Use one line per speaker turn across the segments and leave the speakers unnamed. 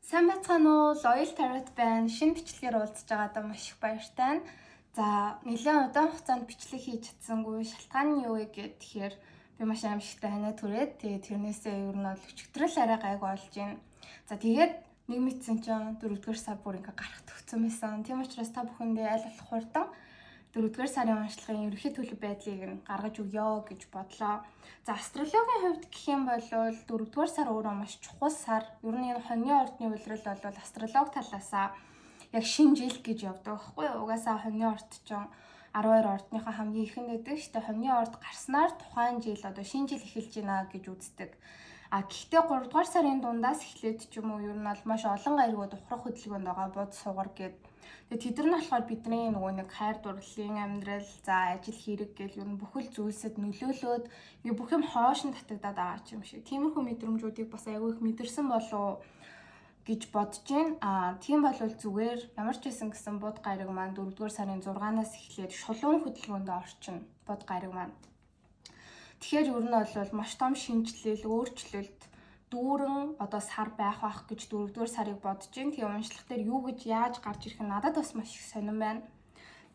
Сайн байцгаана уу? Loyal Tarot байна. Шинэ бичлэгээр уулзж байгаадаа маш их баяртай байна. За, нэлээд удаан хугацаанд бичлэг хийж чадсангүй. Шалтгаан нь юу вэ гэхээр би маш аимшигтай ханаа түрээд тэгээд тэрнээсээ ер нь бол өчигдрэл арай гайгүй болж байна. За, тэгээд нэг мэдсэн чинь 4-р сар бүр ингээ гарах төгцсөн байсан. Тийм учраас та бүхэндээ аль болох хурдан 4-р сарын уншлагын ерөнхий төлөв байдлыг нь гаргаж өгөө гэж бодлоо. За, астрологийн хувьд гэх юм бол 4-р сар өөрөө маш чухал сар. Ер нь энэ хоньны ордны улирал бол астролог талаасаа яг шинэ жил гэж явдаг байхгүй юу? Угаасаа хоньны орд чинь 12 ордныхоо хамгийн ихэнд байдаг шүү дээ. Хоньны орд гарснаар тухайн жил одоо шинэ жил эхэлж байна гэж үздэг. А гэхдээ 3 дугаар сарын дундаас эхлээд ч юм уу ер нь бол маш олон гайргууд ухрах хөдөлгөөнд байгаа бод сугар гээд. Тэгээ тэд нар нь болохоор бидний нөгөө нэг хайр дурлалын амьдрал, за ажил хэрэг гэл ер нь бүхэл зүйлсэд нөлөөлөөд ингээ бүх юм хоош нь татагдаад байгаа юм шиг. Тиймэрхүү мэдрэмжүүдийг бас айгүй их мэдэрсэн болов гэж бодож байна. А тийм бол зүгээр ямар ч байсан гэсэн бод гайраг маань 4-р сарын 6-наас эхлээд шулуун хөдөлгөөнд орчин бод гайраг маань. Тэгэхээр ер нь бол маш том шинэчлэл, өөрчлөлт дүүрэн одоо сар байх байх гэж 4-р сарыг бодож байна. Тэгээ уншлах дээр юу гэж яаж гарч ирэх нь надад бас маш их сонирн байна.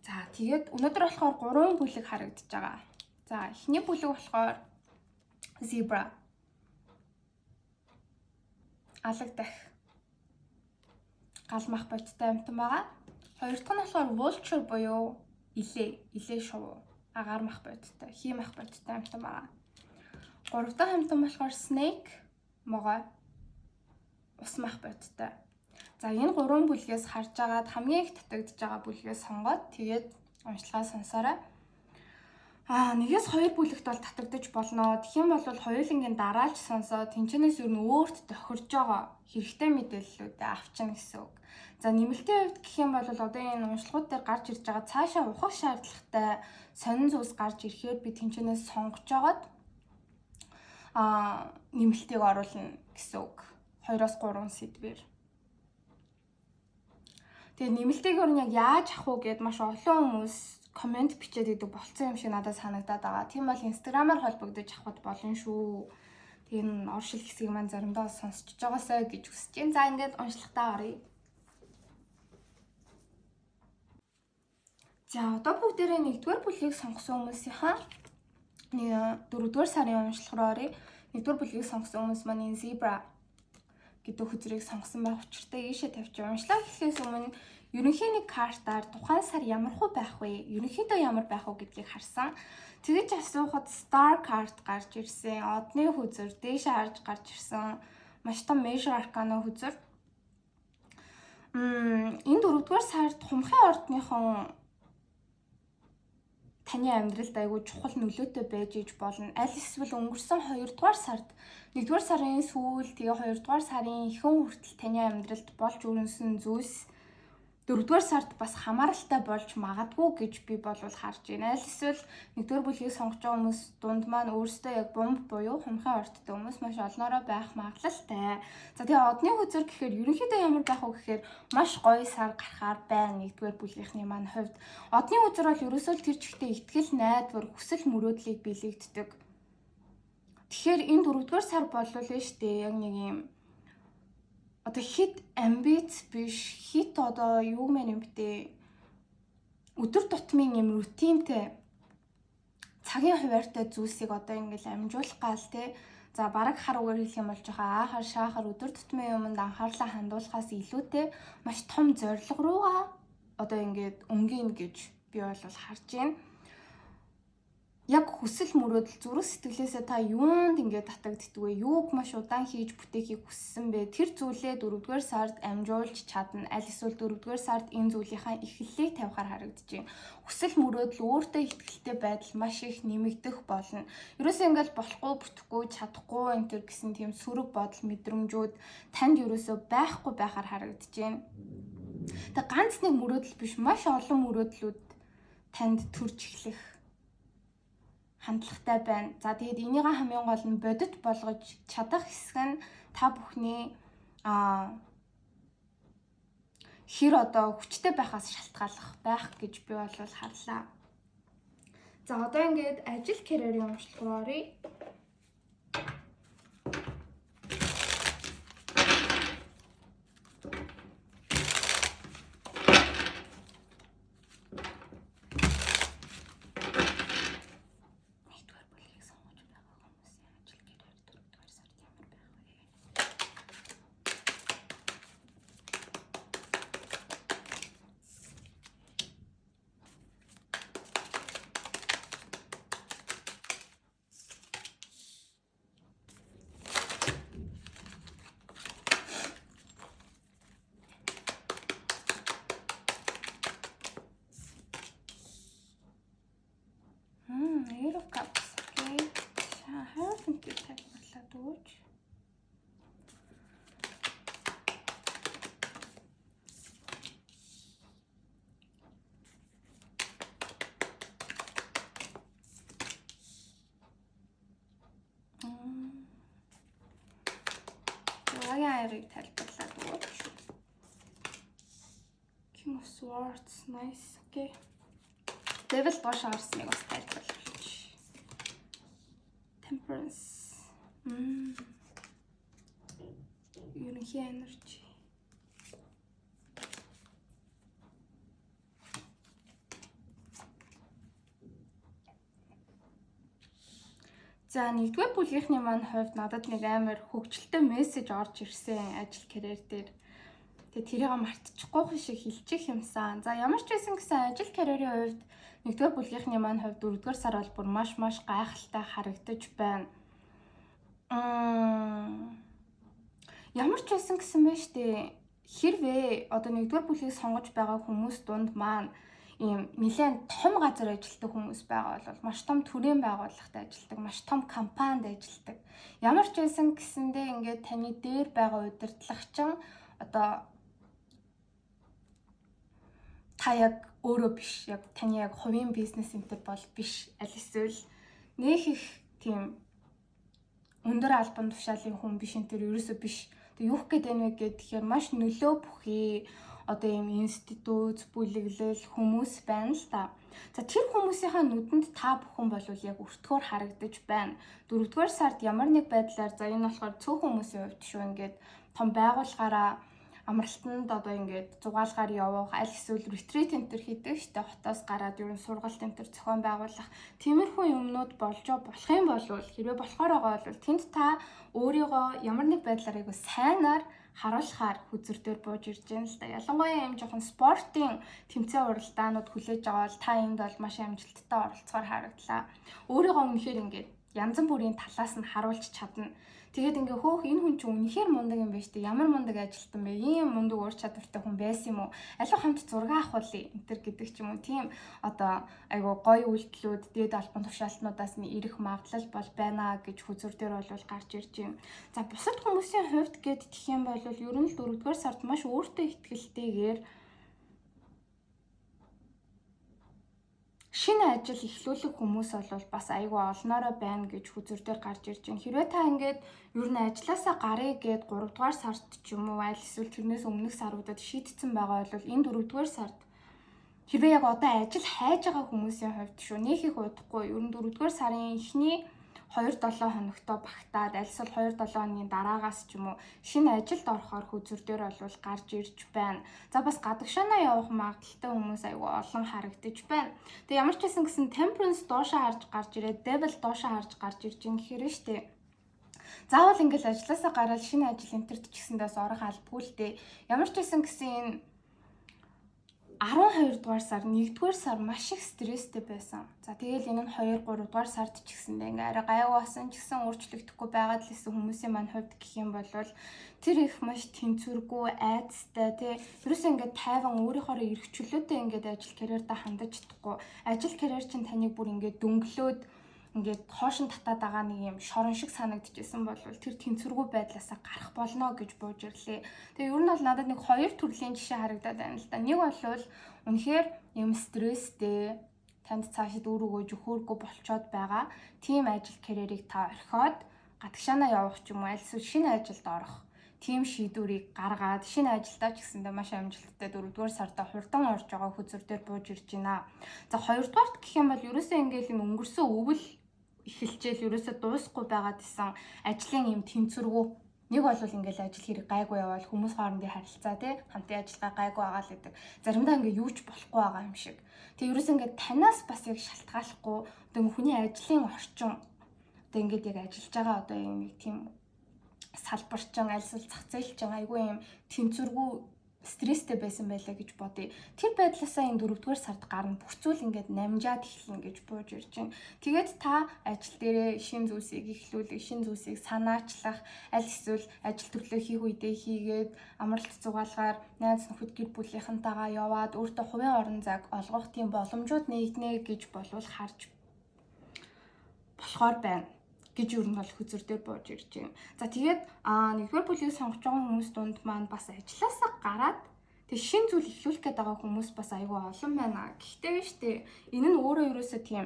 За, тэгээд өнөөдөр болохоор 3 бүлэг харагдаж байгаа. За, эхний бүлэг болохоор zebra. Алаг дахь гал мах бодтой амтан байгаа. Хоёр дахь нь болохоор vulture буюу илээ шувуу. Агаар мах бодтой, хий мах бодтой амтан байгаа. Гурав дахь амтан болохоор snake могой ус мах бодтой. За, энэ гурван бүлгээс харж агаад хамгийн их татагдж байгаа бүлгээ сонгоод тэгээд уншлагаа сонсоорой. Аа, нэгээс хоёр бүлэгт бол татагдаж болно. Тэгэх юм бол хоёулангийн дараалж сонсоод тэнчэнээс ер нь өөрт тохирж байгаа хэрэгтэй мэдээллүүдээ авчна гэсэн үг. За, нэмэлтийн хувьд гэх юм бол одоо энэ уншлагууд дээр гарч ирж байгаа цаашаа ухах шаардлагатай сонин зүйлс гарч ирэхээр би тэнчэнээс сонгож агаад нэмэлтийг оруулна гэсэн үг. 2-оос 3 сэдвэр. Тэгээ нэмэлтийг ер нь яг яаж авах уу гэд маш олон хүмүүс комент бичээд идэг болцсон юм шиг надад санагдаад байгаа. Тийм бол Instagram-аар холбогдож авахд болно шүү. Тэгээ энэ оршил хэсгийг маань заримдаа сонсч байгаасай гэж хүсэж байна. За, ингээд уншлагтаа оръё. За, одоо бүгдээрээ 1-р бүлгийг сонгосон хүмүүсийнхаа 4-р сарын уншлах руу оръё. 1-р бүлгийг сонгосон хүмүүс маань энэ zebra гэдэг хөзрийг сонгосон байх учиртай ийшээ тавьчих. Уншлаа гэхээс өмнө ерөнхий нэг картаар тухайн сар ямар хуу байх вэ? Ерөнхийдөө ямар байх вэ гэдгийг харсан. Тэгэж асуухад star card гарч ирсэн. Одны хөзөр дээшээ харж гарч ирсэн. Маш том major arcana хөзөр. Энэ 4-р сард хумхын ордныхон таны амьдралд айгүй чухал нөлөөтэй байж иж болно. Аль эсвэл өнгөрсөн 2-р сард 1-р сарын сүүл тэгээ 2-р сарын ихэнх хүртэл таны амьдралд болж өрнөсөн зүйлс 4-р сард бас хамааралтай болж магадгүй гэж би болвол харж байна. Аль эсвэл 1-р бүлгийг сонгож байгаа хүмүүс дунд маань өөрсдөө яг бомб буюу хумхын ордтой хүмүүс маш олноороо байх магадлалтай. За, тэгээ одны хөзөр гэхээр ерөнхийдөө ямар байх вэ гэхээр маш гоё сар гарахаар байна 1-р бүлгийнхний маань хувьд. Одны хөзөр бол ерөөсөө л тэр чигтээ итгэл, найдвар, хүсэл мөрөөдлийг бэлэгддэг. Тэгэхээр энэ 4-р сар болвол нь штэ яг нэг юм одоо хит амбиц биш, хит одоо юу мэн юм бтэ өдөр тутмын юм рутинтэй цагийн хуваартай зүйлсийг одоо ингээл амжуулах гал те. За, бараг хар үгээр хэлэх юм бол жоохон аахар шаахар өдөр тутмын юмд анхаарлаа хандуулахаас илүүтэй маш том зорилго руугаа одоо ингээд өнгөйн гэж би бол харж байна. Яг хүсэл мөрөөдөл зүрх сэтгэлээсээ та юунд ингээд татагддаг вэ? Юуг маш удаан хийж бүтээхийг хүссэн бэ? Тэр зүйлээ 4-р сард амжуулж чадна. Аль эсвэл 4-р сард энэ зүйлийнхаа эхлэлийг тавихаар харагдаж байна. Хүсэл мөрөөдөл, өөртөө итгэлтэй байдал маш их нэмэгдэх болно. Ерөөсөө ингээд болохгүй, бүтэхгүй, чадахгүй энэ төр гэсэн тийм сөрөг бодол мэдрэмжүүд танд ерөөсөө байхгүй байхаар харагдаж байна. Тэг ганц нэг мөрөөдөл биш, маш олон мөрөөдлүүд танд төрж эхлэх хандлагатай байна. За, тэгээд энийгээ хамгийн гол нь бодит болгож чадах хэсэг нь та бүхний хэр одоо хүчтэй байхаас шалтгааллах байх гэж би бол харлаа. За, одоо ингээд ажил карьерийн уншлах руу оръё. хайрыг тайлбарлаад өгөөч. King of Swords, nice. Okay. Devil доош харсныг бас тайлбарлаач. Temperance. Ерөнхий energy. За, нэгдүгээр бүлгийнхний маань хувьд надад нэг амар хөгжилтэй мессеж орж ирсэн ажил карьер дээр. Тэгээ тэрийг мартчихгүй шиг хэлчих юмсан. За, ямар ч байсан гэсэн ажил карьерийн хувьд нэгдүгээр бүлгийнхний маань хувьд дөрөвдүгээр сар бол бүр маш маш гайхалтай харагдаж байна. Ямар ч байсан гэсэн байж тээ. Хэрвээ одоо нэгдүгээр бүлгийг сонгож байгаа хүмүүс дунд маань ийм нэлээд том газар ажилладаг хүмүүс байгаа бол, маш том төрийн байгууллагад ажилладаг, маш том компанид ажилладаг. Ямар ч байсан гэсэндээ ингээд таны дээр байгаа удирдлагчин одоо та яг өөрөө биш, яг таны яг хувийн бизнес энэ төр бол биш. Аль эсвэл нөх их тийм өндөр албан тушаалын хүн биш, энэ төр ерөөсөө биш. Тэг юу гээд байна вэ гэхээр маш нөлөө бүхий одоо ийм институт, бүлэглэл хүмүүс байна л та. За, тэр хүмүүсийнхаа нүдэнд та бүхэн бол яг өртгөөр харагдаж байна. Дөрөвдүгээр сард ямар нэг байдлаар, за, энэ болохоор цөөхөн хүмүүсийн хувьд шүү, ингээд том байгууллагаараа амралтанд одоо ингээд зугаалгаар явах, аль эсвэл retreat энэ төр хийдэг штэ, хотоос гараад ер нь сургалт энэ төр зохион байгуулах тиймэрхүү юмнууд болж болох юм бол, хэрвээ болохоор байгаа бол тэнд та өөрийгөө ямар нэг байдлаар айгу сайнаар харуулахаар хөзөр дээр бууж ирж байна л да. Ялангуяа юм жоохон спортын тэмцээн уралдаанууд хүлээж байгаа бол та энд бол маш амжилттай оролцохоор харагдлаа. Өөрийгөө үнэхээр ингээд янз бүрийн талаас нь харуулж чадна. Тэгээд ингээ хөөх, энэ хүн чинь үнэхээр мундаг юм байна шүү дээ. Ямар мундаг ажилтан бэ? Ийм мундаг ур чадвартай хүн байсан юм уу? Алив хамт зураг авахулъя энэ төр гэдэг ч юм уу. Тийм одоо айгу гоё үйлдэлүүд дээд албан тушаалтнуудаас нь ирэх магадлал бол байна гэж хөзөр дээр бол гарч ирж байна. За, бусад хүмүүсийн хувьд гэд гэх юм бол ер нь л дөрөвдүгээр сард маш өөртөө итгэлтэйгээр шинэ ажил эхлүүлэх хүмүүс бол бас айгүй олноороо байна гэж хөзөр дээр гарч ирж байна. Хэрвээ та ингээд ер нь ажилласаа гаръя гэд 3 дугаар сард ч юм уу, аль эсвэл тэрнээс өмнөх саруудад шийдсэн байгаа бол энэ 4 дугаар сард, хэрвээ яг одоо ажил хайж байгаа хүмүүсийн хувьд шүү, нөх их удахгүй, ер нь 4 дугаар сарын эхний 2-7 хоногтоо багтаад, аль эсвэл 2-7 хоногийн дараагаас ч юм уу шинэ ажилд орохоор хөзөр дээр бол гарч ирж байна. За, бас гадагшаанаа явах магадлалтай хүмүүс айгүй олон харагдаж байна. Тэгээ ямар ч байсан гэсэн Temperance доошоо харж гарч ирээд, Devil доошоо харж гарч ирж байгаа гэхээр нь штэ. Заавал ингээл ажилласаа гараад шинэ ажил энтерт ч гэсэндээс орох албагүй л дээ. Ямар ч байсан гэсэн энэ 12 дугаар сар, 1 дугаар сар маш их стресстэй байсан. За, тэгэл энэ нь 2 3 дугаар сард ч гэсэндээ ингээ арай гайгүй болсон ч гэсэн өөрчлөгдөхгүй байгаад л исэн хүмүүсийн маань хувьд гэх юм бол тэр их маш тэнцвэргүй, айдастай тий. Ерөөсөө ингээ тайван өөрийнхөө эрх чөлөөтэй ингээд ажил карьердаа хандаж чадахгүй. Ажил карьер чинь таныг бүр ингээд дөнгөлөөд ингээд хоошин татаад байгаа нэг юм шорон шиг санагдчихсэн бол тэр тэнцвэргүй байдлаасаа гарах болно гэж бууж ирлээ. Тэгээ ер нь бол надад нэг хоёр төрлийн жишээ харагдаад байна л да. Нэг бол үнэхээр юм стресстэй, танд цаашид үр өгөөж өгөөргүй болчоод байгаа тийм ажил карьерийг та орхиод гадагшаанаа явах ч юм уу, аль эсвэл шинэ ажилд орох тийм шийдвэрийг гаргаад шинэ ажилдаа ч гэсэндээ маш амжилттай дөрөвдүгээр сарда хурдан орж байгаа хөзөр дээр бууж ирж байна. За, хоёрдугаарт гэх юм бол ерөөсөө ингээл энэ өнгөрсөн өвөл эхэлжээл ерөөсөө дуусахгүй байгаад исэн ажлын юм тэнцвэргүй. Нэг бол ингээл ажил хэрэг гайгүй явбал хүмүүс хоорондын харилцаа тий, хамтын ажиллагаа гайгүй байгаа л гэдэг. Заримдаа ингээ юу ч болохгүй байгаа юм шиг. Тэгээ ерөөсөө ингээд танаас бас яг шалтгааллахгүй одоо хүний ажлын орчин, одоо ингээд яг ажиллаж байгаа одоо юм нэг тийм салбарчин, альсвал зах зээлчин айгүй юм тэнцвэргүй, стресстэй байсан байлаа гэж бодъё. Тэр байдлаасаа энэ дөрөвдүгээр сард гарна, бүх зүйл ингээд намжаад эхэлнэ гэж бууж ирж байна. Тэгээд та ажил дээрээ шинэ зүйлсийг эхлүүлэх, шинэ зүйлсийг санаачлах, аль эсвэл ажил төрлөө хийх үедээ хийгээд амралт зугаалгаар найз нөхөд, гэр бүлийнхэнтэйгээ яваад өөртөө хувийн орон зайг олгох тийм боломжууд нэгднэ гэж болвол харж болохоор байна гэж юу нь бол хөзөр дээр бууж ирж байна. За, тэгээд нэгдүгээр бүлгийг сонгож байгаа хүмүүс дунд маань бас ажилласаа гараад тэг шинэ зүйл эхлүүлэх гээд байгаа хүмүүс бас айгүй олон байна. Гэхдээ биш үү? Энэ нь өөрөө ерөөсөө тийм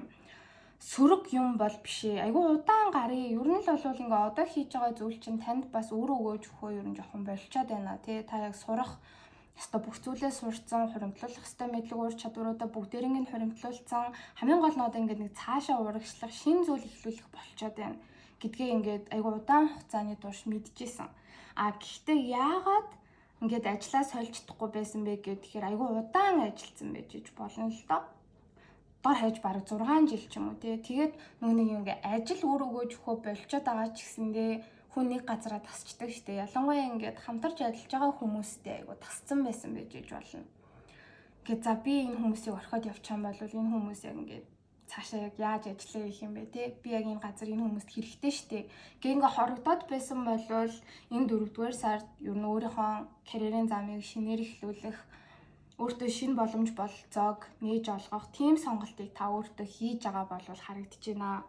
сөрөг юм бол биш ээ. Айгүй удаан гарыг. Ер нь л бол ингээ одоо хийж байгаа зүйл чинь танд бас үр өгөөж өгөхөө ер нь жоохон болчоод байна тий. Та яг сурах ёстой бүх зүйлээ сурцсан, хуримтлуулах ёстой мэдлэг ур чадваруудаа бүгдээринг нь хуримтлуулсан. Хамгийн гол нь одоо ингээд нэг цаашаа урагшлах, шинэ зүйл эхлүүлэх болчоод байна гэдгээ ингээд айгүй удаан хугацааны турш мэдчихсэн. А гэхдээ яагаад ингээд ажлаа сольж чадахгүй байсан бэ гэхээр айгүй удаан ажилласан байж иж болно л доо. Дор хаяж бараг 6 жил ч юм уу тий. Тэгээд нөгөө нэг ингээ ажил үр өгөөж өгөхөө болчоод байгаа ч гэсэндээ хүн нэг газараа тасчдаг штэ. Ялангуяа ингээд хамтарч ажиллаж байгаа хүмүүстэй айгу тасцсан байсан байж иж болно. Ингээд за би энэ хүмүүсийг орхиод явчих юм бол энэ хүмүүс яг ингээд цаашаа яг яаж ажиллах гэх юм бэ те. Би яг энэ газар энэ хүмүүст хэрэгтэй штэ. Гэ ингээ хорогдоод байсан бол энэ 4-р сард ер нь өөрийнхөө карьерийн замыг шинээр эхлүүлэх, өөртөө шинэ боломж бололцоог нээж олгох тийм сонголтыг та өөртөө хийж байгаа бол харагдаж байна.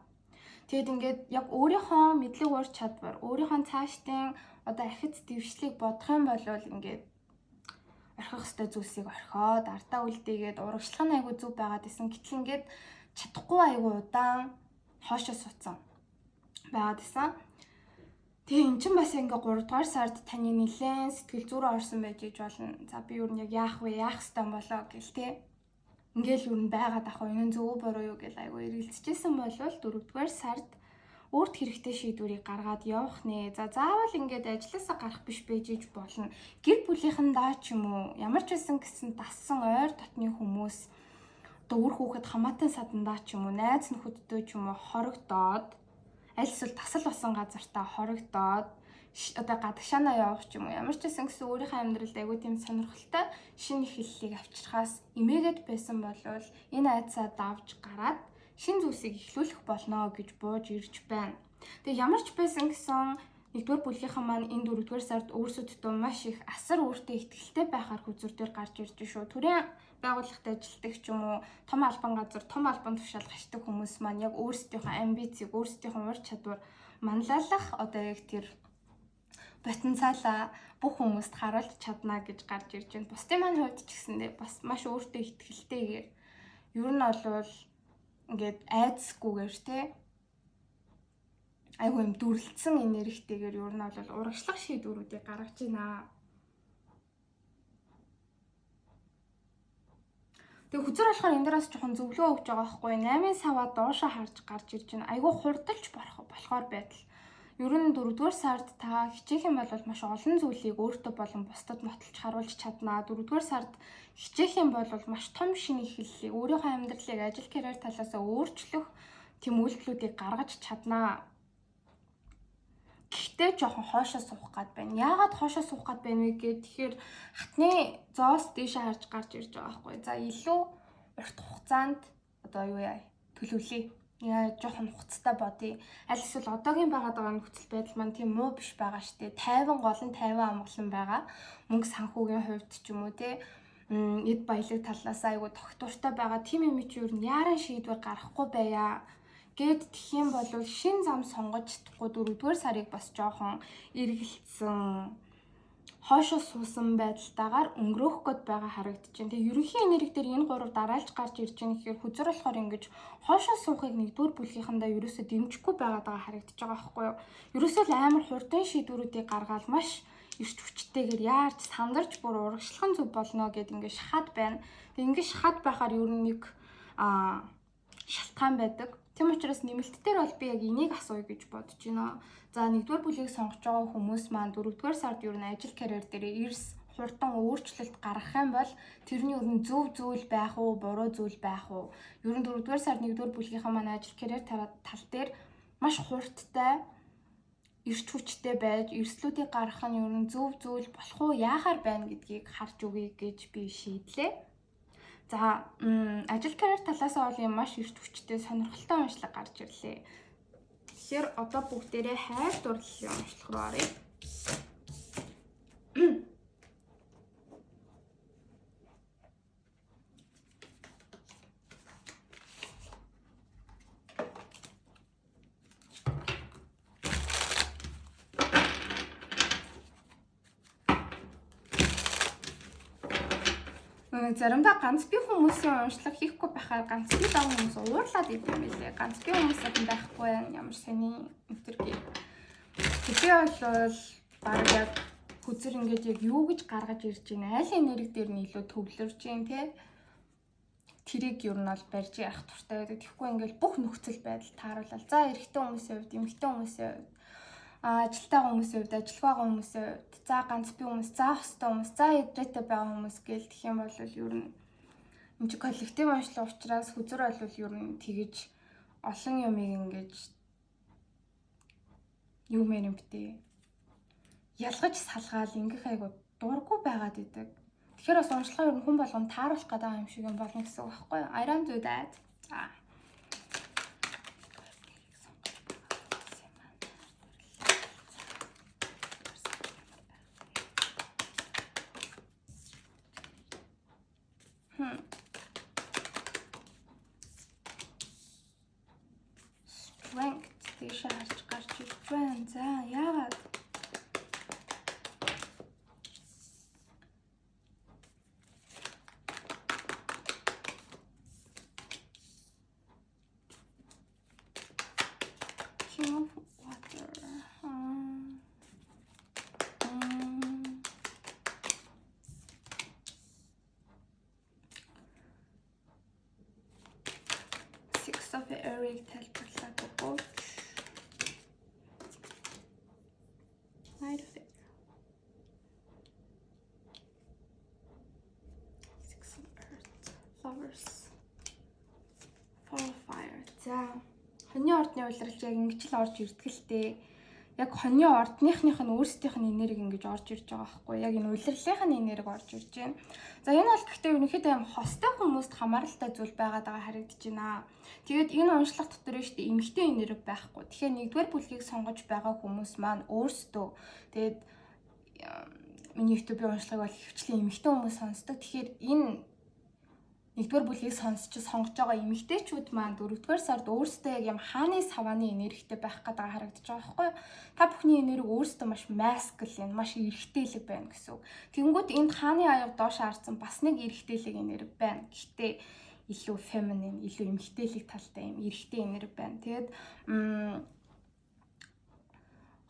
Тэгэд ингээд яг өөрийнхөө мэдлэг ур чадвар, өөрийнхөө цаашдын одоо ахиц дэвшлийг бодох юм бол ингээд орхих ёстой зүйлсийг орхиод, ардаа үлдээгээд урагшлах нь айгүй зөв байгаад исэн. Гэтэл ингээд чадахгүй айгүй удаан хоошоо суудсан байгаад исэн. Тэгээ эн чинь бас ингээ 3 дугаар сард таны нэлээд сэтгэл зүйн орсон байж иж болно. За би юу нэг яах вэ? Яах ёстой болоо гэл те. Ингээл юу н байгаад ах уу? Энэ нь зөв буруу юу гэл айгүй эргэлзэжсэн бол 4 дугаар сард өөрт хэрэгтэй шийдвэрийг гаргаад явах нэ. За заавал ингээд ажилласаа гарах биш байж иж болно. Гэр бүлийнхэндээ ч юм уу ямар ч байсан гэсэн дассан ойр дотны хүмүүс одоо үр хүүхэд хамаатан садандаа ч юм уу найз нөхөддөө ч юм уу хорогдоод аль эсвэл тасал болсон газартаа хорогдоод одоо гадагшаанаа явах ч юм уу ямар ч байсан гэсэн өөрийнхөө амьдралд айгүй тийм сонирхолтой шинэ эхлэлийг авчирхаас эмээгээд байсан болвол энэ айдсаа давж гараад шинэ зүйлсийг эхлүүлэх болно гэж бууж ирж байна. Тэгээ ямар ч байсан гэсэн нэгдүгээр бүлгийнхэн маань энэ дөрөвдүгээр сард өөрсөддөө маш их асар өөртөө ихтгэлтэй байхаар хөзөр дээр гарч ирж шүү. Төрийн байгууллагад ажилладаг ч юм уу том албан газар, том албан тушаал гашдаг хүмүүс маань яг өөрсдийнхөө амбицийг, өөрсдийнхөө ур чадвар манлайлах одоо яг тэр потенциалаа бүх хүмүүст харуулж чадна гэж гарч ирж байна. Бусдын маань хувьд ч гэсэндээ бас маш өөртөө ихтгэлтэйгээр ер нь олвол ингээд айдасгүйгээр те айгүй юм дүрлцсэн энергитэйгээр ер нь бол урагшлах шийдвэрүүдийг гаргаж байна. Тэгээ хөзөр болохоор энэ дээрээс жоохон зөвлөгөө өгч байгаа байхгүй 8-ын саваа доошоо харж гарч ирж байна. Айгүй хурдалж болохоор байдал. Ер нь 4-р сард та хичээх юм бол маш олон зүйлийг өөртөө болон бусдад нотолж харуулж чаднаа. 4-р сард хичээх юм бол маш том шинэ эхлэлийг өөрийнхөө амьдралыг ажил карьер талаас өөрчлөх тийм үйлдэлүүдийг гаргаж чаднаа. Гэхдээ жоохон хоошоо суух гад байна. Яагаад хоошоо суух гад байна вэ гэхээр тэгэхээр хатны зоос дээшээ харж гарч ирж байгаа байхгүй. За илүү урт хугацаанд одоо юу яа төлөвлөе. Яа жоохон хугацтай бодъё. Аль эсвэл одоогийн байгаад байгаа нөхцөл байдал маань тийм муу биш байгаа штэ. 50 гол нь 50 амгалан байгаа. Мөнгө санхүүгийн хувьд ч юм уу те эд баялаг талаас айгу тогтвортой байгаа. Тийм юм чи юу яаран шийдвэр гаргахгүй байя. Гэт тэх юм бол шин зам сонгож чадахгүй 4-р сарыг бас жоохон эргэлцсэн хоошоо суусан байдалтайгаар өнгөрөөх гээд байгаа харагдаж байна. Тэгээ ерөнхий энерги дээр энэ гурав дараалж гарч ирж байгаа гэхээр хөзөр болохоор ингэж хоошоо суухыг нэгдүгээр бүлгийнхэндээ ерөөсөө дэмжихгүй байгаад байгаа харагдаж байгаа байхгүй юу? Ерөөсөө л амар хурдан шийдвэрүүдийг гаргаал маш эрч хүчтэйгээр яарч сандарч бүр урагшлах нь зөв болно гэд ингэ шахаад байна. Тэгээ ингэ шахаад байхаар ер нь нэг шалтгаан байдаг. Тийм учраас нэмэлт дээр бол би яг энийг асууя гэж бодож байна. За нэгдүгээр бүлгийг сонгож байгаа хүмүүс маань дөрөвдүгээр сард ер нь ажил карьер дээр эрс хурдан өөрчлөлт гаргах юм бол тэрний ер нь зөв зүйл байх уу, буруу зүйл байх уу? Ер нь дөрөвдүгээр сард нэгдүгээр бүлгийнхаа маань ажил карьер тал дээр маш хурдтай эрч хүчтэй байж эрсдлүүдийг гаргах нь ер нь зөв зүйл болох уу, яахаар байна гэдгийг харж өгье гэж би шийдлээ. За ажил карьер талаас нь бол юм маш эрч хүчтэй сонирхолтой уншлага гарч ирлээ. Тэгэхээр одоо бүгдээрээ хайр дурлалын уншлага руу оръё. Нөгөө заримдаа ганц бие хүмүүсийн уншлага хийхгүй байхаар ганц бие байгаа хүмүүс уурлаад идэв юм билээ. Ганц бие хүмүүс бол байхгүй байна. Ямар сони энэ гэ. Тэгээ бол баг яг хүзэр ингээд яг юу гэж гаргаж ирж байна. Аль энерги дээр нь илүү төвлөрж байна те. Тэрийг ер нь бол барьж явах туфтаа байдаг. Тэгэхгүй ингээд бүх нөхцөл байдал тааруулаад за эрэгтэй хүмүүсийн хувьд, эмэгтэй хүмүүсийн хувьд, ажилтаа хүмүүсийн хувьд, ажилгүй байгаа хүмүүсийн хувьд, за ганц бие хүмүүс, за хостой хүмүүс, за ядраатай байгаа хүмүүс гээл тэгэх юм бол ер нь энэ чи коллектив уншлага учраас хүзэр бол ер нь тэгэж олон юмыг ингэж юу мэр юм бтэ ялгаж салгаал ингэх айгу дурггүй байгаад идэг. Тэгэхээр бас уншлагаа ер нь хүн болгоно тааруулах гэдэг юм шиг юм болно гэсэн үг байхгүй юу? I don't do that. За. Strength тийшээ харж гарч ирж байна. За, яагаад? King of Water. Six of Air-ыг тайлбарлаад өгөөч. Knight of Air. Six of Earth. Lovers. Four of Fire. За, хоньны ордны улиралч яг ингэж л орж ирдэг л дээ. Яг хоньны ордныхных нь өөрсдийнх нь энерги ингэж орж ирж байгаа байхгүй яг энэ улирлынх нь энерги орж ирж байна. За, энэ бол гэхдээ ерөнхийдөө юм хостой хүмүүст хамааралтай зүйл байгаад байгаа харагдаж байна. Тэгээд энэ уншлага дотор нь шүү дээ эмэгтэй энерги байхгүй. Тэгэхээр нэгдүгээр бүлгийг сонгож байгаа хүмүүс маань өөрсдөө тэгээд миний YouTube-ийн уншлагыг бол ихэвчлэн эмэгтэй хүмүүс сонсдог. Тэгэхээр энэ нэгдүгээр бүлгийг сонсч сонгож байгаа эмэгтэйчүүд маань дөрөвдүгээр сард өөрсдөө яг юм хааны савааны энергитэй байх гэдэг харагдаж байгаа байхгүй юу? Та бүхний энерги өөрсдөө маш masculine, маш эрэгтэйлэг байна гэсэн үг. Тэгэнгүүт энд хааны аяга доош харсан бас нэг эрэгтэйлэг энерги байна. Гэхдээ илүү feminine, илүү эмэгтэйлэг талтай юм эрэгтэй энерги байна. Тэгээд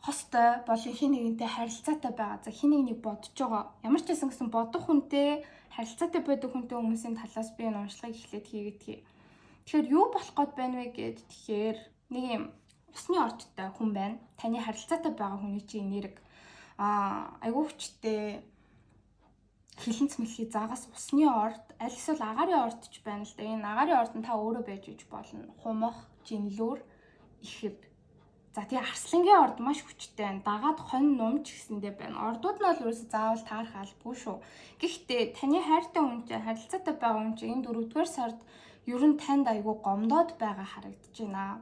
хостой болон хин нэгэнтэй харилцаатай байгаа. За, хин нэгнийг бодож байгаа. Ямар ч байсан гэсэн бодох хүнтэй харилцаатай байдаг хүнтэй хүмүүсийн талаас би энэ уншлагыг эхлээд хийгээдгий. Тэгэхээр юу болох гээд байна вэ гэд тэгэхээр нэг юм усны ордтой хүн байна. Таны харилцаатай байгаа хүний чинь энерги айгүй хүчтэй хилэнц мэлхий загас усны орд аль эсвэл агаарын орд ч байна л да. Энэ агаарын орд нь та өөрөө байж иж болно. Хумах, жинлүүр, ихэв. За, тэгээ арслангийн орд маш хүчтэй байна. Дагаад хонь нумч гэсэндээ байна. Ордууд нь бол ерөөсө заавал таарах албагүй шүү. Гэхдээ таны хайртай хүн чинь, харилцаатай байгаа хүн чинь энэ дөрөвдүгээр сард ер нь танд айгүй гомдоод байгаа харагдаж байна.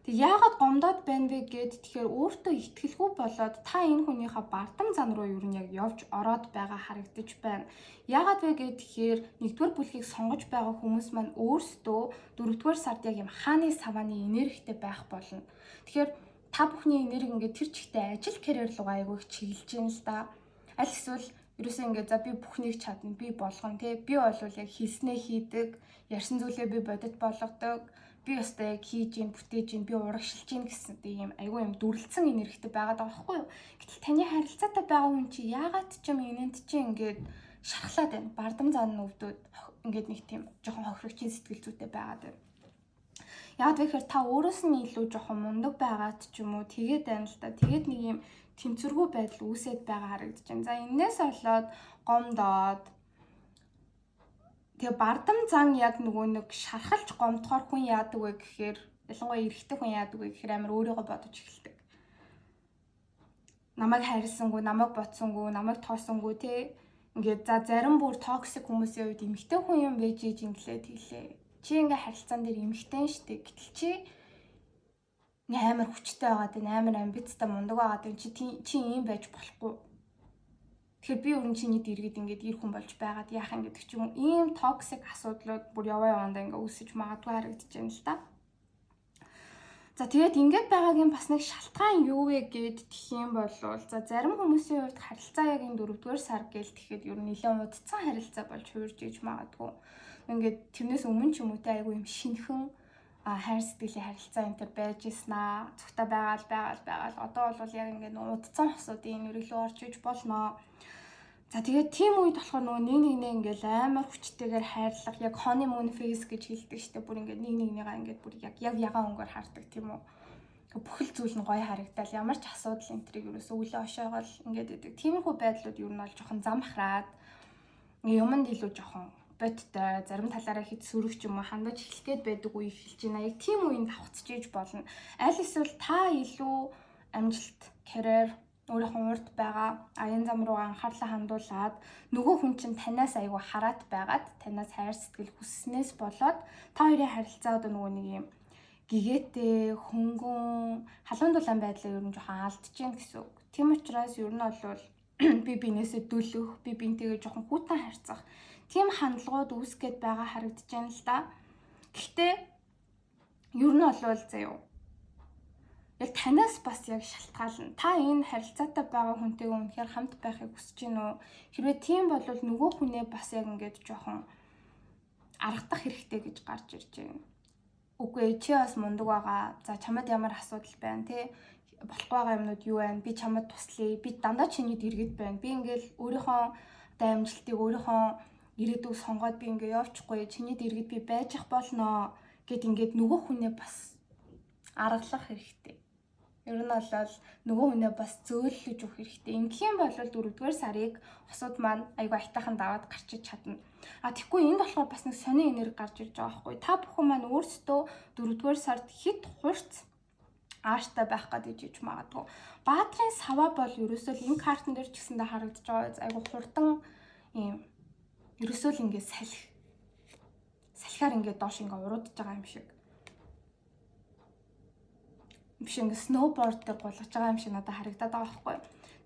Тэг яагаад гомдоод байна вэ гэд тэгэхээр өөртөө итгэлгүй болоод та энэ хүнийхээ бардам зан руу ер нь яг явж ороод байгаа харагдаж байна. Яагаад вэ гэд тэгэхээр нэгдүгээр бүлгийг сонгож байгаа хүмүүс маань өөрсдөө дөрөвдүгээр сард яг юм хааны савааны энергитэй байх болно. Тэгэхээр та бүхний энерги ингээд тэр чигтээ ажил карьер руу айгүй их чиглэж байна л да. Аль эсвэл ерөөсөө ингээд за би бүхнийг чадна, би болгоно те. Би бол яг хийснээ хийдэг, ярьсан зүйлээ би бодит болгодог, би өстой яг хийж гин, бүтээж гин, би урагшилж гин гэсэн тийм айгүй юм дүрлцэн энергитэй байгаад байгаа байхгүй юу. Гэтэл таны харилцаатай байгаа хүн чи яагаад ч юм энэнд чи ингээд шархлаад байна. Бардам зан нь өвдөд ингээд нэг тийм жоохон хохирогчийн сэтгэл зүйтэй байгаад байна. Яг тэгэхээр та өөрөөс нь илүү жоохон мундаг байгаад ч юм уу тэгээд байна л да. Тэгээд нэг юм тэнцвэргүй байдал үүсээд байгаа харагдаж байна. За, энээс болоод гомдоод тэгээ бардам зан яг нөгөө нэг шархалж гомдохоор хүн яадаг вэ гэхээр ялангуяа эрэгтэй хүн яадаг вэ гэхээр амар өөрийгөө бодож эхэлдэг. Намайг хайрласангүй, намайг бодсонгүй, намайг тоосонгүй те. Ингээд за зарим бүр toxic хүмүүсийн хувьд эмэгтэй хүн юм байж иж инглээ тэглээ. Чи ингээ харилцаан дээр эмэгтэй штэ. Гэтэл чи амар хүчтэй байгаад байна, амар амбицтай мундаг байгаад байна. Чи ийм байж болохгүй. Тэгэхээр би өрн чиний дэргэд ингээд эр хүн болж байгаад яах юм гэдэг ч юм уу. Ийм toxic асуудлууд бүр яваа явандаа ингээ үүсэж магадгүй харагдаж байна л да. За, тэгээд ингээд байгаагийн бас нэг шалтгаан юу вэ гэд тэх юм бол, за, зарим хүмүүсийн хувьд харилцаа яг энэ 4-р сар гээл тэгэхэд ер нь нэлээд удцсан харилцаа болж хувирж иж магадгүй. Ингээд тэрнээс өмнө ч юм уу те, айгүй юм шинэхэн хайр сэтгэлийн харилцаа энэ төр байж ирсэн аа. Цугта байгаал байгаал байгаал одоо бол яг ингээд удцсан хосуудын энерги рүү орж иж болно. За, тэгээд тийм үед болохоор нөгөө нэг нэгнээ ингээл амар хүчтэйгээр хайрлах, яг honeymoon phase гэж хэлдэг штэ, бүр ингээд нэг нэгнийгаа ингээд бүр яг яг ягаан өнгөөр хардаг, тийм үү. Бүхэл зүйл нь гоё харагдал, ямар ч асуудал энэ тэрийг ерөөсөө өлөө ошоогоол ингээд байдаг. Тиймэрхүү байдлууд ер нь бол жоохон зам храад юмд илүү жоохон бодтой, зарим талаараа хэд сөрөг ч юм уу хандаж эхлэх гээд байдаг үе эхэлж байна. Яг тийм үеинд давхцаж иж болно. Аль эсвэл та илүү амжилт, карьер, өөрийнхөө урд байгаа аян зам руугаа анхаарлаа хандуулад, нөгөө хүн чинь танаас айгүй хараат байгаад, танаас хайр сэтгэл хүсснээс болоод та хоёрын харилцаа одоо нөгөө нэг юм гэгээтэй, хөнгөн, халуун дулаан байдлаа ер нь жоохон алдаж гин гэсэн үг. Тийм учраас ер нь бол би бинээсээ дөлөх, би бинтэйгээ жоохон хүйтэн харьцах тийм хандлагууд үүсгэж гээд байгаа харагдаж байна л да. Гэхдээ ер нь бол заяа, яг танаас бас яг шалтгаална. Та энэ харилцаатай байгаа хүнтэйгээ үнэхээр хамт байхыг хүсэж гин үү? Хэрвээ тийм бол нөгөө хүнээ бас яг ингээд жоохон аргадах хэрэгтэй гэж гарч ирж байна. Үгүй, чи бас мундаг байгаа. За, чамд ямар асуудал байна те? Болохгүй байгаа юмнууд юу байна? Би чамд туслая. Би дандаа чиний дэргэд байна. Би ингээл өөрийнхөө одоо амжилтыг, өөрийнхөө ирээдүг сонгоод би ингээ явчихгүй. Чиний дэргэд би байж ах болноо гэд ингээд нөгөө хүнээ бас аргалах хэрэгтэй. Ер нь бол нөгөө хүнээ бас зөөллөж өгөх хэрэгтэй. Ингэх юм бол 4-р сарыг хосууд маань айгүй аятайхан даваад гарчиж чадна. А тэгэхгүй энд болохоор бас нэг сони энерги гарч ирж байгаа байхгүй. Та бүхэн маань өөрсдөө 4-р сард хит хурц ааштай байх гэдэг ижиж магадгүй. Баатрын саваа бол ерөөсөө л энэ картн дээр ч гэсэндээ харагдаж байгаа, айгүй хурдан юм ерөөсөө л ингээд салхи салхиар ингээд доош ингээд уруудж байгаа юм шиг, биш, ингээ snowboard дээр гулгаж байгаа юм шиг надад харагдаад байгаа байхгүй.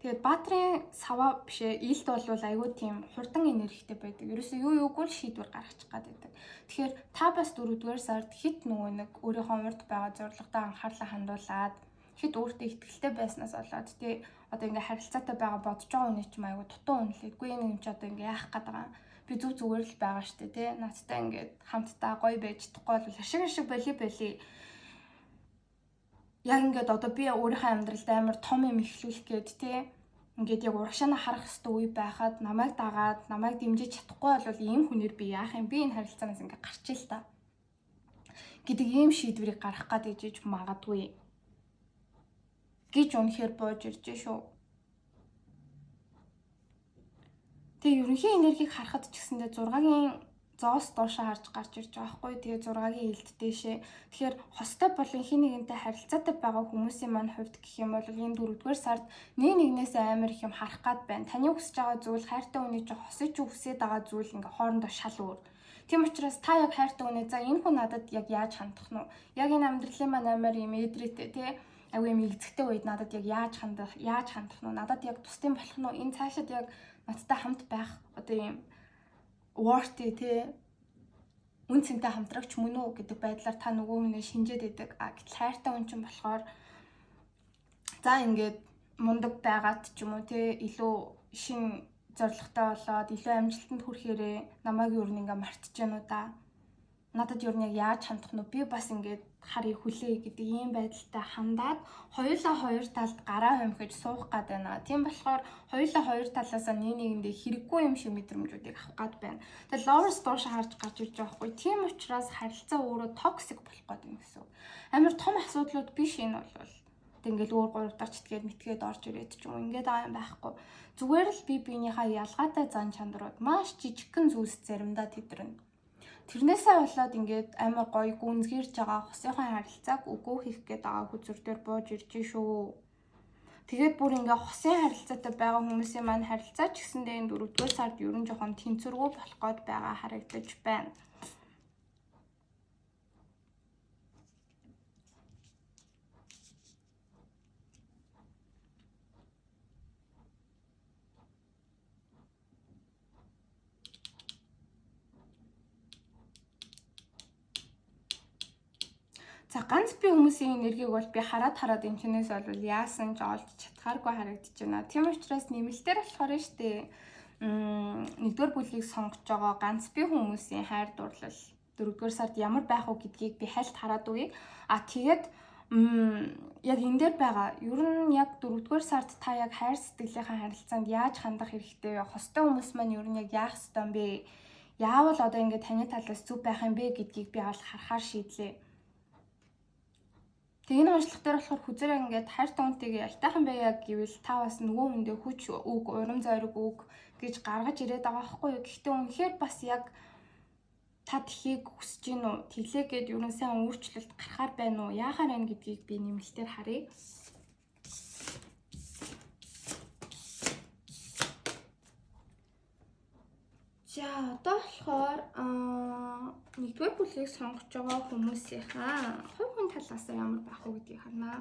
Тэгээд баатрын саваа биш ээ, илд бол айгүй тийм хурдан энергитэй байдаг. Ерөөсөө юу юугүй л шийдвэр гаргачих гад байдаг. Тэгэхээр та бас 4-р сард хит нөгөө нэг өөрийнхөө урд байгаа зорилгодоо анхаарлаа хандуулад, хит өөртөө итгэлтэй байснаас болоод тий, одоо ингээ харилцаатай байгаа бодож байгаа хүний чинь айгүй дутуу үнэлээгүй, энэ юм чи одоо ингээ яах гээд байгаа, би зүг зүгээр л байгаа штэ тий, надтай ингээд хамтдаа гоё байж чадахгүй бол ашиг ашиг боли боли, яг ингээд одоо би өөрийнхөө амьдралд амар том юм эхлүүлэх гээд тий, ингээд яг урагшаана харах хэвээр үе байхад намайг дагаад, намайг дэмжиж чадахгүй бол ийм хүнээр би яах юм, би энэ харилцаанаас ингээд гарч ил та гэдэг ийм шийдвэрийг гаргах гад ижиж магадгүй гэж үнэхээр бууж ирж шүү. Тэгээ ерөнхий энергийг харахад ч гэсэндээ 6-гийн зоос доошоо харж гарч ирж байгаа байхгүй. Тэгээ 6-гийн илд дээшээ. Тэгэхээр хостой болон хин нэгэнтэй харилцаатай байгаа хүмүүсийн маань хувьд гэх юм бол энэ 4-р сард нэг нэгнээс амар их юм харах гад байна. Таны хүсэж байгаа зүйл, хайртай хүний чи хосыг чи хүсээд байгаа зүйл ингээ хоорондоо шал өөр. Тийм учраас та яг хайртай хүнээ, за, энэ хүн надад яг яаж хандах нь вэ? Яг энэ амьдралын маань амар юм эдрээтэй тий, айгүй юм эзэгтэй үед надад яг яаж хандах нь вэ? Надад яг тусдын болох нь уу? Энэ цаашаад яг надтай хамт байх одоо юм worthy тий, үн цэнтэй хамтрагч мөн үү гэдэг байдлаар та нөгөө хүнээ шинжээд идэг. А гэтэл хайртай хүн чинь болохоор за, ингээд мундаг байгаад ч юм уу тий, илүү шин зорилготой болоод илүү амжилтанд хүрэхээрээ намайг юу нэг ингээ мартаж гэнэ үү да. Надад юу нэг яаж хандах нь вэ? Би бас ингээд харъя, хүлээ гэдэг ийм байдалтай хандаад хоёулаа хоёр талд гараа хомхиж суух гад байна. Тийм болохоор хоёулаа хоёр талаасаа нэг нэгэндээ хэрэггүй юм шиг мэдрэмжүүдийг авах гад байна. Тэгээ lovers доош харж гарч ирж байгаа байхгүй. Тийм учраас харилцаа өөрөө toxic болох гээд байна гэсэн үг. Амар том асуудлууд биш энэ бол. Тэг ингээл өөр гурав дахь читгээд мэтгээд орж ирээд ч юм уу ингээд байгаа юм байхгүй. Зүгээр л би биенийхээ ялгаатай зан чанарууд маш жижигхэн зүйлс заримдаа тэдэрнэ. Тэрнээсээ болоод ингээд амар гоё гүнзгийрж байгаа хосынхоо харилцааг үгүй хийх гээд байгаа хөзөр дээр бууж ирж шүү. Тэгээд бүр ингээ хосын харилцаатай байгаа хүмүүсийн маань харилцаа ч гэсэндээ энэ 4-р сард ер нь жоохон тэнцвэргүй болох гээд байгаа харагдаж байна. За, ганц би хүмүүсийн энергийг бол би хараад хараад энэ чэнэс бол яасан ч олж чадхааргүй харагдаж байна. Тийм учраас нэмэлтээр болохоор нь штэ нэгдүгээр бүлгийг сонгож байгаа ганц би хүмүүсийн хайр дурлал дөрөвдүгээр сард ямар байх вэ гэдгийг би хальт хараад өгье. А тэгээд яг энэ дээр байгаа. Ер нь яг дөрөвдүгээр сард та яг хайр сэтгэлийнхаа харилцаанд яаж хандах хэрэгтэй вэ? Хостой хүмүүс маань ер нь яг яах ёстой юм бэ? Яавал одоо ингээд таны талаас зөв байх юм бэ гэдгийг би бол харахаар шийдлээ. Тэгээ энэ уншлах дээр болохоор хүзээрээ ингээд хайртай хүнтэйгээ аятайхан байя гэвэл та бас нөгөө хүндээ хүч үг, урам зориг үг гэж гаргаж ирээд байгаа байхгүй юу? Гэхдээ үнэхээр бас яг та тхийг хүсэж гин үү? Тэглээ гээд ер нь сайн өөрчлөлт гарахаар байна уу? Яахаар байна гэдгийг би нэмэлтээр харъя. За, одоо болохоор нэгдүгээр бүлгийг сонгож байгаа хүмүүсийнхаа хувь хүн талаас ямар байх вэ гэдгийг харнаа.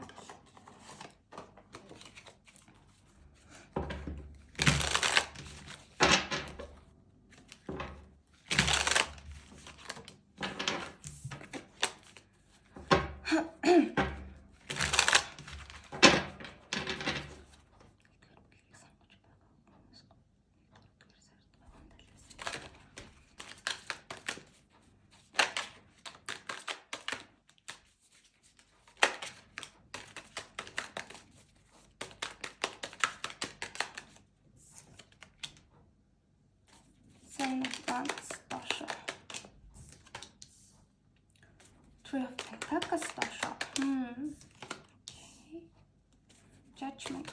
Seven of Wands доошо. Three of Pentacles доошо. Okay. Judgment.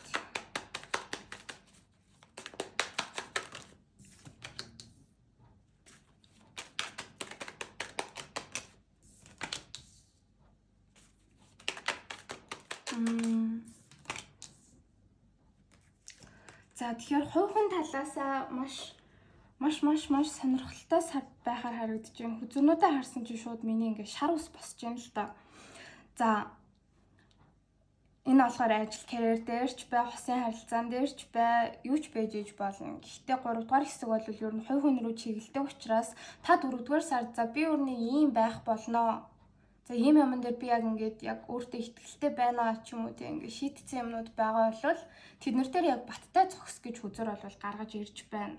За, тэгэхээр хувь хүн талаасаа маш маш маш маш сонирхолтой сар байхаар харагдаж байна. Хүзүүнүүдээ харсан чинь шууд миний ингээ шар ус босч байна л да. За, энэ болохоор ажил карьер дээр ч бай, хосын харилцаан дээр ч бай, юу ч байж иж болно. Гэхдээ 3 дугаар хэсэг бол ер нь хувь хүн рүү чиглэдэг учраас та 4 дугаар сард за би өөр нэг ийм байх болноо. За, ийм юмн дээр би яг ингээд яг өөртөө ихтгэлтэй байна ч юм уу, тийм ингээд шийтцэн юмнууд байгаа бол тэд нар дээр яг баттай зогс гэж хүзэр бол гаргаж ирж байна.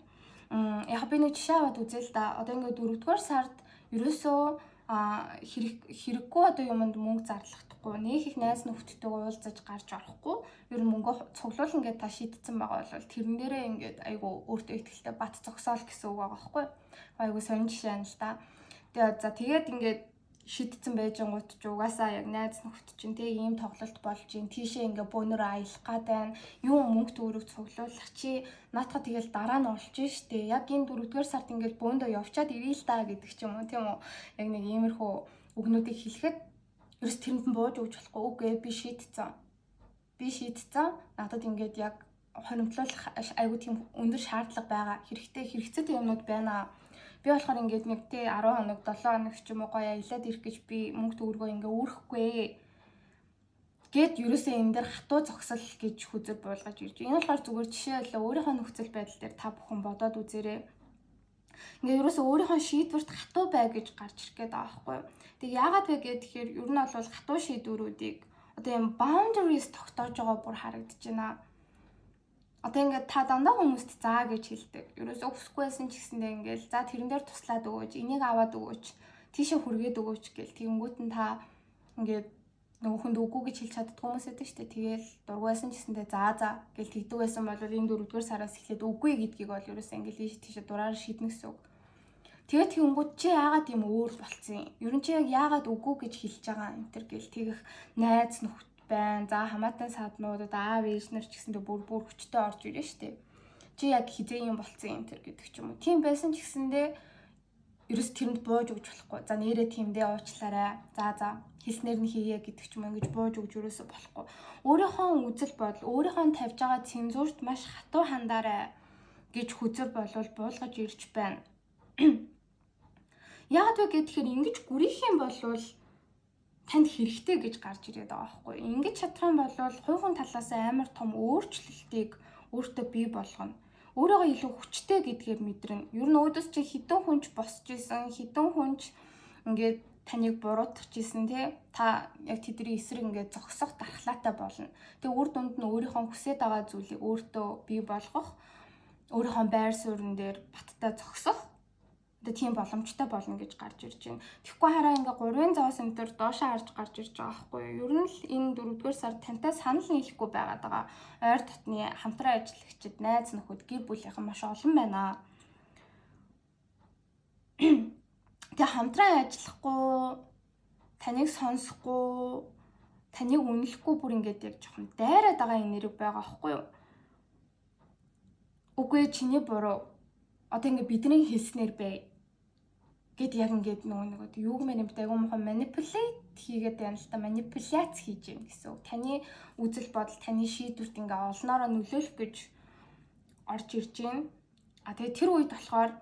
Яг би нэг жишээ аваад үзье л да. Одоо ингээд дөрөвдүгээр сард ерөөсөө хэрэггүй одоо юмд мөнгө зарлахдаггүй, нэг их найз нөхдөдөө уулзаж гарч орохгүй, ер нь мөнгө цуглуулна гэдээ та шийдсэн байгаа бол тэрэн дээрээ ингээд айгу өөртөө ихтэй бат зогсоол гэсэн үг байгаа байхгүй. Айгу сонин жишээ юм л да. Тэгээ за тэгээд ингээд шийдсэн байжингууд ч угаасаа яг найз нөхдөд чинь тэг ийм тоглолт болж ийн тийшээ ингээ бөөнөрөө аялах гад байна. Юу мөнгө төгрөг цуглуулах чи наатаха тэгэл дараа нь олж штэ. Яг энэ дөрөвдүгээр сард ингээл бөөндөө явчаад ирээ л та гэдэг ч юм уу, тийм үү. Яг нэг иймэрхүү үгнүүдийг хэлэхэд ерөөс тэрэнд нь бууж өгч болохгүй. Үгүй би шийдсэн. Би шийдсэн. Надад ингээд яг хоримтлуулах айгуу тийм өндөр шаардлага байгаа. Хэрэгтэй хэрэгцээтэй юмнууд байна. Би болохоор ингээд нэг тэ 10 хоног 7 хоног ч юм уу гоё аялаад ирэх гэж би мөнгө төгрөгөө ингээ үүрэхгүй гэд ерөөсөө энэ дээр хатуу зогсол гэж хүзэр буулгаж ирж. Энэ болохоор зүгээр жишээ л өөрийнхөө нөхцөл байдал дээр та бүхэн бодоод үзээрэй. Ингээ ерөөсөө өөрийнхөө шийдвэрт хатуу бай гэж гарч ирэх гээд байгаа байхгүй юу. Тэг яагаад вэ гэхээр ер нь бол хатуу шийдвэрүүдийг одоо юм boundaries тогтоож байгаа бүр харагдаж байна. Одоо ингээд та дандаа хүмүүст заа гэж хэлдэг. Ерөөсөө хүсэхгүй байсан ч гэсэндээ ингээд за тэрэн дээр туслаад өгөөч, энийг аваад өгөөч, тийшээ хүргээд өгөөч гэл тэгэнгүүт нь та ингээд нөгөө хүнд үгүй гэж хэлж чаддгүй хүмүүс байдаг шүү дээ. Тэгээл дургүй байсан ч гэсэндээ заа заа гэл тэгдэг байсан бол энэ дөрөвдүгээр сараас эхлээд үгүй гэдгийг бол ерөөсөө ингээд ийш тийшээ дураар шийднэ гэсэн үг. Тэгээд тэгэнгүүт чи яагаад юм өөр болцсон юм? Ер нь чи яг яагаад үгүй гэж хэлж байгаа энэ төр гэл тэгэх найз нөхөд байна. За, хамаатан саднуудад аав ээж нар ч гэсэндээ бүр бүр хүчтэй орж ирнэ шүү дээ. Чи яг хизээ юм болцсон юм тэр гэдэг ч юм уу. Тийм байсан ч гэсэндээ ерөөс тэрэнд бууж өгч болохгүй. За, нэрээ тиймдээ уучлаарай. За за хэлснээр нь хийе гэдэг ч юм уу ингэж бууж өгч ерөөсөө болохгүй. Өөрийнхөө үзэл бодол, өөрийнхөө тавьж байгаа цензурт маш хатуу хандаарай гэж хүзэр болвол буулгаж ирж байна. Яагаад вэ гэхээр ингэж гүрийх юм болвол танд хэрэгтэй гэж гарч ирээд байгаа байхгүй. Ингэж чадах юм бол хувь хүн талаас амар том өөрчлөлтийг өөртөө бий болгоно. Өөрийгөө илүү хүчтэй гэдгээр мэдэрнэ. Ер нь өөдөөс чи хідэн хүнч босч исэн, хідэн хүнч ингээд Таныг буруутгах гэсэн тий, та яг тэдний эсрэг ингээд зогсох дархлаатай болно. Тэгээ үр дүнд нь өөрийнхөө хүсэж байгаа зүйлийг өөртөө бий болгох, өөрийнхөө байр суурин дээр баттай зогсох одоо тийм боломжтой болно гэж гарч ирж байна. Тэгэхгүй хараа ингээ 3-ын зоос энэ төр доошоо харж гарч ирж байгаа байхгүй юу? Ер нь л энэ 4-р сар тантай санал нийлэхгүй байгаад байгаа. Ойр дотны хамтран ажиллагчид, найз нөхөд, гэр бүлийнхэн маш олон байна. Тэгээ хамтран ажиллахгүй, таныг сонсохгүй, таныг үнэлэхгүй бүр ингээд яг жоохон дайраад байгаа энерги байгаа байхгүй юу? Үгүй, чиний буруу. Одоо ингээд бидний хэлснээр бай гэд яг ингээд нөгөө юу гэмээр юм бэ, айгуу муухай manipulate хийгээд байна л та, манипуляц хийж юм гэсэн үг. Таны үзэл бодол, таны шийдвэрт ингээ олноороо нөлөөлөх гэж орж ирж байна. А тэгээ тэр үед болохоор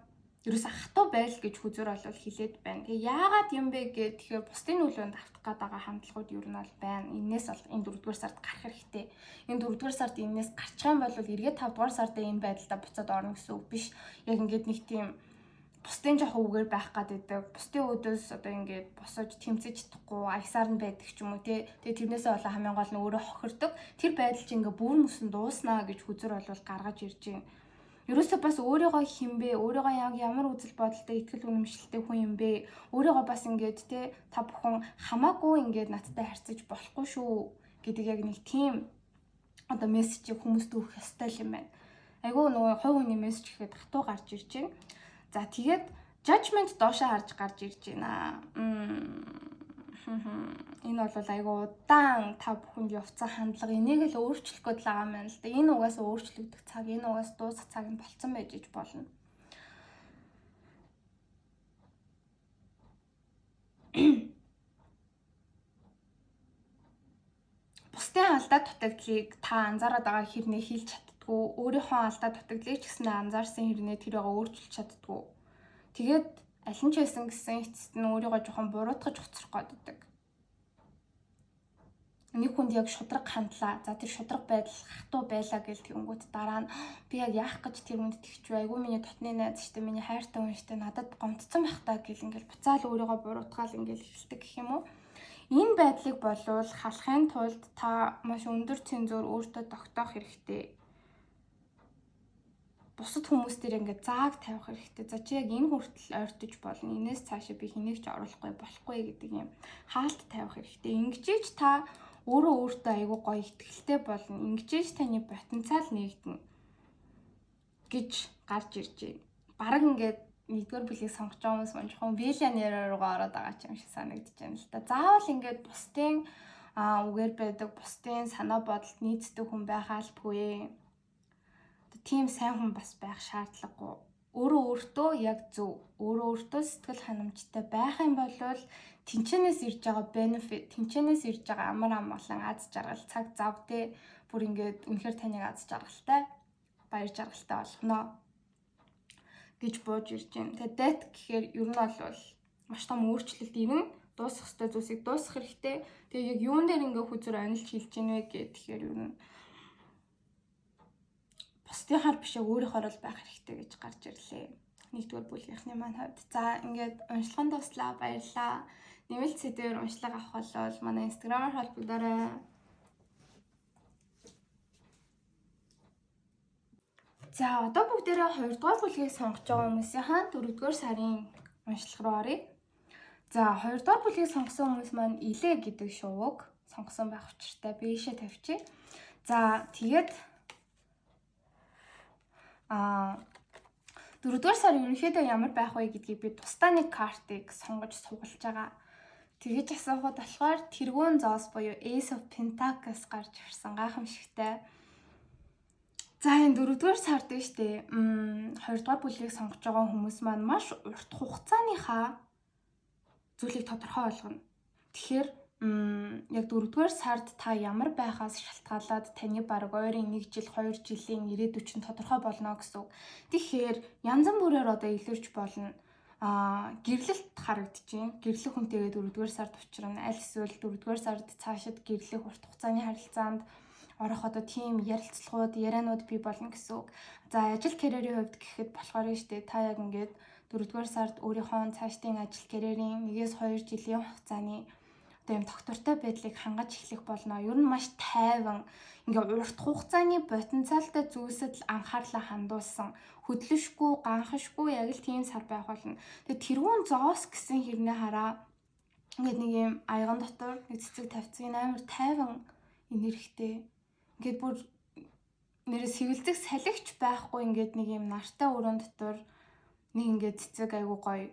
ерөөсө хатуу байл гэж хүзэр болвол хилээд байна. Тэгээ яагаад юм бэ гэхээр тэгэхээр бусдын нөлөөнд автах гээд байгаа хандлагууд ер нь бол байна. Энээс бол энэ 4-р сард гарах хэрэгтэй. Энэ 4-р сард энээс гарчих юм бол эргээд 5-р сард энэ байдалдаа буцаад орно гэсэн үг биш. Яг ингээд нэг тийм бусдын жоохон үгээр байх гад байдаг. Бусдын үүдээс одоо ингээд босож тэмцэж чадахгүй, аясаар нь байдаг ч юм уу тий. Тэгээ тэрнээсээ болоо хамгийн гол нь өөрөө хохирдог. Тэр байдал чинь ингээд бүр мөсөн дууснаа гэж хүзэр болвол гаргаж ирж байна. Ерөөсөө бас өөрийгөө хэн бэ? Өөрийгөө яг ямар үзэл бодолтой, итгэл үнэмшилтэй хүн юм бэ? Өөрийгөө бас ингээд те, та бүхэн хамаагүй ингээд надтай харьцаж болохгүй шүү гэдэг яг нэг тийм одоо мессежийг хүмүүст өгөх ёстой юм байна. Айгүй нөгөө хувь хүний мессеж гэхэд хатуу гарч ирж байна. За, тэгээд judgment доошоо харж гарч ирж байна. Энэ бол айгүй удаан та бүхэнд явцсан хандлага. Энийг л өөрчлөх гээд л байгаа юм байна л да. Энэ угаасаа өөрчлөгдөх цаг, энэ угаас дуусах цаг нь болцсон байж иж болно. Бусдын алдаа дутагдлыг та анзаараад байгаа хэрнээ хэлж чаддгүй, өөрийнхөө алдаа дутагдлыг ч гэсэн анзаарсан хэрнээ тэрийг өөрчилж чаддгүй. Тэгээд аль нь ч байсан гэсэн эцэст нь өөрийгөө жоохон буруутгаж хоцрох гээд байдаг. Нэг хүнд яг шудраг хандлаа. За, тэр шудраг байдал хатуу байлаа гэл тэгэнгүүт дараа нь би яг яах гэж тэр хүнд тэгч вэ? Айгүй миний дотны найз штэ, миний хайртай хүн штэ, надад гомдсон байх та гэл ингээл буцаал өөрийгөө буруутгаал ингээл эхэлдэг гэх юм уу? Энэ байдлыг болвол халахын тулд та маш өндөр цензуур өөртөө тогтоох хэрэгтэй. Бусад хүмүүс дээр ингээд зааг тавих хэрэгтэй. За, чи яг энэ хүртэл ойртож болно. Энээс цаашаа би хэнийг ч оруулахгүй, болохгүй гэдэг юм хаалт тавих хэрэгтэй. Ингэжээж та өөрөө өөртөө айгүй гоё итгэлтэй болно. Ингэжээж таны потенциал нээгдэнэ гэж гарч ирж байна. Бараг ингээд нэгдүгээр бүлгийг сонгож байгаа хүмүүс маань жоохон биллионер руугаа ороод байгаа ч юм шиг санагдаж байна л та. Заавал ингээд бусдын үгээр байдаг, бусдын санаа бодолд нийцдэг хүн байх албагүй. Тийм сайн хүн бас байх шаардлагагүй. Өөрөө өөртөө яг зөв, өөрөө өөртөө сэтгэл ханамжтай байх юм бол тэнчэнээс ирж байгаа benefit, тэнчэнээс ирж байгаа амар амгалан, аз жаргал, цаг зав те, бүр ингээд үнэхээр таныг аз жаргалтай, баяр жаргалтай болгоно гэж бууж ирж байна. Тэгээ death гэхээр ер нь бол маш том өөрчлөлт ирнэ. Дуусах ёстой зүйлсийг дуусгах хэрэгтэй. Тэгээ яг юун дээр ингээ хүзэр онилж хэлж гин вэ гэхээр ер нь бусдынхаар биш, өөрийнхөөр л байх хэрэгтэй гэж гарч ирлээ. Нэгдүгээр бүлгийнхний маань хувьд. За, ингээд уншлагын дуслаа, баярлаа. Нэмэлт сэдвээр уншлага авах бол манай Instagram-аар холбогдоорой. За, одоо бүгдээрээ 2 дугаар бүлгийг сонгож байгаа хүмүүсийнхаа 4 дугаар сарын уншлага руу оръё. За, 2 дугаар бүлгийг сонгосон хүмүүс маань илээ гэдэг шувууг сонгосон байх учиртай би ийшээ тавьчих. За, тэгээд 4 дугаар сар ерөнхийдөө ямар байх вэ гэдгийг би тусдаа нэг картыг сонгож сугалж байгаа. Тэгэж асуухад болохоор тэргүүн зоос буюу Ace of Pentacles гарч ирсэн, гайхамшигтай. За, энэ дөрөвдүгээр сард нь штэ хоёрдугаар бүлгийг сонгож байгаа хүмүүс маань маш урт хугацааныхаа зүйлийг тодорхой болгоно. Тэгэхээр яг дөрөвдүгээр сард та ямар байхаас шалтгаалаад таны баг ойрын 1 жил, 2 жилийн ирээдүй чинь тодорхой болно гэсэн үг. Тэгэхээр янз бүрээр одоо илэрч болно. Гэрлэлт харагдаж байна. Гэрлэх хүнтэйгээ дөрөвдүгээр сард учрна. Аль эсвэл дөрөвдүгээр сард цаашид гэрлэх урт хугацааны харилцаанд орох одоо тийм ярилцлагууд, ярианууд бий болно гэсэн үг. За, ажил карьерийн хувьд гэхэд болохоор нь штэ та яг ингээд Дөрөвдүгээр сард өөрийнхөө цаашдын ажил карьерийн 1-2 жилийн хугацааны одоо юм тогтвортой байдлыг хангаж эхлэх болно. Ер нь маш тайван ингээ урт хугацааны потенциалтай зүйлсэд л анхаарлаа хандуулсан, хөдлөшгүй, ганхашгүй яг л тийм сар байх болно. Тэгээ тэрүүн зоос гэсэн хэрнээ хараа ингээд нэг юм аяган дотор нэг цэцэг тавьсан, амар тайван энергитэй. Ингээд бүр нэрээ сэвэлзэх салхич байхгүй, ингээд нэг юм нартай өрөөнд дотор нэг ингээд цэцэг айгуу гоё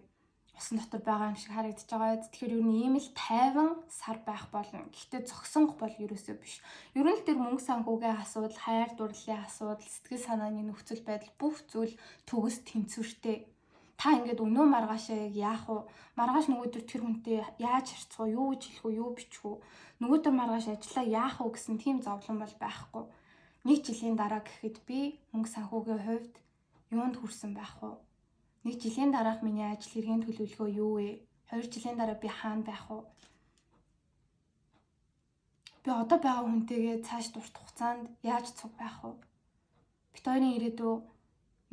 усан дотор байгаа юм шиг харагдаж байгаа. Тэгэхээр ер нь ийм л тайван сар байх болно. Гэхдээ зогсонгох бол ерөөсөө биш. Ер нь л тэр мөнгө санхүүгийн асуудал, хайр дурлалын асуудал, сэтгэл санааны нөхцөл байдал бүх зүйл төгс тэнцвэртэй. Та ингээд өнөө маргаашаа яг яах вэ? Маргааш нөгөөдөр тэр хүнтэй яаж харьцах вэ? Юу гэж хэлэх вэ? Юу бичих вэ? Нөгөөдөр маргааш ажиллаа яах вэ гэсэн тийм зовлон бол байхгүй. Нэг жилийн дараа гэхэд би мөнгө санхүүгийн хувьд юунд хүрсэн байх вэ? Нэг жилийн дараах миний ажил хэргийн төлөвлөгөө юу вэ? 2 жилийн дараа би хаана байх вэ? Би одоо байгаа хүнтэйгээ цааш урт хугацаанд яаж цуг байх вэ? Бид хоёрын ирээдүй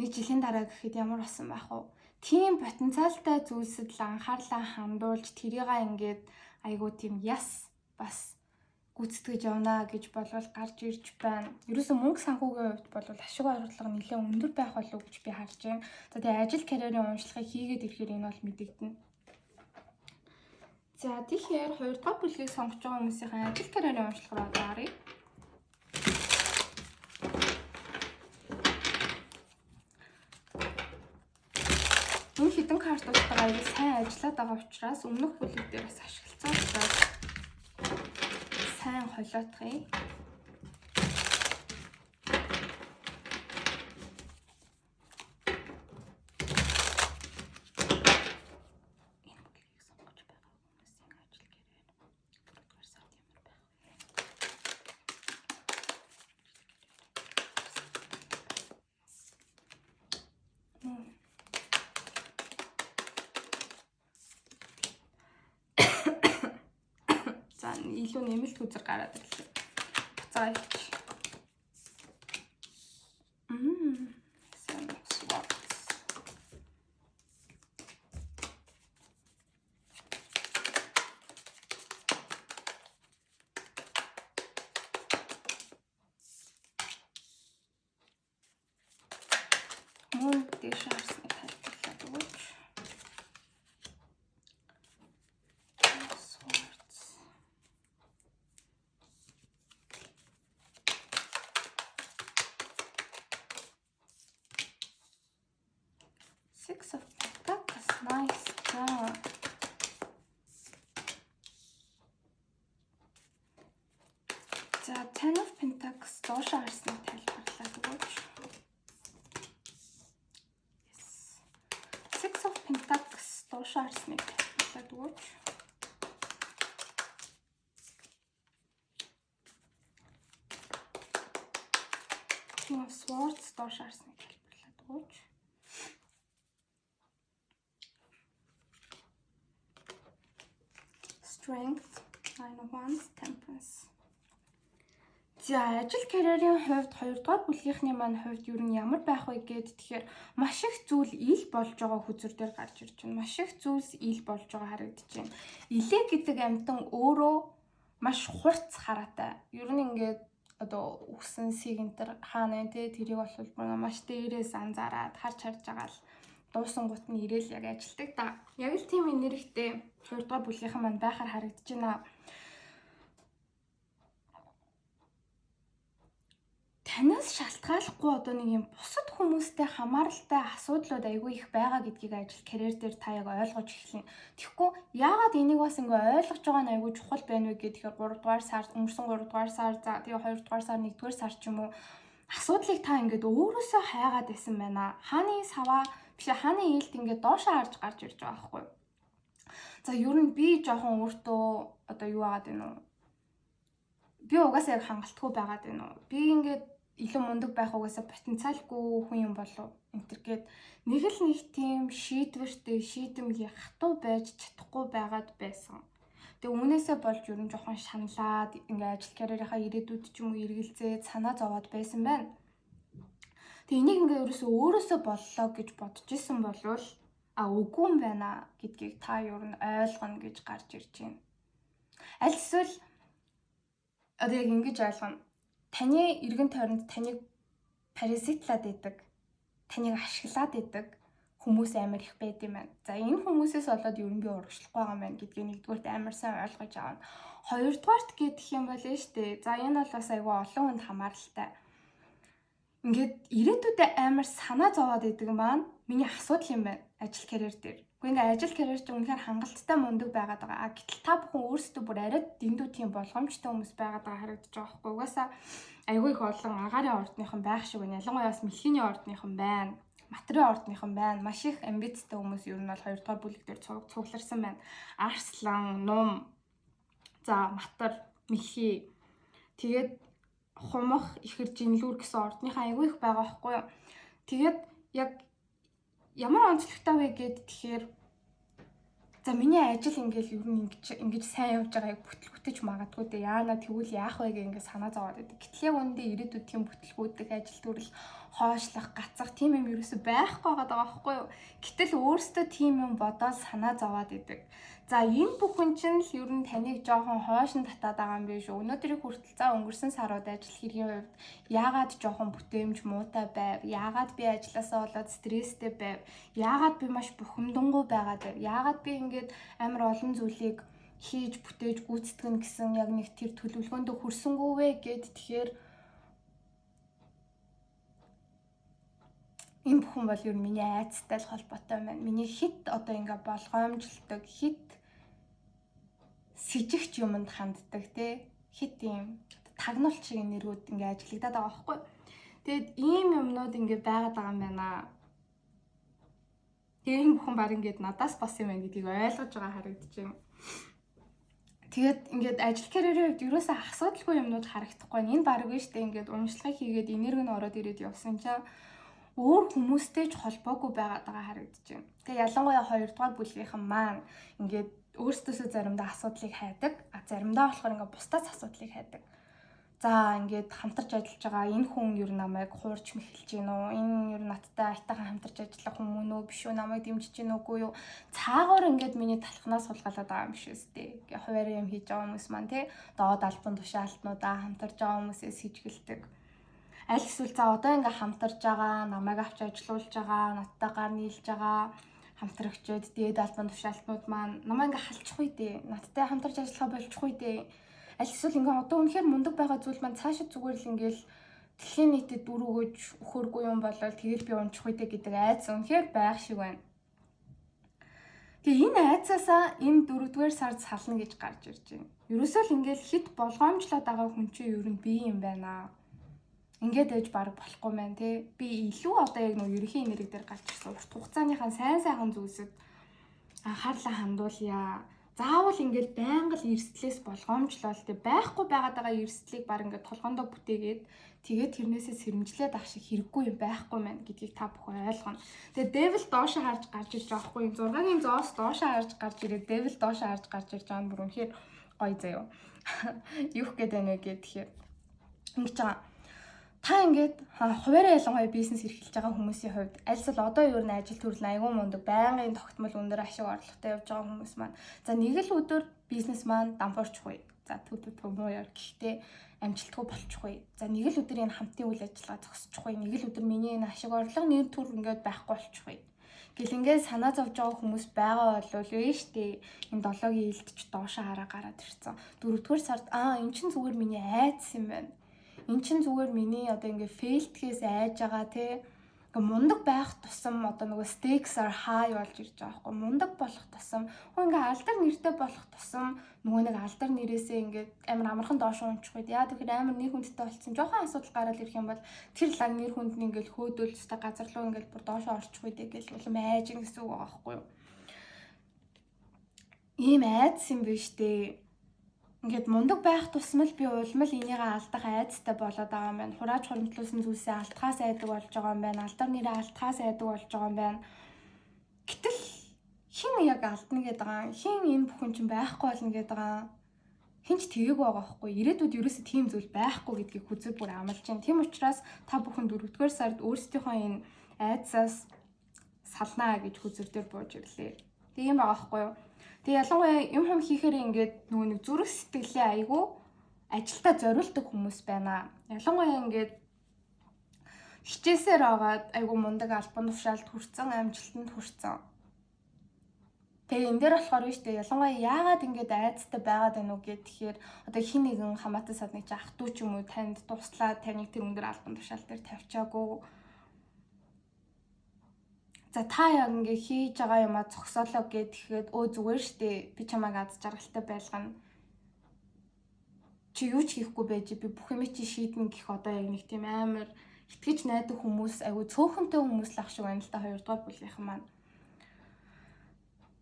нэг жилийн дараа гэхэд ямар болсон байх вэ? Тийм потенциалтай зүйлсэд л анхаарлаа хандуулж тэрийг ингээд айгуу тийм яс бас гүйцэтгэж явна гэж болвол гарч ирж байна. Ерөөсөө мөнгө санхүүгийн хувьд бол ашиг орлого нэлээд өндөр байх болов уу гэж би харж байна. За тэгээ ажил карьерийн уншлагыг хийгээд ирэхээр энэ бол мэдэгдэнэ. За тэгэхээр 2 дугаар бүлгийг сонгож байгаа хүмүүсийн ажил карьерийн уншлага руу одоо оръё. Энэ хэдэн картуудтайгаа аягүй сайн ажиллаад байгаа учраас өмнөх бүлэг дээр бас ашигласан учраас сайн холиотох юм. Энэ бүлгийг сонгож байгаа хүмүүсийн ажил карьер дөрөвдүгээр сард ямар байх вэ? За илүү нэмэлт хүзэр гараад ирлээ. Буцаа авчих. Seven of Swords. Мөн дээш харсныг тайлбарлаад өгөөч. Swords. Six of Pentacles. Nice. За. За, Ten of Pentacles доошоо харсныг тайлбарлаад өгөөч. Yes. Six of Pentacles доошоо харсныг тайлбарлаад өгөөч. King of Swords доошоо харсныг тайлбарлаад өгөөч. Strength, Nine of Wands, Temperance. За, ажил карьерийн хувьд 2 дугаар бүлгийнхний маань хувьд ер нь ямар байх вэ гээд тэгэхээр маш их зүйл ил болж байгаа хүзэр дээр гарч ирж байна. Маш их зүйлс ил болж байгаа харагдаж байна. Илээ гэдэг амьтан өөрөө маш хурц хараатай. Ер нь ингээд одоо үхсэн сиг энэ төр хаана те тэрийг бол маш дээрээс анзаараад харж харж байгаа л дуусан гут нь ирээл яг ажилтдаг да. Яг л тийм энергитэй 2 дугаар бүлгийнхэн маань байхаар харагдаж байна. Танаас шалтгааллахгүй одоо нэг юм бусад хүмүүстэй хамааралтай асуудлууд айгүй их байгаа гэдгийг ажил карьер дээр та яг ойлгож эхэлнэ. Тэгэхгүй яагаад энийг бас ингээ ойлгож байгаа нь айгүй чухал байна вэ гэхээр 3 дугаар сар, өнгөрсөн 3 дугаар сар, за тэгээ 2 дугаар сар, 1 дугаар сар ч юм уу асуудлыг та ингээд өөрөөсөө хайгаад байсан байна. Хааны саваа биш, хааны ээлд ингээд доошоо харж гарч ирж байгаа байхгүй юу? За, ер нь би жоохон өөртөө одоо юу байгаад байна уу? Би угаасаа яг хангалтгүй байгаад байна уу? Би ингээд илүү мундаг байх угаасаа потенциалгүй хүн юм болов энэ төр гээд нэг л нэг тийм шийдвэртэй, шийдэмгий, хатуу байж чадахгүй байгаад байсан. Тэгээ үүнээсээ болж ер нь жоохон шаналаад ингээ ажил карьерийнхаа ирээдүйд ч юм уу эргэлзээд санаа зовоод байсан байна. Тэгээ энийг ингээ ерөөсөө өөрөөсөө боллоо гэж бодож исэн болвол А үгүй юм байна гэдгийг та юу н ойлгоно гэж гарч ирж байна. Аль эсвэл одоо яг ингэж ойлгоно. Таны эргэн тойронд таныг паразитлаад идэг, таныг ашиглаад идэг хүмүүс амар их байд юм байна. За, энэ хүмүүсээс болоод ер нь би урагшлахгүй байгаа юм байна гэдгийг нэгдүгээрт амар сайн ойлгож аавна. Хоёрдугаарт гэх юм бол нь штэ. За, энэ бол бас айгүй олон хүнд хамааралтай. Ингээд ирээдүйдээ амар санаа зовоод идэг маань миний асуудал юм байна ажил карьер дээр. Гэхдээ ингээ ажил карьер чинь үнэхээр хангалттай мундаг байгаад байгаа. А гэтэл та бүхэн өөрсдөө бүр арай дэндүү тийм болгоомжтой хүмүүс байгаад байгаа харагдаж байгаа байхгүй. Угаасаа айгүй их олон агаарын ордныхан байх шиг байна. Ялангуяа бас мэлхийний ордныхан байна. Матрын ордныхан байна. Маш их амбицтай хүмүүс ер нь бол 2 дугаар бүлэг дээр цугларсан байна. Арслан, нум, за матар, мэлхий. Тэгээд хумах, ихэр жинлүүр гэсэн ордныхан айгүй их байгаа байхгүй юу. Тэгээд яг ямар онцлогтой вэ гэд тэгэхээр, за, миний ажил ингээл ер нь ингэж сайн явж байгааг бүтлгүүтэж магадгүй дээ. Яана тэгвэл яах вэ гэх ингээд санаа зовоод байдаг. Гэтэл яг үүндээ ирээдүйд тийм бүтлгүүтэх, ажил төрөл хойшлох, гацах тийм юм ерөөсөй байхгүй байгаа байхгүй юу? Гэтэл өөртөө тийм юм бодоод санаа зовоод идэг. За, энэ бүхэн чинь л ер нь таныг жоохон хойш нь татаад байгаа юм биш үү? Өнөөдрийг хүртэл, за, өнгөрсөн сарууд ажил хэргийн хувьд яагаад жоохон бүтээмж муутай байв? Яагаад би ажилласаа болоод стресстэй байв? Яагаад би маш бухимдангуй байгаад байв? Яагаад би ингээд амар олон зүйлийг хийж бүтээж гүйцэтгэнэ гэсэн яг нэг тэр төлөвлөгөөндөө хүрсэнгүү вэ гэд тэгэхээр энэ бүхэн бол ер нь миний айцтай л холбоотой байна. Миний хит одоо ингээ болгоомжлдог, хит сэжигч юмд ханддаг те, хит юм тагнуулт шиг нэрүүд ингээ ажиллагдаад байгаа байхгүй. Тэгээд ийм юмнууд ингээ байгаад байгаа юм байна. Тэгээ энэ бүхэн баг ингээд надаас бас юм байна гэдгийг ойлгож байгаа харагдаж байна. Тэгээд ингээд ажил карьерийн хувьд ерөөсөө асуудалгүй юмнууд харагдахгүй. Энэ баг нь штэ ингээд уншлагыг хийгээд энерги нь ороод ирээд явсан чинь өөр хүмүүстэй ч холбоогүй байгаад байгаа харагдаж байна. Тэгээ ялангуяа 2 дугаар бүлгийнхэн маань ингээд өөрсдөөсөө заримдаа асуудлыг хайдаг, а заримдаа болохоор ингээд бусдаас асуудлыг хайдаг. За, ингээд хамтарч ажиллаж байгаа энэ хүн ер нь намайг хуурч мэхэлж гин үү? Энэ ер нь надтай аятайхан хамтарч ажиллах хүн мөн үү? Биш үү? Намайг дэмжиж гин үгүй юу? Цаагаар ингээд миний талхнаас сулгаалаад байгаа юм биш үстэй. Ингээ хуваарь юм хийж байгаа хүмүүс маань те доод албан тушаалтнуудаа хамтарч байгаа хүмүүсээс хийжгэлдэг. Аль эсвэл за одоо ингээ хамтарч байгаа, намайг авч ажилуулж байгаа, надтай гар нийлж байгаа хамтрагчид, дээд албан тушаалтнууд маань намайг ингээ халчих үе дээ. Надтай хамтарч ажиллахаа болчих үе дээ. Аль эсвэл ингээ одоо үнэхээр мундаг байгаа зүйл маань цаашаа зүгээр л ингээл дэлхийн нийтэд дүр өгөж өхөргүй юм болол тэгэл би унчих үе дээ гэдэг айц үнэхээр байх шиг байна. Тэгээ энэ айцаасаа энэ дөрөвдүгээр сард сална гэж гарч ирж байна. Ерөөсөө л ингээл хит болгоомжлоод байгаа хүн чинь ер нь би юм байна. Ингээд байж баг болохгүй маань те. Би илүү одоо яг нэг ерөнхий энерги дээр гарч ирсэн. Урт хугацааныхаа сайн сайхан зүйлсэд анхаарлаа хандуулъя. Заавал ингээд байнга л эрсдлээс болгоомжлол те, байхгүй байгаад байгаа эрсдлийг баг ингээд толгоондоо бүтээгээд тэгээд тэрнээсээ сэрэмжлээд ах шиг хэрэггүй юм байхгүй мэн гэдгийг та бүхэн ойлгоно. Тэгээд Devil доошоо харж гарч ирж байгаа хгүй юм. 6-гийн зоос доошоо харж гарч ирээд Devil доошоо харж гарч ирж байгаа нь бүр үнэхээр гоё заяо. Юу гээд байна вэ гэхээр ингэж байгаа. Та ингээд хуваараа, ялангуяа бизнес эрхэлж байгаа хүмүүсийн хувьд, альсвал одоо ер нь ажил төрөл айгүй мундаг, байнгын тогтмол өндөр ашиг орлоготой явж байгаа хүмүүс маань, за, нэг л өдөр бизнес маань дампуурчихгүй. За, төв төв төв муу яар гэхдээ амжилтгүй болчихгүй. За, нэг л өдөр энэ хамтын үйл ажиллагаа зогсчихгүй. Нэг л өдөр миний энэ ашиг орлого нэр төр ингээд байхгүй болчихгүй. Гэл ингээд санаа зовж байгаа хүмүүс байгаа болвол ээ штэ, энэ долоогийн илдч доошоо хараа гараад ирсэн. Дөрөвдүгээр сард аа эн чин зүгээр миний айдас юм байна. Эн чин зүгээр миний одоо ингээ fail-дэхээс айж байгаа те. Ингээ мундаг байх тусам одоо нөгөө stakes are high болж ирж байгаа байхгүй. Мундаг болох тусам, хөө ингээ алдар нэртэй болох тусам нөгөө нэг алдар нэрээсээ ингээ амар амархан доош унчих үед яа тэгэхээр амар нэр хүндтэй болцсон, жоохон асуудал гараад ирэх юм бол тэр лаг нэр хүнд нь ингээл хөөдөл өстой газар руу ингээл бүр доошоо орчих үед ингээл улам айж гэсэн үг байгаа байхгүй юу. Ийм айдас юм биш үү? Ингээд мундаг байх тусам л би улам л энийгээ алдах айдастай болоод байгаа юм байна. Хурааж хуримтлуулсан зүйлсээ алдахаас айдаг болж байгаа юм байна. Алдар нэрээ алдахаас айдаг болж байгаа юм байна. Гэтэл хэн яг алдна гэдэг байгаа. Хэн энэ бүхэн чинь байхгүй болно гэдэг байгаа. Хэн ч тэгээгүй байгаа байхгүй. Ирээдүйд ерөөсөө тийм зүйл байхгүй гэдгийг хүзээ бүр амлаж байна. Тийм учраас та бүхэн дөрөвдүгээр сард өөрсдийнхөө энэ айдсаас Салнаа гэж хөзөр дээр бууж ирлээ. Тэг юм байгаа байхгүй юу? Тэг ялангуяа юм хум хийхээр ингээд нөгөө нэг зүрх сэтгэлээ айгүй ажилдаа зориулдаг хүмүүс байна. Ялангуяа ингээд хичээсээр агаад айгүй мундаг албан тушаалд хүрсэн, амжилтанд хүрсэн. Тэгээ энэ дээр болохоор нь штэ ялангуяа яагаад ингэж айцтай байгаад байна уу гэхээр одоо хин нэгэн хамаатан садны чи ах トゥ ч юм уу танд туслаад таныг тэр өндөр албан тушаал дээр тавьчаагүй. За та яг ингээ хийж байгаа юмаа зогсоолоо гэхэд өө зүгээр штэ би чамайг аз жаргалтай байлгана. Чи юу ч хийхгүй байж би бүх юмыг чи шийднэ гэх одоо яг нэг тийм амар итгэж найдаг хүмүүс айгүй цөөхөнтэй хүмүүс л ах шиг байна л да 2 дугаар бүлгийнхэн маань.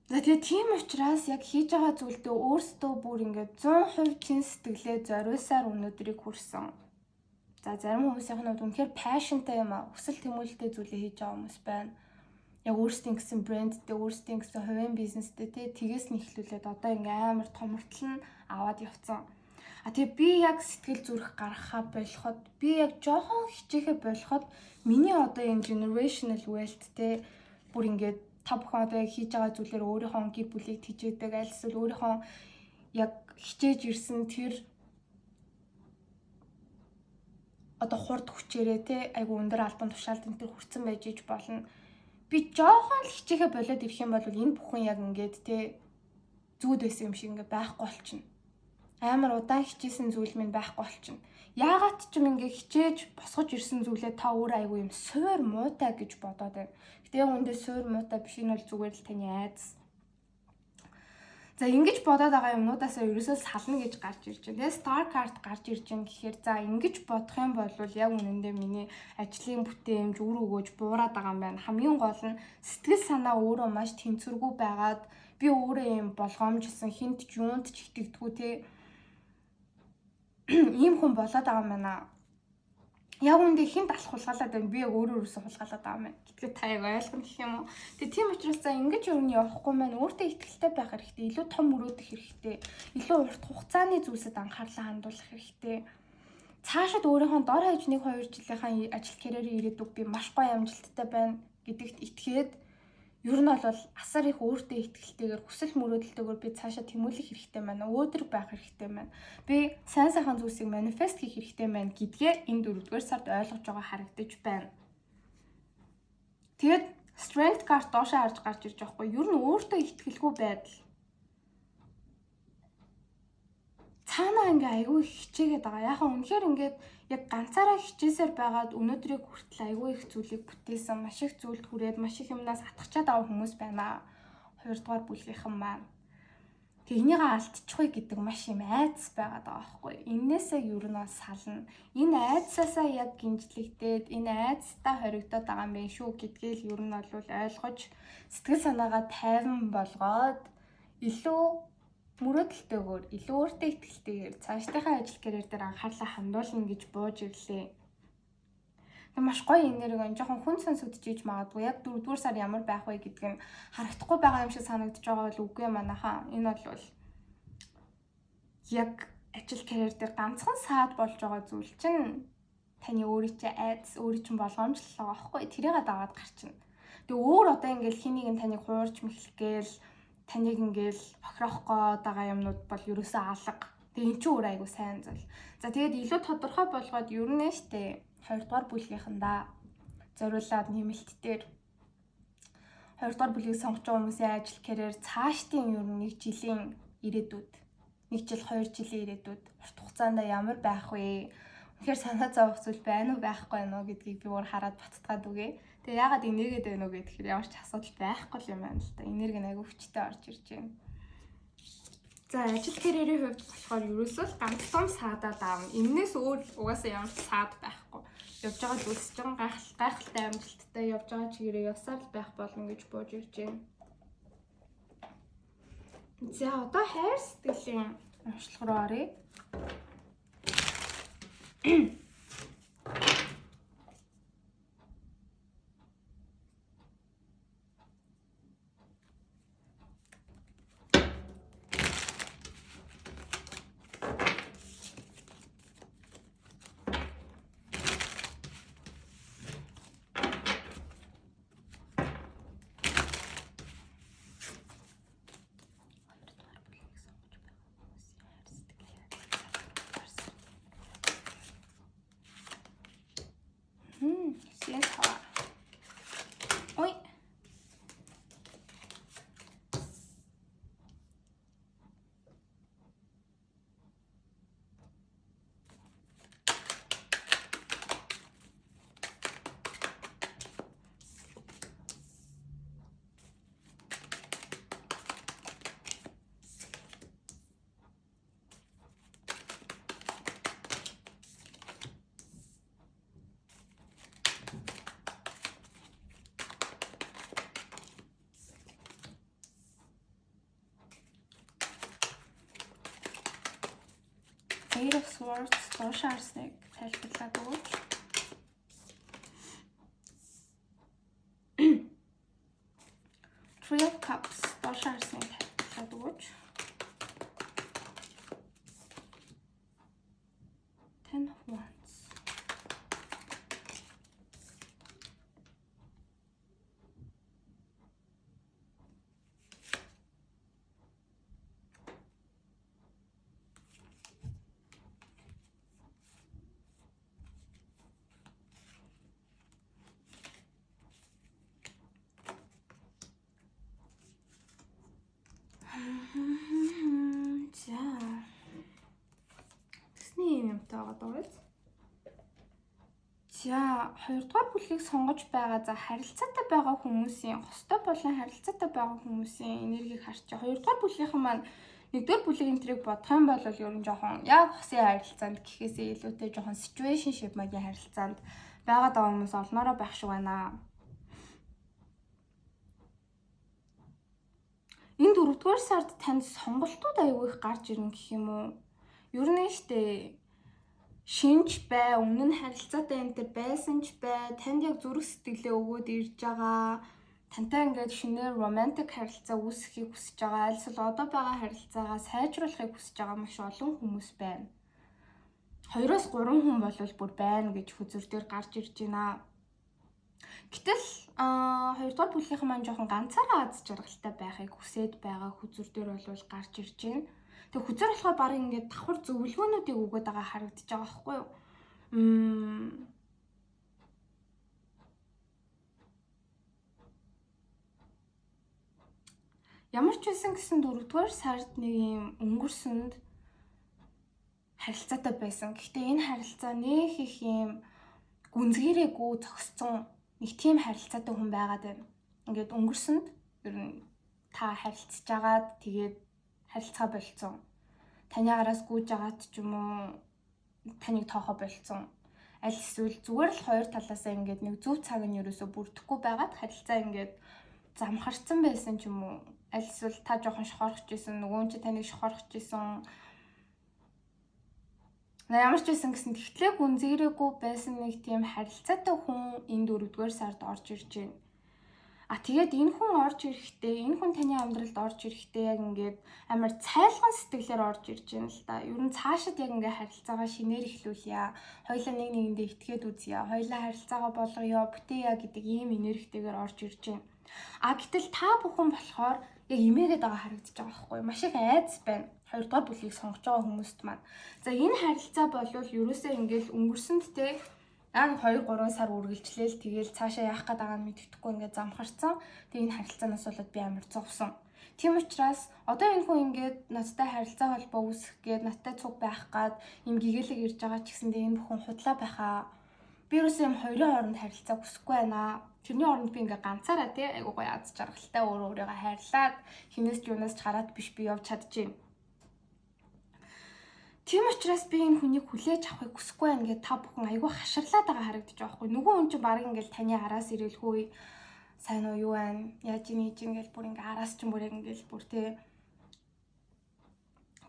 За тэгээ тийм учраас яг хийж байгаа зүйлдээ өөрсдөө бүр ингээд 100% чин сэтгэлээ зориулсаар өнөөдрийг хүрсэн. За зарим хүмүүсийн хувьд үнэхээр passionтай юм а хүсэл тэмүүлэлтэй зүйлээ хийж байгаа хүмүүс байна. Яг өөрсдийн гэсэн брэндтэй, өөрсдийн гэсэн хувийн бизнестэй тий тэгээс нь эхлүүлээд одоо ингээ амар томортол нь аваад явцсан. А тэгээ би яг сэтгэл зүрх гаргахаа болоход би яг жоохон хичээхэ болоход миний одоо энэ generational wealth те бүр ингээд та бүхэн одоо яг хийж байгаа зүйлээр өөрийнхөө гэр бүлийг тэжээдэг, аль эсвэл өөрийнхөө яг хичээж ирсэн тэр одоо хурд хүчээрээ те айгу өндөр албан тушаалд энэ төр хүрсэн байж иж болно. Би жоохон л хичээхэ болоод ирэх юм бол энэ бүхэн яг ингээд те зүуд байсан юм шиг ингээд байхгүй болчихно. Амар удаан хичээсэн зүйл минь байхгүй болчихно. Яагаад ч юм ингээ хичээж босгож ирсэн зүйлээ та өөрөө айгу юм суур муутай гэж бодоод байна. Гэтэ яг үндэ суур муутай биш, энэ бол зүгээр л таны айдас. За ингэж бодоод байгаа юмнуудаасаа ерөөсөө сална гэж гарч ирж байна. Тэгээ star card гарч ирж байна гэхээр за ингэж бодох юм бол яг үнэндээ миний ажлын бүтээмж үр өгөөж буураад байгаа юм байна. Хамгийн гол нь сэтгэл санаа өөрөө маш тэнцвэргүй байгаад би өөрөө юм болгоомжилсан хинт ч юунд ч итгэдэггүй те ийм хүн болоод байгаа юм байна. Яг үндэ хинт алах хулгайлаад байна. Би яг өөрөө өөрөөсөө хулгайлаад байгаа юм байна. Гэдгээ та яг ойлгоно гэх юм уу? Тэгээ тийм учраас за ингэж юу нь явахгүй маань өөртөө ихтгэлтэй байх хэрэгтэй. Илүү том мөрөөдөх хэрэгтэй. Илүү урт хугацааны зүйлсэд анхаарлаа хандуулах хэрэгтэй. Цаашид өөрийнхөө дор хаяж 1-2 жилийнхаа ажил карьерийн ирээдүг би маш гоё амжилттай байна гэдэгт итгээд ер нь бол асар их өөртөө ихтгэлтэйгээр хүсэл мөрөөдөлтэйгээр би цаашаа тэмүүлэх хэрэгтэй байна. Өөдрөг байх хэрэгтэй байна. Би сайн сайхан зүйлсийг манифест хийх хэрэгтэй байна гэдгээ энэ 4-р сард ойлгож байгаа харагдаж байна. Тэгээд strength card доошоо харж гарч ирж байгаа хгүй. Ер нь өөртөө итгэлгүй байдал. Цаанаа ингээ айгүй их хичээгээд байгаа. Яхаа үнэхээр ингээд яг ганцаараа хичээсээр байгаад өнөөдрийг хүртэл айгүй их зүйлийг бүтээсэн, маш их зүйлд хүрээд маш их юмнаас атгачаад авах хүмүүс байна. 2 дугаар бүлгийнхэн маань. Тэгээ энийгээ алдчихгүй гэдэг маш юм айдас байгаад байгаа байхгүй. Эннээсээ ер нь сална. Энэ айдсаасаа яг гинжлэгдээд энэ айдастаа хоригдоод байгаа юм байна шүү гэдгээ л ер нь бол ойлгож сэтгэл санаагаа тайван болгоод илүү мөрөөдөлтэйгээр, илүү өөртөө итгэлтэйгээр цаашдынхаа ажил карьер дээр анхаарлаа хандуулна гэж бууж ирлээ. Тэг маш гоё энерги байна. Жохон хүн сонсогдож иж магадгүй. Яг 4-р сар ямар байх вэ гэдг нь харагдахгүй байгаа юм шиг санагдаж байгаа бол үгүй манайхаа. Энэ бол яг ажил карьер дээр ганцхан саад болж байгаа зүйл чинь таны өөрийн чинь айдас, өөрийн чинь болгоомжлол байгаа байхгүй. Тэрийг дагаад гарчна. Тэг өөр одоо ингээл хин нэгэн таныг хуурч мэхлэх гээл таныг ингээл бохирох гээд байгаа юмнууд бол ерөөсөө алга. Тэгээ эн чинь өөр айгу сайн зүйл. За тэгээд илүү тодорхой болгоод ер нь штэ 2 дугаар бүлгийнхэндээ зориулаад нэмэлт дээр 2 дугаар бүлгийг сонгож байгаа хүмүүсийн ажил карьер цаашдын ер нь 1 жилийн ирээдүйд, 1 жил 2 жилийн ирээдүйд урт хугацаанд ямар байх вэ? Үнэхээр санаа зовох зүйл байна уу байхгүй юу гэдгийг би өөр хараад баттгаад үгээ. Тэгээ яагаад инээгээд байна уу гэхээр ямар ч асуудал байхгүй юм байна л да. Энерги нь айгүй хүчтэй орж ирж байна. За ажил карьерийн хувьд болохоор ерөөсөө л ганц том саадаа давна. Эннээс өөр угаасаа ямар ч саад байхгүй. Явж байгаа зүйлс чинь гайхалтай амжилттай явж байгаа чигээрээ явсаар л байх болно гэж бууж ирж байна. За одоо хайр сэтгэлийн уншлага руу оръё. Eight of Swords доош харсныг тайлбарлаад өгөөч. Three of Cups доош харсныг тайлбарлаад өгөөч. Ten of Wands. За. Тэсний юм юмтай байгаа даа. За, хоёрдугаар бүлгийг сонгож байгаа, за, харилцаатай байгаа хүмүүсийн, хостой болон харилцаатай байгаа хүмүүсийн энергийг харчих. Хоёрдугаар бүлгийнхэн маань нэгдүгээр бүлгийн тэрийг бодох юм бол ер нь жоохон яг хосын харилцаанд гэхээсээ илүүтэй жоохон situationship маягийн харилцаанд байгаа даа хүмүүс олноороо байх шиг байна. Энэ дөрөвдүгээр сард танд сонголтууд аягүй их гарч ирнэ гэх юм уу? Ер нь штэ шинж бай, өмнө нь харилцаатай энэ төр байсан ч бай, танд яг зүрх сэтгэлээ өгөөд ирж байгаа, тантай ингээд шинээр romantic харилцаа үүсгэхийг хүсэж байгаа, альсвал одоо байгаа харилцаагаа сайжруулахыг хүсэж байгаа маш олон хүмүүс байна. 2-оос 3 хүн бол бүр байна гэж хөзөр дээр гарч ирж байна. Гэтэл хоёрдугаар бүлгийнхэн маань жоохон ганцаараа аз жаргалтай байхыг хүсээд байгаа хөзөр дээр бол гарч ирж байна. Тэгээ хөзөр болохоор баг ингээд давхар зөвлөгөөнүүдийг өгöd байгаа харагдаж байгаа байхгүй юу? Ямар ч байсан гэсэн дөрөвдүгээр сард нэг юм өнгөрсөнд харилцаатай байсан. Гэхдээ энэ харилцаа нэх их юм гүнзгийрээгүй зогссон нэг тийм харилцаатай хүн байгаад байна. Ингээд өнгөрсөнд ер нь та харилцаж агаад тэгээд харилцаа болцсон. Таны араас гүйж агаад ч юм уу таныг тоохоо болцсон. Аль эсвэл зүгээр л хоёр талаасаа ингээд нэг зөв цаг нь ерөөсө бүрдэхгүй байгаад харилцаа ингээд замхарсан байсан ч юм уу. Аль эсвэл та жоохон шохорхож исэн, нөгөө нь чи таныг шохорхож исэн. Ямар ч байсан гэсэн тэгтлээ гүнзгийрээгүй байсан нэг тийм харилцаатай хүн энэ дөрөвдүгээр сард орж ирж байна. А тэгээд энэ хүн орж ирэхдээ, энэ хүн таны амьдралд орж ирэхдээ яг ингээд амар цайлган сэтгэлээр орж ирж байна л да. Ер нь цаашид яг ингээд харилцаагаа шинээр эхлүүлье. Хоёулаа нэг нэгэндээ итгээд үзье. Хоёулаа харилцаагаа болгоё, бүтээе гэдэг ийм энергитэйгээр орж ирж байна. А гэтэл та бүхэн болохоор яг имээгээд байгаа харагдаж байгаа байхгүй юу? Маш их айдас байна. Хоёрдугаар бүлгийг сонгож байгаа хүмүүст маань. За, энэ харилцаа болвол ерөөсөө ингээл өнгөрсөнд те яг 2 3 сар үргэлжлээл, тэгээл цаашаа яах гээд байгааг нь мэдэхгүй ингээд замхарсан. Тэгээ энэ харилцаанаас болоод би амар зовсон. Тийм учраас одоо энэ хүн ингээд надтай харилцаа холбоо үүсгэх гээд, надтай цуг байх гээд юм гэгээлэг ирж байгаа ч гэсэндээ энэ бүхэн худлаа байхаа. Би ерөөсөө юм хоёрын хооронд харилцаа хүсэхгүй байна. Тэрний оронд би ингээ ганцаараа тий айгуу гоё аз жаргалтай өөрөө өөрийгөө хайрлаад хинээс ч юунаас ч хараад биш би явж чадчихээн. Тийм учраас би энэ хүнийг хүлээж авахыг хүсэхгүй байна гэдээ та бүхэн айгүй хаширлаад байгаа харагдаж байгаа байхгүй. Нөгөө хүн чинь баг ингээл таны араас ирэлгүй сайн уу, юу байна, яаж ийн хийж ингээл бүр ингээ араас чинь бүр ингээл бүр тий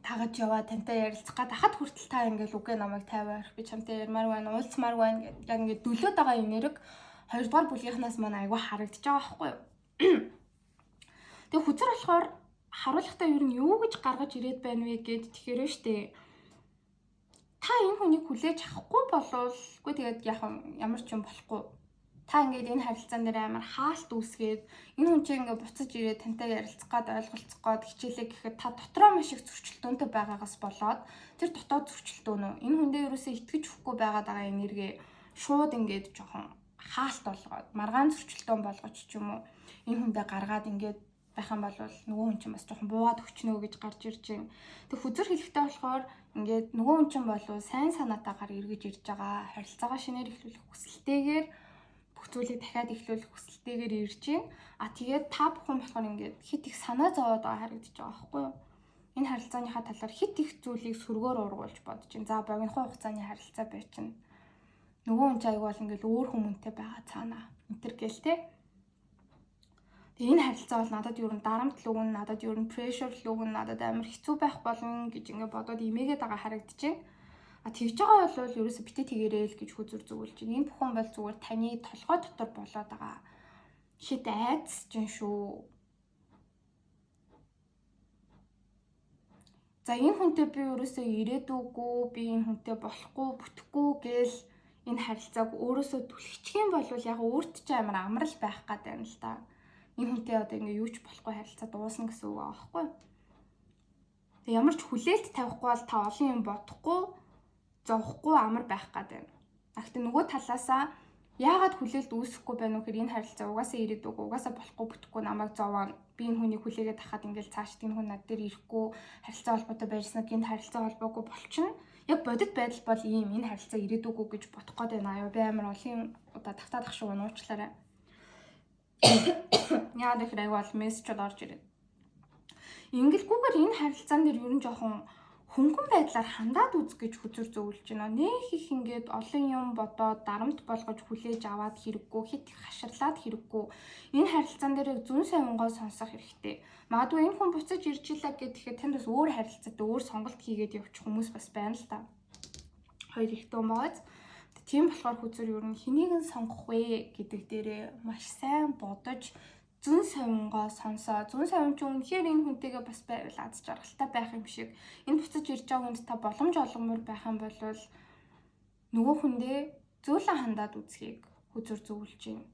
тагаж яваа, тантай ярилцах гад хахад хүртэл та ингээл үгүй, намайг 50 арих, би чамтай ярмаар байна, уулзмаар байна гэд яг ингээд дөлөөд байгаа энерги хоёрдугаар бүлгийнхнаас маань айгүй харагдаж байгаа байхгүй юу. Тэгээ хөзөр болохоор харуулгатай ер нь юу гэж гаргаж ирээд байна вэ гэд тэгэхээр штэ та энэ хүнийг хүлээж авахгүй болвол үгүй тэгээд яг ямар ч юм болохгүй. Та ингээд энэ харилцаан дээр амар хаалт үүсгээд энэ хүн чинь ингээд буцаж ирээд тантай ярилцах гад, ойлголцох гад хичээлээ гэхэд та дотроо маш их зөрчилдөөнтэй байгаагаас болоод тэр дотоод зөрчилдөөн үү, энэ хүндээ ерөөсөө итгэж өгөхгүй байгаад байгаа энерги шууд ингээд жоохон хаалт болгоод, маргаан зөрчилдөөн болгож ч юм уу энэ хүндээ гаргаад ингээд байх юм бол нөгөө хүн чинь бас жоохон буугаад өчнөө гэж гарч ирж байна. Тэг хөзөр хэлэхтэй болохоор ингээд нөгөө хүн чинь болов сайн санаатаагаар эргэж ирж байгаа, харилцаагаа шинээр эхлүүлэх хүсэлтэйгээр, бүх зүйлийг дахиад эхлүүлэх хүсэлтэйгээр ирж байна. А тэгээд та бүхэн болохоор ингээд хит их санаа зовоод байгаа харагдаж байгаа байхгүй юу? Энэ харилцааныхаа талаар хит их зүйлийг сөргөөр ургуулж бодож байна. За, богинохон хугацааны харилцаа бай чинь. Нөгөө хүн чинь аягүй бол ингээд өөр хүмүүнтэй байгаа цаана. Энтер гээл те. Тэгээ энэ харилцаа бол надад ер нь дарамт л өгнө, надад ер нь pressure л өгнө, надад амар хэцүү байх болно гэж ингээд бодоод имээгээд байгаа харагдаж байна. А тэгж байгаа бол ерөөсө битээ тэгэрээ л гэж хүзүр зөвлөж байна. Энэ бүхэн бол зүгээр таны толгой дотор болоод байгаа шит айдас чинь шүү. За энэ хүнтэй би ерөөсөө ирээдүггүй, би энэ хүнтэй болохгүй, бүтэхгүй гээл энэ харилцааг өөрөөсөө түлхчих юм бол яг өөрт ч амар амрал байх гад байна л да. Энэ хүнтэй одоо ингээ юу ч болохгүй харилцаа дуусна гэсэн үг байгаа байхгүй юу? Тэг ямар ч хүлээлт тавихгүй бол та олон юм бодохгүй, зовхгүй амар байх гад байна. А гэхдээ нөгөө талаасаа яагаад хүлээлт үүсэхгүй байна вэ гэхээр энэ харилцаа угаасаа ирээдүг, угаасаа болохгүй, бүтэхгүй намайг зовоон. Би энэ хүнийг хүлээгээд тахад ингээл цааш энэ хүн над дээр ирэхгүй, харилцаа холбоотой байрснаа гинт харилцаа холбоогүй болчихно. Яг бодит байдал бол ийм, энэ харилцаа ирээдүггүй гэж бодох гээд байна аюу. Би амар олон удаа тавтаад ах шиг уучлаарай. Яагаад гэхээр аюу бол мессежүүд орж ирээд. Ингэлгүйгээр энэ харилцаан дээр ер нь жоохон хөнгөн байдлаар хандаад үзэх гэж хүзэр зөвлөж байна. Нэх их ингээд олон юм бодоод дарамт болгож хүлээж аваад хэрэггүй, хит их хаширлаад хэрэггүй. Энэ харилцаан дээр зүүн савингоо сонсох хэрэгтэй. Магадгүй энэ хүн буцаж ирж илаа гэхэд танд бас өөр харилцаатай өөр сонголт хийгээд явчих хүмүүс бас байна л та. Хоёр ихтэй хүн байгааз. Тийм болохоор хүзэр ер нь хэнийг нь сонгох вэ гэдэг дээрээ маш сайн бодож зүүн савингоо сонсоо. Зүүн савин ч үнэхээр энэ хүнтэйгээ бас байвал аз жаргалтай байх юм шиг. Энэ буцаж ирж байгаа хүнд та боломж олгомор байх юм бол нөгөө хүндээ зөөлөн хандаад үзхийг хүзэр зөвлөж байна.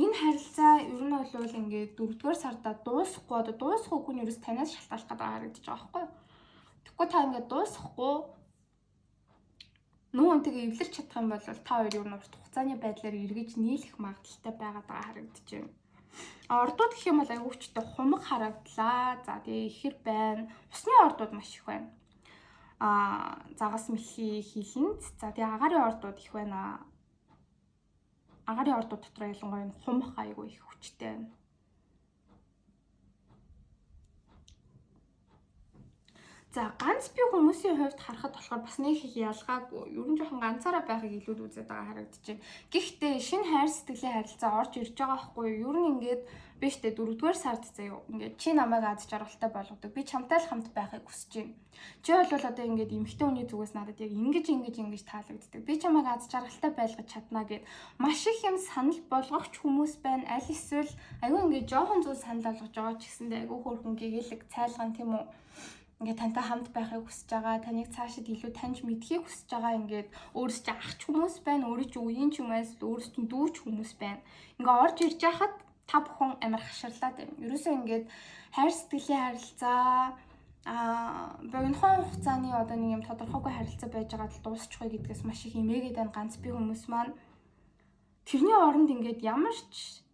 Энэ харилцаа ер нь бол ингээд 4-р сарда дуусахгүй, одоо дуусах үгүй нь ерөөс танаас шалтгаалах гэдэг харагдаж байгаа байхгүй юу? Тэгэхгүй та ингээд дуусахгүй нүүн хүнтэйгээ эвлэрч чадах юм бол та хоёр ер нь урт хугацааны байдлаар эргэж нийлэх магадлалтай байгаад байгаа харагдаж байна. Ордууд гэх юм бол аягүй хүчтэй хумаг харагдлаа. За тэгээ ихэр байна. Усны ордууд маш их байна. Загас мэлхий хилэнц. За тэгээ агаарын ордууд их байна. Агаарын ордууд дотор ялангуяа энэ хумх аягүй их хүчтэй байна. За ганц бие хүмүүсийн хувьд харахад болохоор бас нэг их ялгаагүй. Ер нь жоохон ганцаараа байхыг илүүд үзээд байгаа харагдаж байна. Гэхдээ шинэ хайр сэтгэлийн харилцаа орж ирж байгаа хгүй юу? Ер нь ингээд би штэ 4-р сард заяа ингээд чи намайг аз жаргалтай болгодог. Би чамтай л хамт байхыг хүсэж байна. Чи бол одоо ингээд эмэгтэй хүний зүгээс надад яг ингэж ингэж ингэж таалагддаг. Би чамайг аз жаргалтай байлгаж чадна гэд маш их юм санал болгохч хүмүүс байна. Аль эсвэл айгүй ингээд жоохон зүйл санал болгож байгаа ч гэсэндээ айгүй хөөрхөн гэгээлэг цайлган тийм үү? Ингээд тантай хамт байхыг хүсэж байгаа, таныг цаашид илүү таньж мэдхийг хүсэж байгаа ингээд өөрөөс чи ахч хүмүүс байна, өөрөө чи үеийн ч юм уу, өөрөөс чи дүүч хүмүүс байна. Ингээ орж ирж байхад та бүхэн амар хаширлаад байна. Ерөөсөө ингээд хайр сэтгэлийн харилцаа богинохон хугацааны одоо нэг юм тодорхойгүй харилцаа байж байгаад л дуусчихъя гэдгээс маш их имээгээд байна ганц би хүмүүс маань. Тэрний оронд ингээд ямар ч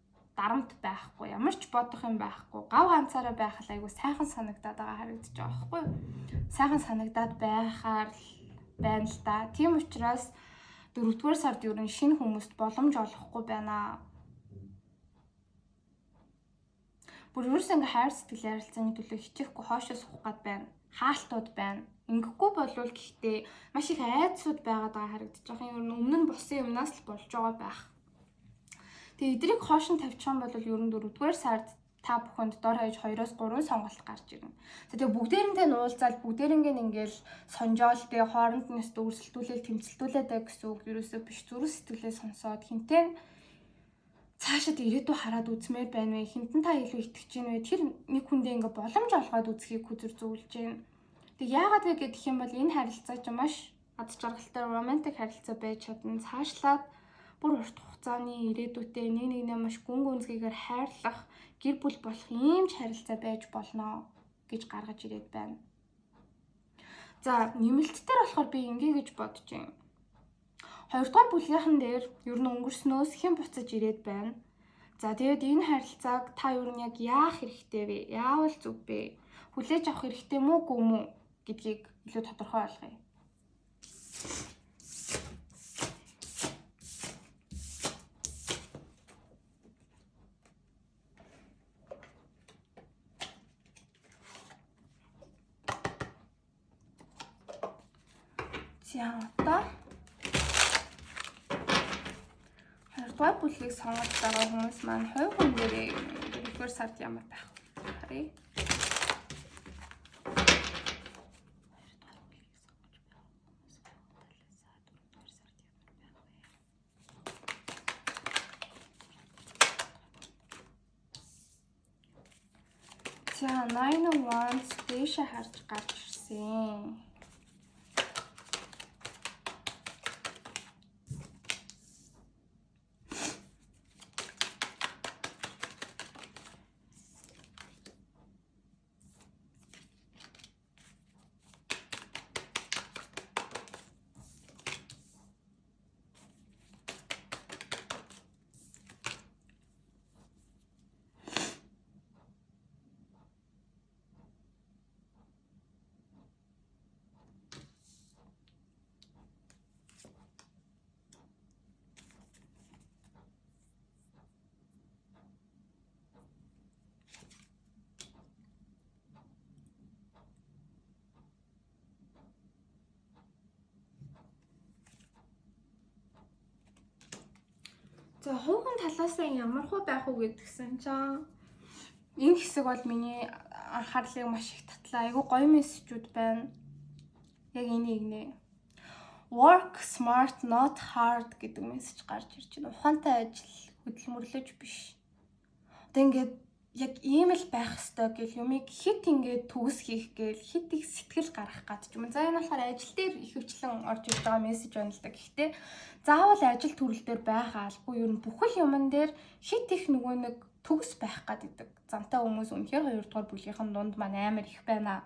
дарамт байхгүй, ямар ч бодох юм байхгүй, гав ганцаараа байх л айгүй сайхан санагдаад байгаа харагдаж байгаа байхгүй юу? Сайхан санагдаад байхаар л байна л да. Тийм учраас 4-р сард ер нь шинэ хүмүүст боломж олохгүй байна. Бүр ерөөсөө ингээ хайр сэтгэл ярилцааны төлөө хичээхгүй хоошоо суух гад байна. Хаалтууд байна. Ингэхгүй болвол гэхдээ маш их айдсууд байгаад байгаа харагдаж байгаа юм. Ер нь өмнө нь болсон юмнаас л болж байгаа байх. Тэгээ эдрийг хоош нь тавьчих юм бол ер нь 4-р сард та бүхэнд дор хаяж 2-оос 3 сонголт гарч ирнэ. За тэгээ бүгдээрэнтэй нь уулзаал бүгдээрэнгээ ингээл сонжоол тэгээ хооронд нь өстө өрсөлдүүлээл тэмцэлдүүлээд бай гэсэн үг ерөөсөө биш. Зүрх сэтгэлээ сонсоод хинтээ цаашид ирээдүй хараад үзмээр байна вэ? Хинтэн та илүү итгэж гин вэ? Тэр нэг хүндээ ингээ боломж олгоод үзхийг хүзэр зөвлөж байна. Тэг яагаад вэ гэх юм бол энэ харилцаа чинь маш аз жаргалтай романтик харилцаа байж чадна. Цаашлаад бүр урт хугацааны ирээдүйтэй нэг нэгнээ маш гүн гүнзгийгээр хайрлах, гэр бүл болох ийм ч харилцаа байж болно гэж гаргаж ирээд байна. За нэмэлт дээр болохоор би ингэ гэж бодож байна. 2-р бүлгийнхэн дээр ер нь өнгөрснөөс хэн буцаж ирээд байна. За тэгээд энэ харилцааг та ер нь яг яах хэрэгтэй вэ? Яавал зүг бэ? Хүлээж авах хэрэгтэй мүү үгүй мүү гэдгийг илүү тодорхой болгоё. За одоо 2-р бүлгийг сонгож байгаа хүмүүс маань хувь хүн дээрээ 4-р сард ямар байх вэ? Харъя. За, Nine of Wands дээшээ харж гарч ирсэн. За, хууган талаасаа ямар хуу байх уу гэдгсэн чинь энэ хэсэг бол миний анхаарлыг маш их татлаа. Айгу гоё мессежүүд байна. Яг энийг нэ. Work smart, not hard гэдэг мессеж гарч ирж байна. Ухаантай ажил, хөдөлмөрлөж биш. Одоо ингээд яг ийм л байх ёстой гэл юмыг хит ингээд төгс хийх гээл хит их сэтгэл гаргах гад ч юм. За, энэ болохоор ажил дээр ихэвчлэн орж ирж байгаа мессеж байна л да. Гэхдээ заавал ажил төрөл дээр байх албагүй, ер нь бүхэл юмн дээр хит их нөгөө нэг төгс байх гад идэг. Замтай хүмүүс үнэхээр 2 дугаар бүлгийнхэн дунд маань амар их байна.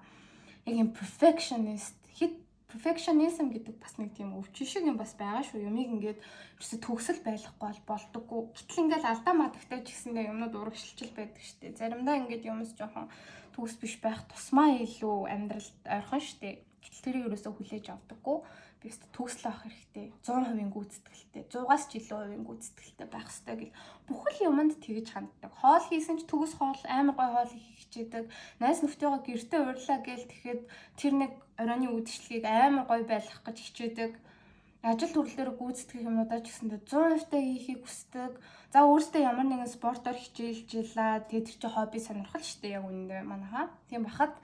Яг юм perfectionist, хит perfectionism гэдэг бас нэг тийм өвчин шиг юм бас байгаа шүү. Юмыг ингээд ерөөсө төгсөл байлгахгүй бол болдоггүй. Гэтэл ингээд алдаа мадагтай ч гэсэндээ юмнууд урагшилчил байдаг штэ. Заримдаа ингээд юмс жоохон төгс биш байх тусмаа илүү амьдралд ойрхон штэ. Гэтэл тэрийг ерөөсө хүлээж авдаггүй. Би өстө төгсөл авах хэрэгтэй. 100% гүйцэтгэлтэй, 100-аас ч илүү хувийн гүйцэтгэлтэй байх хэрэгтэй гэл бүхэл юмд тэгж ханддаг. Хоол хийсэн ч төгс хоол, амар гой хоол хийх хичээдэг. Найз нөхдөйгөө гэртээ урьлаа гээл тэгэхэд тэр нэг оройны үдшилгийг амар гой байлгах гэж хичээдэг. Ажил төрөл дээр гүйцэтгэх юмнуудаа ч гэсэндээ 100% та хийхийг хүсдэг. За, өөртөө ямар нэгэн спортоор хичээлж илаа. Тэгээд тэр чинь хобби, сонирхол шүү дээ яг үүндээ манайхаа. Тийм бахад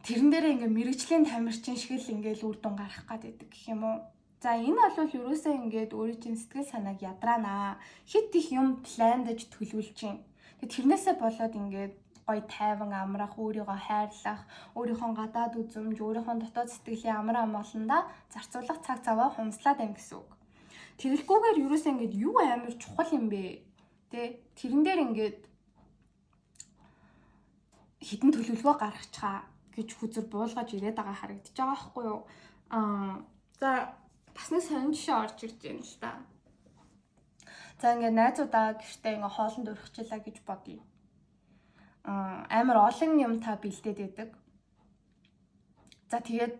тэрэн дээрээ ингээ мэрэгжлийн тамирчин шиг л ингээл үр дүн гаргах гад байдаг гэх юм уу. За, энэ бол ерөөсөө ингээд өөрийн чинь сэтгэл санааг ядраанаа. Хит их юм пландаж төлөвлөж чинь. Тэгээ тэрнээсээ болоод ингээд гоё тайван амрах, өөрийгөө хайрлах, өөрийнхөө гадаад үзэмж, өөрийнхөө дотоод сэтгэлийн амар амгаландаа зарцуулах цаг цаваа хумслаад байна гэсэн үг. Тэгэлгүйгээр ерөөсөө ингээд юу амар чухал юм бэ? Тэ, тэрэн дээр ингээд хідэн төлөвлөгөө гаргачихаа гэж хүзэр буулгаж ирээд байгаа харагдаж байгаа байхгүй юу? Аа, за, бас нэг сонин жишээ орж ирж байна л та. За, ингээд найзуудаа гэртээ ингээ хоолнд урихчлаа гэж бодъё. Аа, амар олон юм та бэлдээд байдаг. За, тэгээд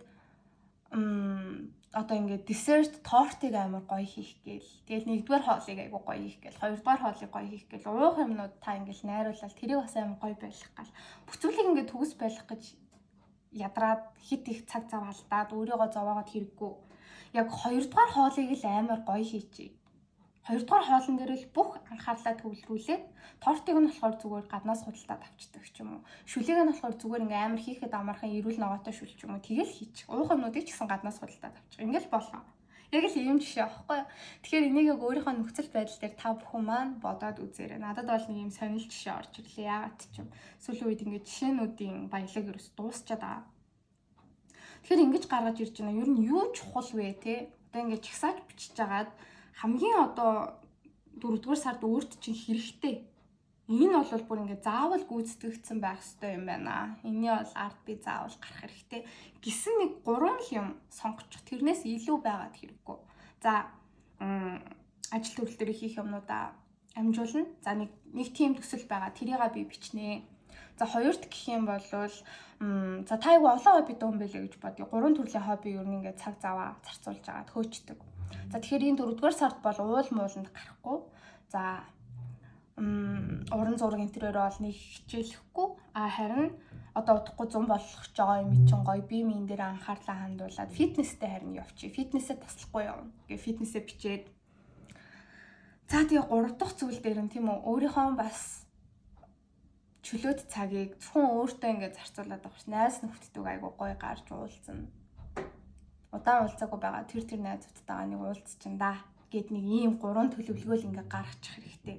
одоо ингээд десерт тортыг амар гоё хийх гээл. Тэгэл нэгдүгээр хоолыг айгу гоё хийх гээл. Хоёрдугаар хоолыг гоё хийх гээл. Уух юмнууд та ингээд найруулал тэрийг бас амар гоё байлгах гал. Бүх зүйлийг ингээд төгс байлгах гэж ядраад хит их цаг зав алдаад өөрийгөө зовоогоод хэрэггүй. Яг хоёрдугаар хоолыг л амар гоё хийчихье. Хоёрдугаар хоолн дээр л бүх анхаарлаа төвлөрүүлээд, тортыг нь болохоор зүгээр гаднаас худалдаад авчдаг ч юм уу. Шүлийг нь болохоор зүгээр ингээ амар хийхэд амархан эрүүл ногоотой шүл ч юм уу. Тэгэл хийчих. Уух юмнуудыг ч гэсэн гаднаас худалдаад авчих. Ингээл болоо. Яг л ийм жишээ аахгүй юу? Тэгэхээр энийг яг өөрийнхөө нөхцөл байдал дээр та бүхэн маань бодоод үзээрэй. Надад бол нэг ийм сонирхол жишээ орж ирлээ. Яагаад ч юм сүүлийн үед ингээд жишээнүүдийн баялаг ерөөс дуусчаад байгаа. Тэгэхээр ингэж гаргаж ирж байна. Ер нь юу чухал вэ те? Одоо ингээд чагсааж бичиж агаад хамгийн одоо дөрөвдүгээр сард өөрт чинь хэрэгтэй. Энэ бол бүр ингээд заавал гүйцэтгэгдсэн байх ёстой юм байна. Энэний бол ард би заавал гарах хэрэгтэй гэсэн нэг гурван л юм сонгочих. Тэрнээс илүү байгаад хэрэггүй. За, ажил төрөл дээр хийх юмнуудаа амжуулна. За, нэг нэг тийм төсөл байгаа. Тэрийг би бичнэ. За, хоёрт гэх юм бол за, та айгу олон хоббитой хүн байлээ гэж бодъё. Гурван төрлийн хобби ер нь ингээд цаг заваа зарцуулж агаад хөөчдөг. За, тэгэхээр энэ дөрөвдүгээр сард бол уул мууланд гарахгүй. За, уран зураг энэ төрөөр бол нэг хичээлэхгүй. А харин одоо удахгүй 100 болох гэж байгаа юм чинь гоё бие биен дээр анхаарлаа хандуулад фитнестэй харин явчих. Фитнесээ таслахгүй явна. Гэ фитнесээ бичээд. За, тэгээ гурав дахь зүйл дээр нь, тийм үү, өөрийнхөө бас чөлөөт цагийг зөвхөн өөртөө ингээд зарцуулаад байгаа ш. Найз нөхдөдөө айгу гоё гарч уулзна. Удаан уулзаагүй байгаа тэр тэр найзуудтайгаа нэг уулзчин да гэд нэг ийм гурван төлөвлөгөөл ингээд гаргачих хэрэгтэй.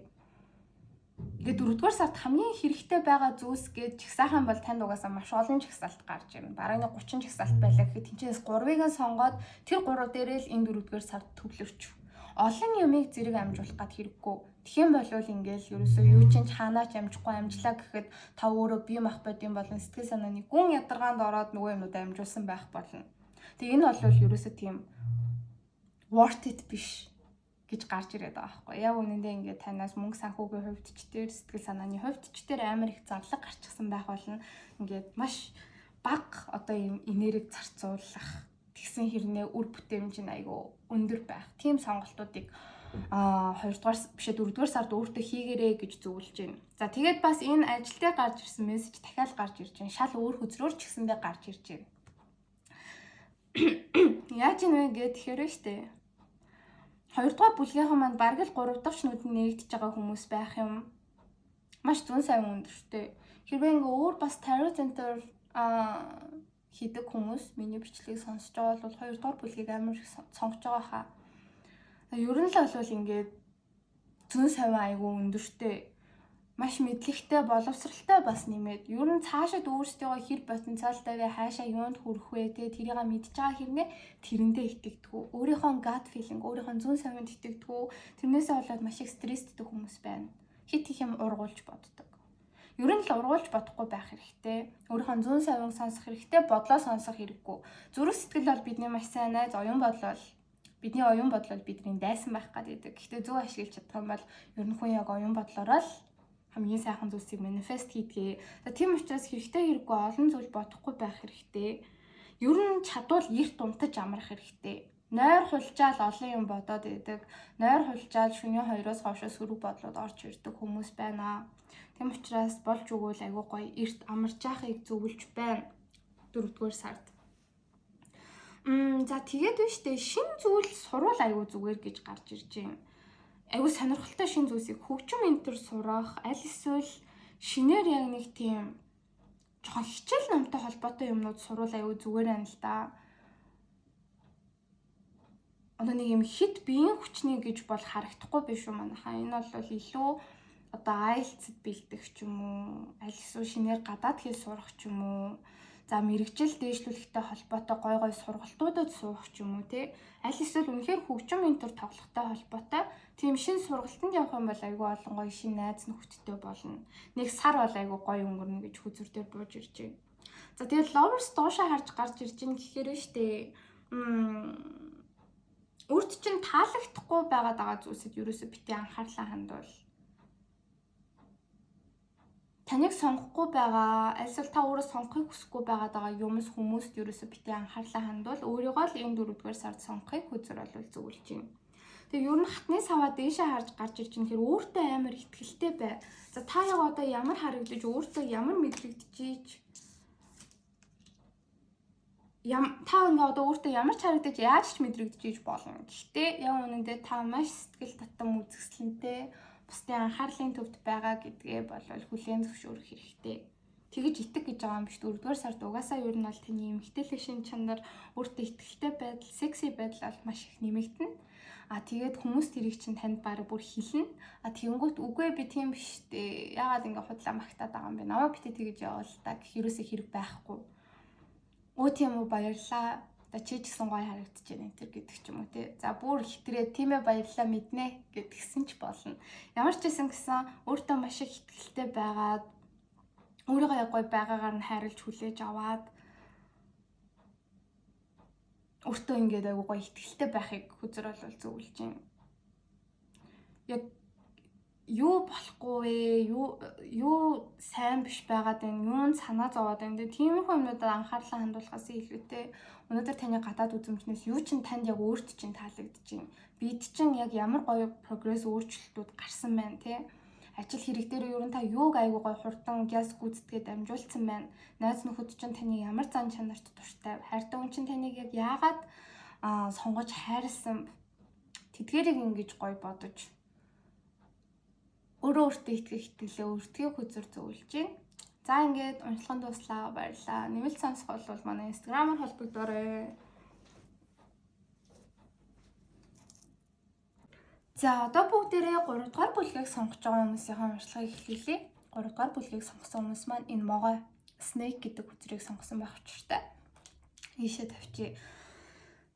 Ингээд 4-р сард хамгийн хэрэгтэй байгаа зүйлс гэж жагсаахан бол танд угаасаа маш олон жагсаалт гарч ирнэ. Бараг нэг 30 жагсаалт байлаа гэхэд тэнцээс 3-ыг нь сонгоод тэр 3 дээрээ л энэ 4-р сард төвлөрч. Олон юмыг зэрэг амжуулах гад хэрэггүй. Тэгэх юм бол ингээл ерөөсөө юу ч хаанаа ч амжихгүй амжлаа гэхэд та өөрөө бие махбодын болон сэтгэл санааны гүн ядаргаанд ороод нөгөө юмнуудаа амжуулсан байх болно. Тэгээ энэ бол ерөөсөө тийм worth it биш гэж гарч ирээд байгаа байхгүй. Яг үнэндээ ингээд танаас мөнгө санхүүгийн хувьд ч тэр, сэтгэл санааны хувьд ч тэр амар их зарлага гарчихсан байх болно. Ингээд маш бага одоо юм энерги зарцуулах тэгсэн хэрнээ үр бүтээмж нь айгүй өндөр байх. Тийм сонголтуудыг 2 дугаар бишээ 4 дугаар сард өөртөө хийгэрээ гэж зөвлөж байна. За, тэгээд бас энэ ажил дээр гарч ирсэн мессеж дахиад гарч ирж байна. Шал өөр хөзрөөр ч гэсэндээ гарч ирж байна. Яаж юм бэ гэхээр штэ. Хоёрдугаар бүлгийнхэн маань бараг л гурав дахь шнүүд нь нэгдэж байгаа хүмүүс байх юм. Маш зүүн сайн өндөртэй. Хэрвээ ингээ өөр бас tarot center хийдэг хүмүүс миний бичлэгийг сонсож байгаа бол хоёрдугаар бүлгийг амар их сонгож байгаа хаа. Ер нь л бол ингээд зүүн сайн айгу өндөртэй, маш мэдлэгтэй, боловсралтай, бас нэмээд ер нь цаашид өөрсдийгөө хэр потенциалтай вэ, хаашаа юунд хүрэх вэ, те, тэрийг мэдж байгаа хэрнээ тэрэндээ итгэдэггүй. Өөрийнхөө gut feeling, өөрийнхөө зүүн совинд итгэдэггүй. Тэрнээсээ болоод маш их стресстэй хүмүүс байна. Хит их юм ургуулж боддог. Ер нь л ургуулж бодохгүй байх хэрэгтэй. Өөрийнхөө зүүн совин сонсох хэрэгтэй, бодлоо сонсох хэрэггүй. Зүрх сэтгэл бол бидний маш сайн найз, оюун бодол бол бидний оюун бодол бол бидний дайсан байх гэдэг. Гэхдээ зөв ашиглаж чадах юм бол ер нь хүн яг оюун бодлороо л хамгийн сайхан зүйлсийг manifest хийдгээ. За, тийм учраас хэрэгтэй хэрэггүй олон зүйл бодохгүй байх хэрэгтэй. Ер нь чадвал эрт унтаж амрах хэрэгтэй. Нойр хулжаал олон юм бодоод идэг. Нойр хулжаал шөнийн 2-оос хойш сөрөг бодлууд орж ирдэг хүмүүс байна. Тийм учраас болж өгвөл айгүй гоё эрт амарч яахыг зөвлөж байна. 4-р сард. За, тэгээд биш үү, шин зүйл сурвал айгүй зүгээр гэж гарч ирж байна. Айгүй сонирхолтой шин зүйлсийг, хөгжим энэ төр сурах, аль эсвэл шинээр яг нэг тийм жоохон хичээл номтой холбоотой юмнууд сурвал айгүй зүгээр байна л да. Одоо нэг юм хит биеийн хүчний гэж бол харагдахгүй биш үү манайхаа. Энэ бол илүү одоо IELTS бэлдэх ч юм уу, аль эсвэл шинээр гадаад хэл сурах ч юм уу, за, мэргэжил дээшлүүлэхтэй холбоотой гой гой сургалтуудад суух ч юм уу, те. Аль эсвэл үнэхээр хөгжим энэ төр тоглохтой холбоотой тийм шин сургалтанд явах юм бол айгүй олон гоё шин найз нөхдөдтэй болно. Нэг сар бол айгүй гоё өнгөрнө гэж хөзөр дээр бууж ирж байна. За, тэгээд lovers доошоо харж гарч ирж байна гэхээр штэ. Өөрт чинь таалагдахгүй байгаад байгаа зүйлсэд ерөөсө бити анхаарлаа хандуул. Таныг сонгохгүй байгаа, альсвал та өөрөө сонгохыг хүсэхгүй байгаад байгаа юмс хүмүүст ерөөсө бити анхаарлаа хандуул, өөрийгөө л энэ 4-р сард сонгохыг хөзөр бол зөвлөж байна. Тэгээ ер нь хатны саваа дээшээ харж гарч ирж байгаа хэрэг өөртөө амар итгэлтэй бай. За, та яг одоо ямар харагдаж, өөртөө ямар мэдрэгдэж ям та ингээ одоо өөртөө ямар ч харагдаж, яаж ч мэдрэгдэж болно. Гэхдээ яг үнэндээ та маш сэтгэл татам, үзэсгэлэнтэй, бусдын анхаарлын төвд байгаа гэдгээ болвол хүлээн зөвшөөрөх хэрэгтэй. Тэгэж итэг гэж байгаа юм биш. 4-р сард угаасаа ер нь бол таны эмэгтэйлэг шин чанар, өөртөө итгэлтэй байдал, секси байдал бол маш их нэмэгдэнэ. А тэгээд хүмүүс тэрийг чинь танд баг бүр хэлнэ. А тэгэнгүүт үгүй, би тийм биш дээ. Яагаад ингэ худлаа магтаад байгаа юм бэ? Намайг битээ тэгэж явуул та гэх ерөөсөө хэрэг байхгүй. Өө, тийм үү, баярлаа. За, чи ч гэсэн гоё харагдаж байна энэ төр гэдэг ч юм уу, те. За, бүр хитрээ тийм ээ, баярлаа, мэднэ гэдгсэн ч болно. Ямар ч байсан гэсэн өөртөө маш их итгэлтэй байгаад, өөрийгөө яг гоё байгаагаар нь хайрлж хүлээж аваад, өөртөө ингээд айгуу гоё итгэлтэй байхыг хөзөр бол зөвлөж байна. Яг юу болохгүй вэ? Юу сайн биш байгаад байна? Юунд санаа зовоод байна? Тэгээ тиймэрхүү юмнуудад анхаарлаа хандуулахаас илүүтэй өнөөдөр таны гадаад үзэмжнээс юу чинь танд яг өөрт чинь таалагдж байна? Бид чинь яг ямар гоё прогресс, өөрчлөлтүүд гарсан байна, те? Ажил хэрэг дээр ер нь та юуг айгуу гоё хурдан гяс гүйцэтгээд амжуулсан байна? Найз нөхөд чинь таны ямар зан чанарт дуртай? Хайртай хүн чинь таныг яг яагаад сонгож хайрлсан? Тэдгэрийг ингэж гоё бодож, өөрөө өөртөө итгэх итгэлээ өртгийг хөзөр зөвлөж байна. За, ингээд уншлагын дууслаа. Баярлалаа. Нэмэлт сонсох бол манай Instagram-аар холбогдоорой. За, одоо бүгдээрээ 3 дугаар бүлгийг сонгож байгаа хүмүүсийн уншлагыг эхлүүлье. 3 дугаар бүлгийг сонгосон хүмүүс маань энэ могой snake гэдэг хөзрийг сонгосон байх учиртай. Ийшээ тавьчих.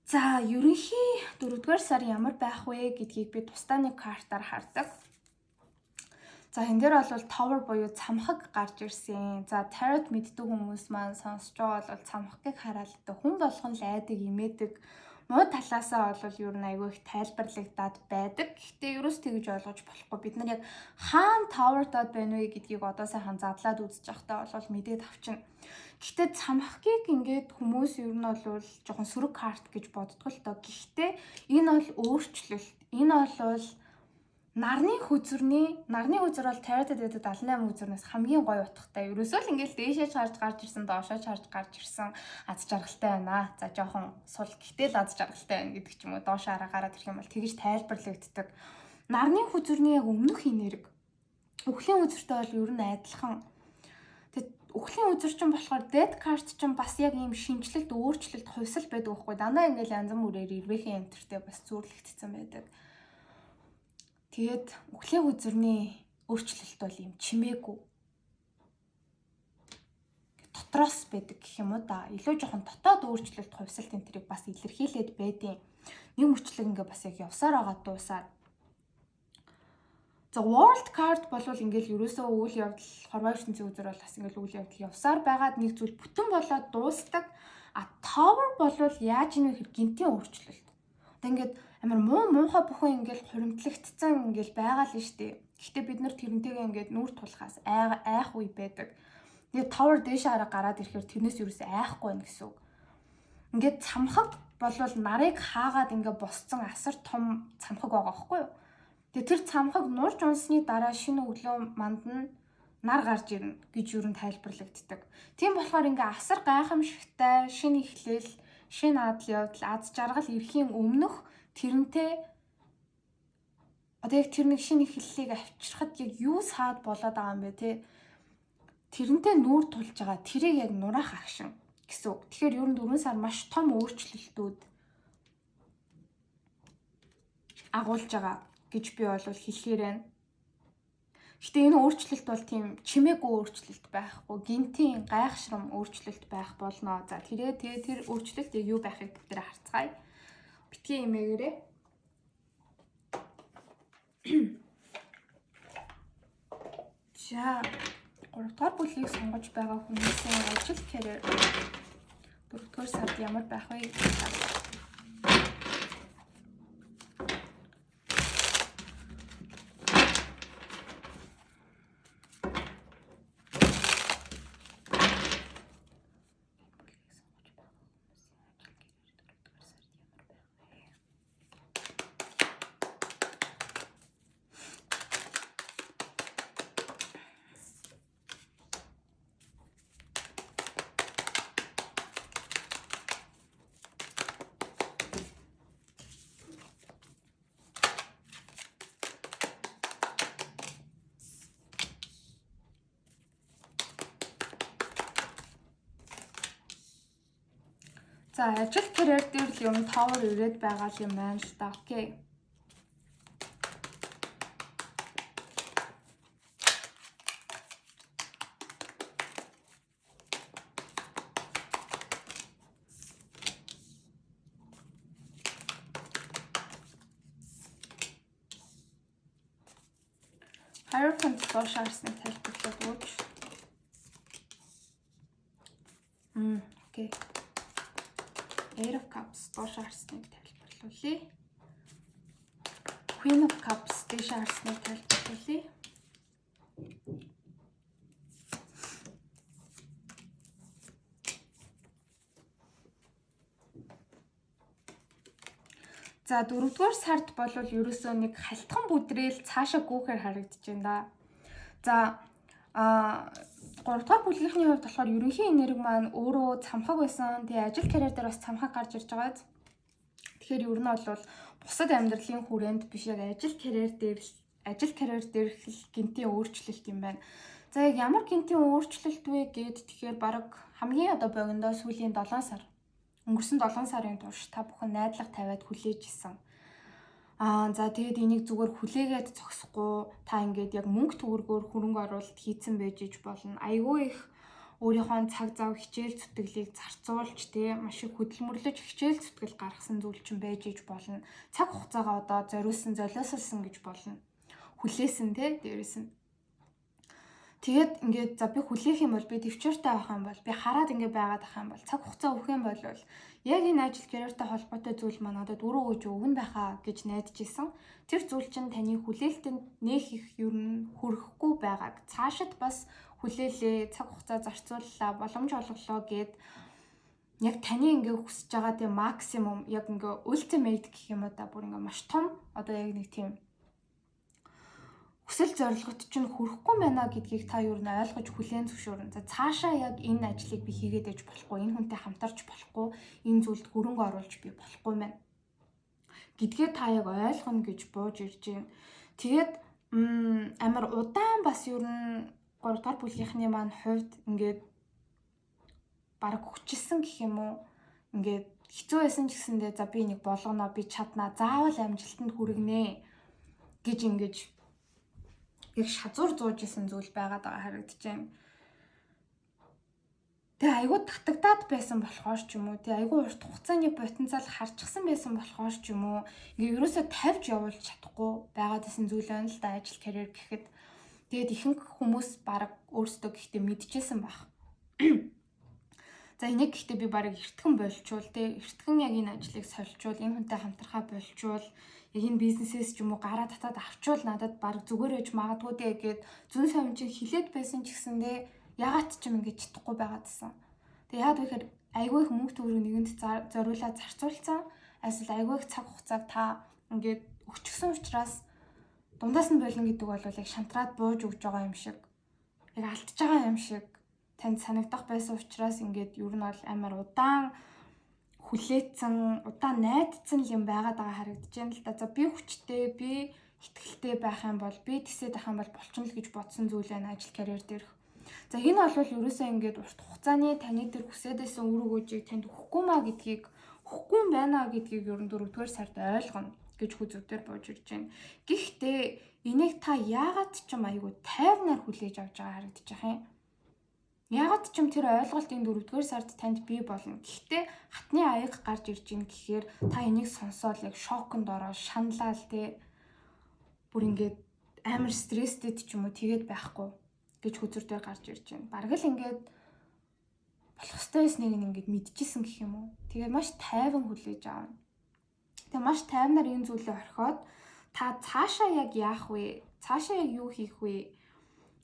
За, ерөнхий 4 дугаар сар ямар байх вэ гэдгийг би тусдаа нэг картаар хардаг. За, энэ дээр бол tower буюу цамхаг гарч ирсэн. За, tarot мэддэг хүмүүс маань сонсож байгаа бол цамхагийг хараад л хүн болгон л айдаг, имээдэг. Муу талаасаа бол ер нь айгүй их тайлбарлагдаад байдаг. Гэхдээ ерөөс тэгж ойлгож болохгүй. Бид нар яг хаана tower доод байна вэ гэдгийг одоо сайхан задлаад үзэж байхдаа бол мэдээд авчна. Гэхдээ цамхагийг ингээд хүмүүс ер нь бол жоохон сөрөг карт гэж боддог л доо. Гэхдээ энэ бол өөрчлөлт. Энэ бол нарны хөзөрний, нарны хөзөр бол tarot-д байдаг 78 хөзөрнөөс хамгийн гоё утгатай. Ерөөсөө л ингээл дээшээ харж гарч ирсэн, доошоо харж гарч ирсэн аз жаргалтай байна. За, жоохон сул, гэхдээ л аз жаргалтай байна гэдэг ч юм уу. Доошоо хараа гараад ирэх юм бол тэгж тайлбарлагддаг. Нарны хөзөрний яг өмнөх энерги үхлийн хөзөртэй бол ер нь адилхан. Тэгээд үхлийн хөзөр чинь болохоор death card чинь бас яг ийм шинэчлэлт, өөрчлөлт, хувьсал байдаг байхгүй. Дандаа ингээл янз бүрээр эрвээхэн энтертэй бас зүйрлэгдсэн байдаг. Тэгээд үхлийн хөзөрний өөрчлөлт бол ийм чимээгүй дотроос байдаг гэх юм уу да. Илүү жоохон дотоод өөрчлөлт, хувьсалт энэ тэрийг бас илэрхийлээд байдیں۔ Нэг мөчлөг ингээ бас яг явсаар байгаа дуусаад. За, World card болвол ингээл ерөөсөө үйл явдал, хорвоо ертөнцийн үзэр бол бас ингээл үйл явдал явсаар байгаад нэг зүйл бүтэн болоод дуустдаг. А Tower болвол яаж ийм вэ гэхээр гэнэтийн өөрчлөлт. Одоо ингээд амар муу муухай бүхэн ингээл хуримтлагдсан ингээл байгаа л нь штэ. Гэхдээ бид нар тэрнтэйгээ ингээд нүүр тулахаас айх үе байдаг. Тэгээд Tower дээш хараа гараад ирэхээр тэрнээс юусэн айхгүй байна гэсэн үг. Ингээд цамхаг болвол нарыг хаагаад ингээ босцсон асар том цамхаг байгаа байхгүй юу? Тэгээд тэр цамхаг нурж унсны дараа шинэ өглөө манд нь нар гарч ирнэ гэж юу н тайлбарлагддаг. Тийм болохоор ингээ асар гайхамшигтай шинэ эхлэл, шинэ адал явдал, аз жаргал ирэхийн өмнөх тэрнтэй одоо яг тэр нэг шинэ эхлэлийг авчирхад яг юу саад болоод байгаа юм бэ те, тэрнтэй нүүр тулж байгаа тэрийг яг нураах action гэсэн үг. Тэгэхээр ер нь 4 сар маш том өөрчлөлтүүд агуулж байгаа гэж би бол хэлэхээр байна. Гэхдээ энэ өөрчлөлт бол тийм чимээгүй өөрчлөлт байхгүй, гэнэтийн гайхшрам өөрчлөлт байх болно. За, тэрээ тэгээ тэр өөрчлөлт яг юу байхыг бид нэр харцгаая. Битгий имээгээрээ. За, 3 дугаар бүлгийг сонгож байгаа хүмүүсийн ажил карьер 4 дугаар сард ямар байх вэ гэж харъя. Бүлгийг сонгож байгаа хүмүүсийн ажил карьер 4 дугаар сард ямар байх вэ? За, ажил карьер дээр л юм tower ирээд байгаа юм байна л да. Okay. Hierophant доош харсныг тайлбарлаад өгөөч. Okay. Eight of Cups доош харсныг тайлбарлуулъя. Queen of Cups дээш харсныг тайлбарлуулъя. За, дөрөвдүгээр сард болвол ерөөсөө нэг халтхан бүдрээл цаашаа гүүхээр харагдаж байна да. За, 3 дугаар бүлгийнхний хувьд болохоор ерөнхий энерги маань өөрөө цамхаг байсан. Тэгээ ажил карьер дээр бас цамхаг гарч ирж байгаа. Тэгэхээр ер нь бол бусад амьдралын хүрээнд биш, яг ажил карьер дээр л гэнэтийн өөрчлөлт юм байна. За, яг ямар гэнэтийн өөрчлөлт вэ гэд, тэгэхээр баг хамгийн одоо богиндоо сүүлийн 7 сар, өнгөрсөн 7 сарын турш та бүхэн найдлага тавиад хүлээж исэн. За тэгээд энийг зүгээр хүлээгээд зогсохгүй, та ингээд яг мөнгө төгрөгөөр хөрөнгө оруулалт хийцэн байж иж болно. Айгүй их өөрийнхөө цаг зав, хичээл зүтгэлийг зарцуулж, те, маш их хөдөлмөрлөж хичээл зүтгэл гаргасан зүйл чинь байж иж болно. Цаг хугацаагаа одоо зориулсан, золиослсон гэж болно. Хүлээсэн, те, дээрэс нь. Тэгээд ингээд за би хүлээх юм бол, би төвчээртэй байх юм бол, би хараад ингээд байгаад ах юм бол, цаг хугацаа өгөх юм бол яг энэ ажил карьертай холбоотой зүйл маань надад үр өгөөж өгнө байхаа гэж найдаж исэн. Тэр зүйл чинь таны хүлээлтэнд нэх их ер нь хүрэхгүй байгааг, цаашид бас хүлээлээ, цаг хугацаа зарцууллаа, боломж олголоо гэд яг таны ингээ хүсэж байгаа тийм максимум, яг ингээ ultimate гэх юм уу да, бүр ингээ маш том одоо яг нэг тийм хүсэл зорилгот чинь хүрэхгүй байна гэдгийг та юу н ойлгож хүлээн зөвшөөрнө. За, цаашаа яг энэ ажлыг би хийгээд байж болохгүй, энэ хүнтэй хамтарч болохгүй, энэ зүйлд хөрөнгө оруулж би болохгүй мэн гэдгээ та яг ойлгоно гэж бууж ирж байна. Тэгээд амар удаан бас ер нь 3 дугаар бүлгийнхний маань хувьд ингээд баг хүчилсэн гэх юм уу, ингээд хэцүү байсан ч гэсэндээ за би нэг болгоно, би чаднаа, заавал амжилтанд хүргэнэ гэж ингэж яг шазуур зууж исэн зүйл байгаад байгаа харагдаж байна. Тэгээ айгүй татагдаад байсан болохоор ч юм уу, тэгээ айгүй урт хугацааны потенциал харчихсан байсан болохоор ч юм уу, ингээ ерөөсөө тавьж явуулж чадахгүй байгаад исэн зүйл байна л да, ажил карьер гэхэд. Тэгээд ихэнх хүмүүс баг өөрсдөө гэхдээ мэдчихсэн байх. За, энийг гэхдээ би баг эртхэн болчвол, те, эртхэн яг энэ ажлыг сольчвол, энэ хүнтэй хамтрахаа болчвол, яг энэ бизнесээс ч юм уу гараа татаад авчвал надад баг зүгээр байж магадгүй дээ гэд зүүн совин чинь хилээд байсан ч гэсэндээ ягаад ч юм ингэж чадахгүй байгаадсан. Тэгээ яагаад вэ гэхээр айгүй их мөнгө төгрөг нэгэнд зориулаад зарцуулсан. Эсвэл айгүй их цаг хугацааг та ингээд өгчихсөн учраас дундаас нь болно гэдэг бол яг шантраад бууж өгж байгаа юм шиг, яг алдчихж байгаа юм шиг танд санагдах байсан учраас ингээд ер нь бол амар удаан хүлээцэн, удаан найдсан юм байгаад байгаа харагдаж байна л да. За, би хүчтэй, би итгэлтэй байх юм бол, би тэсээд байх юм бол болчихно л гэж бодсон зүйл байна ажил карьер дээрх. За, энэ бол ерөөсөө ингээд урт хугацааны таны дээр хүсээд байсан үр өгөөжийг танд өгөхгүй маа гэдгийг, өгөхгүй юм байна гэдгийг ер нь 4-р сард ойлгоно гэж хүзүүдээр бууж ирж байна. Гэхдээ энийг та яагаад ч юм айгүй тайвнаар хүлээж авч байгаа харагдаж байгаа юм. Яагаад ч юм тэр ойлголт энэ 4-р сард танд бий болно. Гэхдээ хатны аяга гарч ирж ийн гэхээр та энийг сонсоол яг шоконд ороо шаналал, те, бүр ингээд амар стресстэй ч юм уу тэгээд байхгүй гэж хүзэр дээр гарч ирж байна. Бараг л ингээд болох ёстой байсныг ингээд мэдчихсэн гэх юм уу. Тэгээд маш тайван хүлээж аавна. Тэгээ маш тайвнаар энэ зүйлээ орхиод та цаашаа яг яах вэ? Цаашаа яг юу хийх вэ?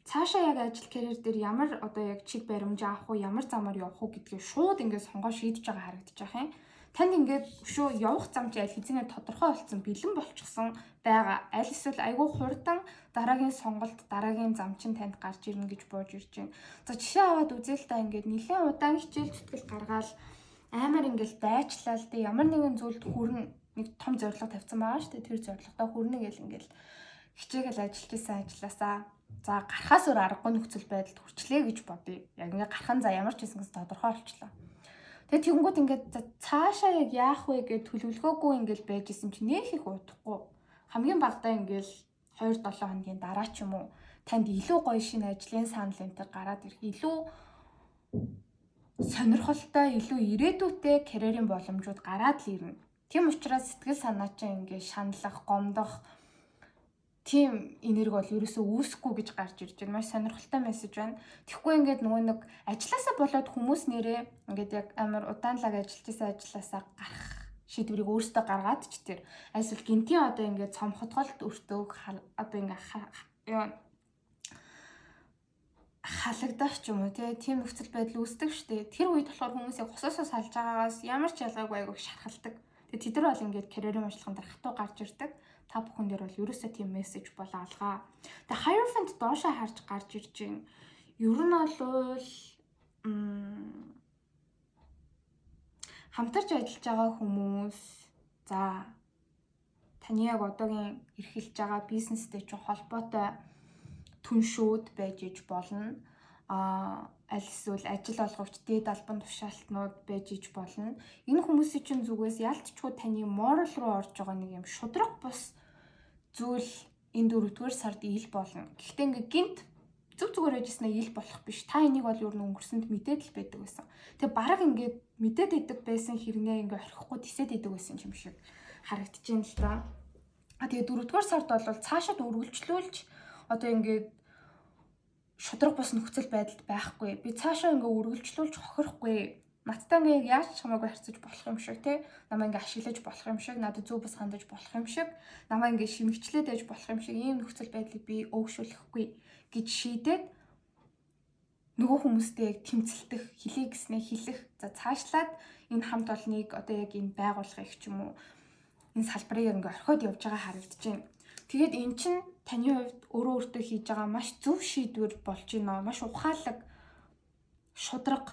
Цаашаа яг ажил карьер дээр ямар одоо яг чиг баримж авах уу, ямар замаар явах уу гэдгээ шууд ингээд сонгоо шийдэж байгаа харагдаж байгаа юм. Танд ингээд өшөө явах зам чи аль хэзээ тодорхой болсон, бэлэн болчихсон байгаа. Аль эсвэл айгүй хурдан дараагийн сонголт, дараагийн зам чинь танд гарч ирнэ гэж бууж ирж байна. За, жишээ аваад үзээ л та, ингээд нэлээд удаан хичээл зүтгэл гаргаал амар ингээд дайчлал тэ, ямар нэгэн зүйлд хүрнэ, нэг том зорилго тавьсан байгаа шүү дээ. Тэр зорилгодоо хүрнэ гэл ингээд хичээгээл ажиллаж исэн ажилласаа за гарахаас өөр аргагүй нөхцөл байдалд хүрчлээ гэж бодъё. Яг ингээ гарах нь за ямар ч байсан гэсэн тодорхой болчлоо. Тэгээ тэгэнгүүт ингээд за цаашаа яг яах вэ гэж төлөвлөгөөгүй ингээд байж исэн чинь нэх их удахгүй. Хамгийн багадаа ингээд 2 7 хоногийн дараа ч юм уу танд илүү гоё шинэ ажлын санал энэ төр гараад ирэх, илүү сонирхолтой, илүү ирээдүйтэй карьерийн боломжууд гараад л ирнэ. Тийм учраас сэтгэл санаа чинь ингээд шаналлах, гомдох тийм энерги бол ерөөсөө үүсэхгүй гэж гарч ирж байна. Маш сонирхолтой мессеж байна. Тэгэхгүй ингээд нөгөө нэг ажилласаа болоод хүмүүс нэрээ ингээд яг амар удаан лаг ажиллаж исэн ажилласаа гарах шийдвэрийг өөрсдөө гаргаад ч тэр эсвэл гинтийн одоо ингээд цомхотголт өртөг одоо ингээд халагдах ч юм уу тийм нөхцөл байдал үүсдэг штэ. Тэр үед болохоор хүмүүс яг хосоосоо салж байгаагаас ямар ч ялгаагүй айгүйх шархалдаг. Тэгээ тэд нар бол ингээд карьерийн уншлаган дээр хатуу гарч ирдэг. Та бүхэн дээр бол ерөөсөө тийм мессеж бол алгаа. Тэгээ Hierophant доошоо харж гарч ирж байна. Ер нь бол хамтарч ажиллаж байгаа хүмүүс, за таны яг одоогийн эрхэлж байгаа бизнестэй ч холбоотой түншүүд байж иж болно. Аль эсвэл ажил олгогч дээд албан тушаалтнууд байж иж болно. Энэ хүмүүсийн чинь зүгээс ялтчгүй таны moral руу орж байгаа нэг юм шудраг бус зүйл энэ 4-р сард ил болно. Гэхдээ ингээ гинт зүг зүгээр байжснаа ил болох биш. Та энийг бол ер нь өнгөрсөнд мэдээд л байдаг байсан. Тэгээ бараг ингээд мэдээд байдаг байсан хэрнээ ингээ орхихгүй тисээд байдаг байсан юм шиг харагдаж байна л да. А тэгээ 4-р сард бол цаашаад үргэлжлүүлж одоо ингээд шудраг бус нөхцөл байдалд байхгүй. Би цаашаа ингээ үргэлжлүүлж хохирохгүй. Надтай ингээ яг яаж ч хамаагүй харьцаж болох юм шиг те. Намайг ингээ ашиглаж болох юм шиг, надад зөв бус хандаж болох юм шиг, намайг ингээ шимэгчлээд байж болох юм шиг ийм нөхцөл байдлыг би өөгшүүлэхгүй гэж шийдээд нөгөө хүмүүстэй яг тэмцэлдэх, хэлий гэснээ хэлэх. За цаашлаад энэ хамт олныг одоо яг энэ байгууллагыг ч юм уу энэ салбарыг ингээ орхиод явж байгаа харагдаж байна. Тэгээд эн чинь таны хувьд өөрөө өөртөө хийж байгаа маш зөв шийдвэр болж байна. Маш ухаалаг шудраг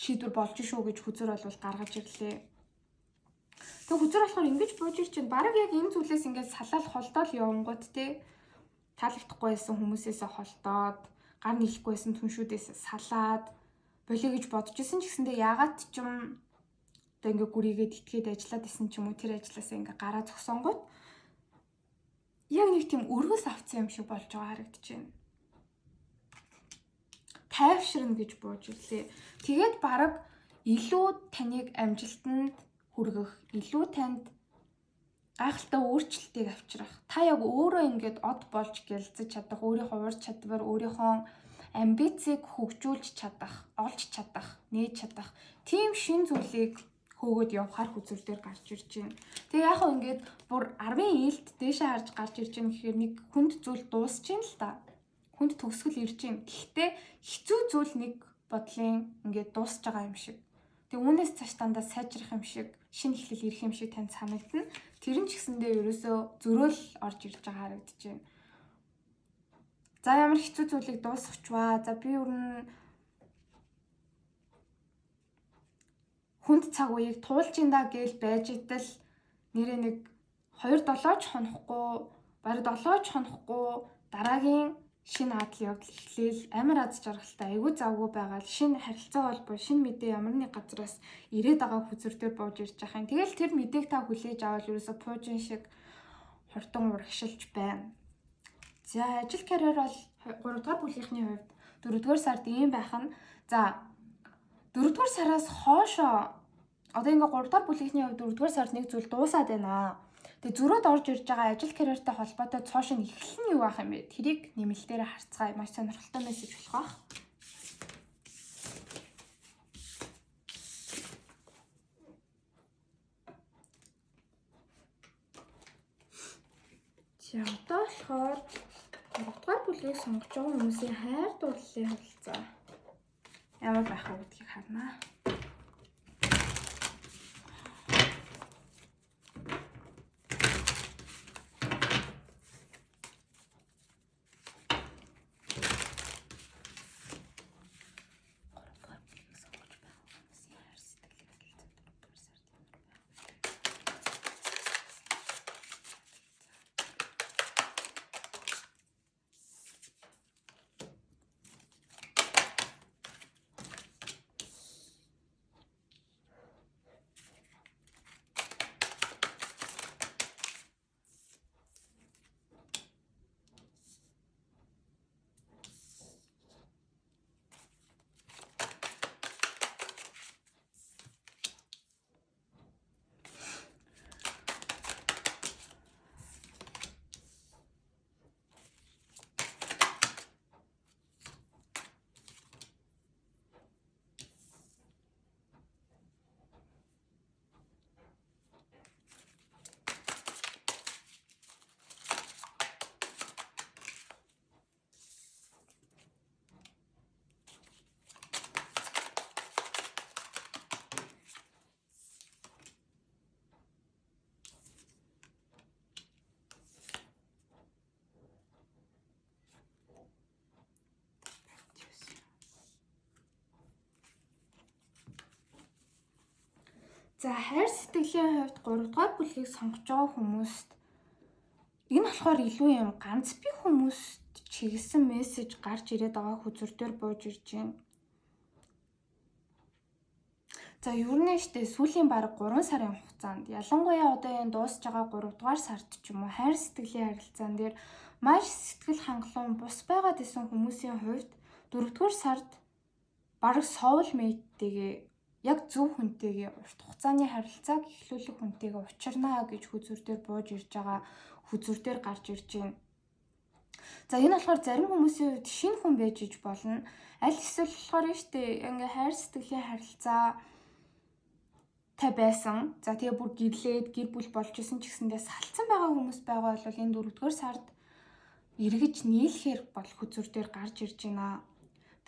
шийдвэр болж шүү гэж хүзэр бол гаргаж ирлээ. Тэг хүзэр болохоор ингэж бууж ирж чинь бараг яг энэ зүйлээс ингээд салаал холдоол явангууд те таалагдахгүй байсан хүмүүсээсээ холдоод гар нийлэхгүй байсан түншүүдээс салаад болио гэж бодож исэн ч гэсэндээ яагаад ч юм одоо ингээ гүрийгээд итгээд ажиллаад исэн ч юм уу тэр ажилласаа ингээ гараа зогсонгууд яг нэг тийм өргөс авцсан юм шиг болж байгаа харагдаж байна. Тайвширна гэж бууж ирлээ. Тэгээд бараг илүү таныг амжилтанд хүргэх, илүү танд гайхалтай өөрчлөлтийг авчрах. Та яг өөрөө ингээд од болж гялцаж чадах, өөрийнхөө ур чадвар, өөрийнхөө амбицийг хөгжүүлж чадах, олж чадах, нээж чадах тийм шин зүйлийг хөөгөөд явхаар хүзүүр дээр гарч ирж байна. Тэгээ яг хөө ингээд бүр 10-ын илт дээшээ харж гарч ирж байна гэхээр нэг хүнд зүйл дуусч байна л та. Хүнд төгсгөл ирж байна. Гэхдээ хэцүү зүйл нэг бодлын ингээд дуусч байгаа юм шиг. Тэгээ үүнээс цааш дандаа сайжрах юм шиг, шинэ эхлэл ирэх юм шиг танд санагдана. Тэр нь ч гэсэндээ ерөөсөө зөрөөл орж ирж байгаа харагдаж байна. За ямар хэцүү зүйлийг дуусгachваа. За би ер нь хүнд цаг үеийг туулж ин да гээл байж идэл нэрээ нэг 2-7 ч хонохгүй, бараг 7 ч хонохгүй дараагийн шинэ адал явдал эхлээл амар аз жаргалтай айгүй завгүй байгаа л шинэ харилцаа холбоо шинэ мэдээ ямар нэг газраас ирээд байгаа хүзэр дээр бууж ирж байгаа юм. Тэгэл тэр мэдээг та хүлээж аваад ерөөсө пуужин шиг хурдан урагшилж байна. За ажил карьер бол 3 дугаар бүлгийнхний хувьд 4 дугаар сард ийм байх нь. За 4 дугаар сараас хоошоо одоо ингээ 3 дугаар бүлгийнхний хувьд 4 дугаар сард нэг зүйл дуусаад байна. Тэгээ зөрөөд орж ирж байгаа ажил карьертай холбоотой цоош нь эхлэл нь юу байх юм бэ? Тэрийг нэмэлтээр харцгаая. Маш сонирхолтой мессеж болох байх. За одоо болохоор 3 дугаар бүлгийг сонгож байгаа хүмүүсийн хайр дурлалын харилцаа ямар байх вэ гэдгийг харнаа. За хайр сэтгэлийн хувьд 3 дугаар бүлгийг сонгож байгаа хүмүүст энэ болохоор илүү юм ганц бие хүмүүст чиглэсэн мессеж гарч ирээд байгаа хөзөр дээр бууж ирж байна. За ер нь штэ сүүлийн бараг 3 сарын хугацаанд ялангуяа одоо энэ дуусж байгаа 3 дугаар сард ч юм уу хайр сэтгэлийн харилцаан дээр маш сэтгэл хангалуун бус байгаад исэн хүмүүсийн хувьд 4 дугаар сард бараг soulmate-тэйгээ яг зөв хүнтэйгээ урт хугацааны харилцааг эхлүүлэх хүнтэйгээ учирнаа гэж хөзөр дээр бууж ирж байгаа хөзөр дээр гарч ирж байна. За энэ болохоор зарим хүмүүсийн хувьд шинэ хүн байж иж болно. Аль эсвэл болохоор нь штэ ингээ хайр сэтгэлийн харилцаа тай байсан. За тэгээ бүр гэрлээд гэр бүл болж исэн ч гэсэндээ салцсан байгаа хүмүүс байгаа бол энэ 4-р сард эргэж нийлэхээр бол хөзөр дээр гарч ирж байна.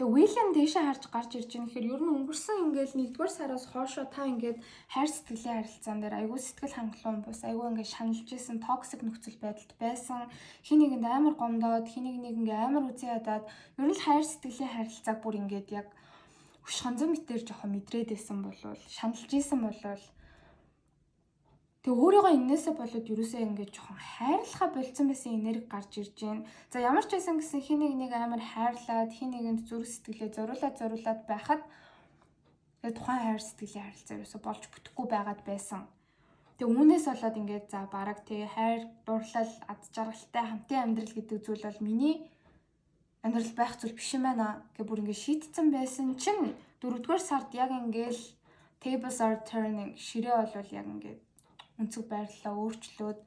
Тэгээ Уильям дээшээ харж гарч ирж байгаа гэхээр ер нь өнгөрсөн ингээл 1-р сараас хоошоо та ингээд хайр сэтгэлийн харилцаан дээр айгүй сэтгэл хангалуун бус айгүй ингээд шаналж исэн toxic нөхцөл байдалд байсан. Хин нэгэнд амар гомдоод, хин нэг нэг ингээд амар үзэн ядаад ер нь л хайр сэтгэлийн харилцааг бүр ингээд яг хөшхонзон мэтэр жоохон мэдрээд байсан болвол шаналж исэн болвол тэгээ өөрийгөө энээсээ болоод ерөөсөө ингээд жоохон хайрлахаа болцсон байсан энерги гарч ирж байна. За ямар ч байсан гэсэн хин нэг нэг амар хайрлаад хин нэгэнд зүрх сэтгэлээ зориулаад байхад тэгээ тухайн хайр сэтгэлийн харилцаа ерөөсөө болж бүтэхгүй байгаад байсан. Тэгээ үүнээс болоод ингээд за бараг тэгээ хайр, дурлал, ад жаргалтай хамтын амьдрал гэдэг зүйл бол миний амьдрал байх зүйл биш юм байна гэж бүр ингээд шийдсэн байсан чинь 4-р сард яг ингээд tables are turning ширээ болвол яг ингээд өнцөг байрлалаа өөрчлөөд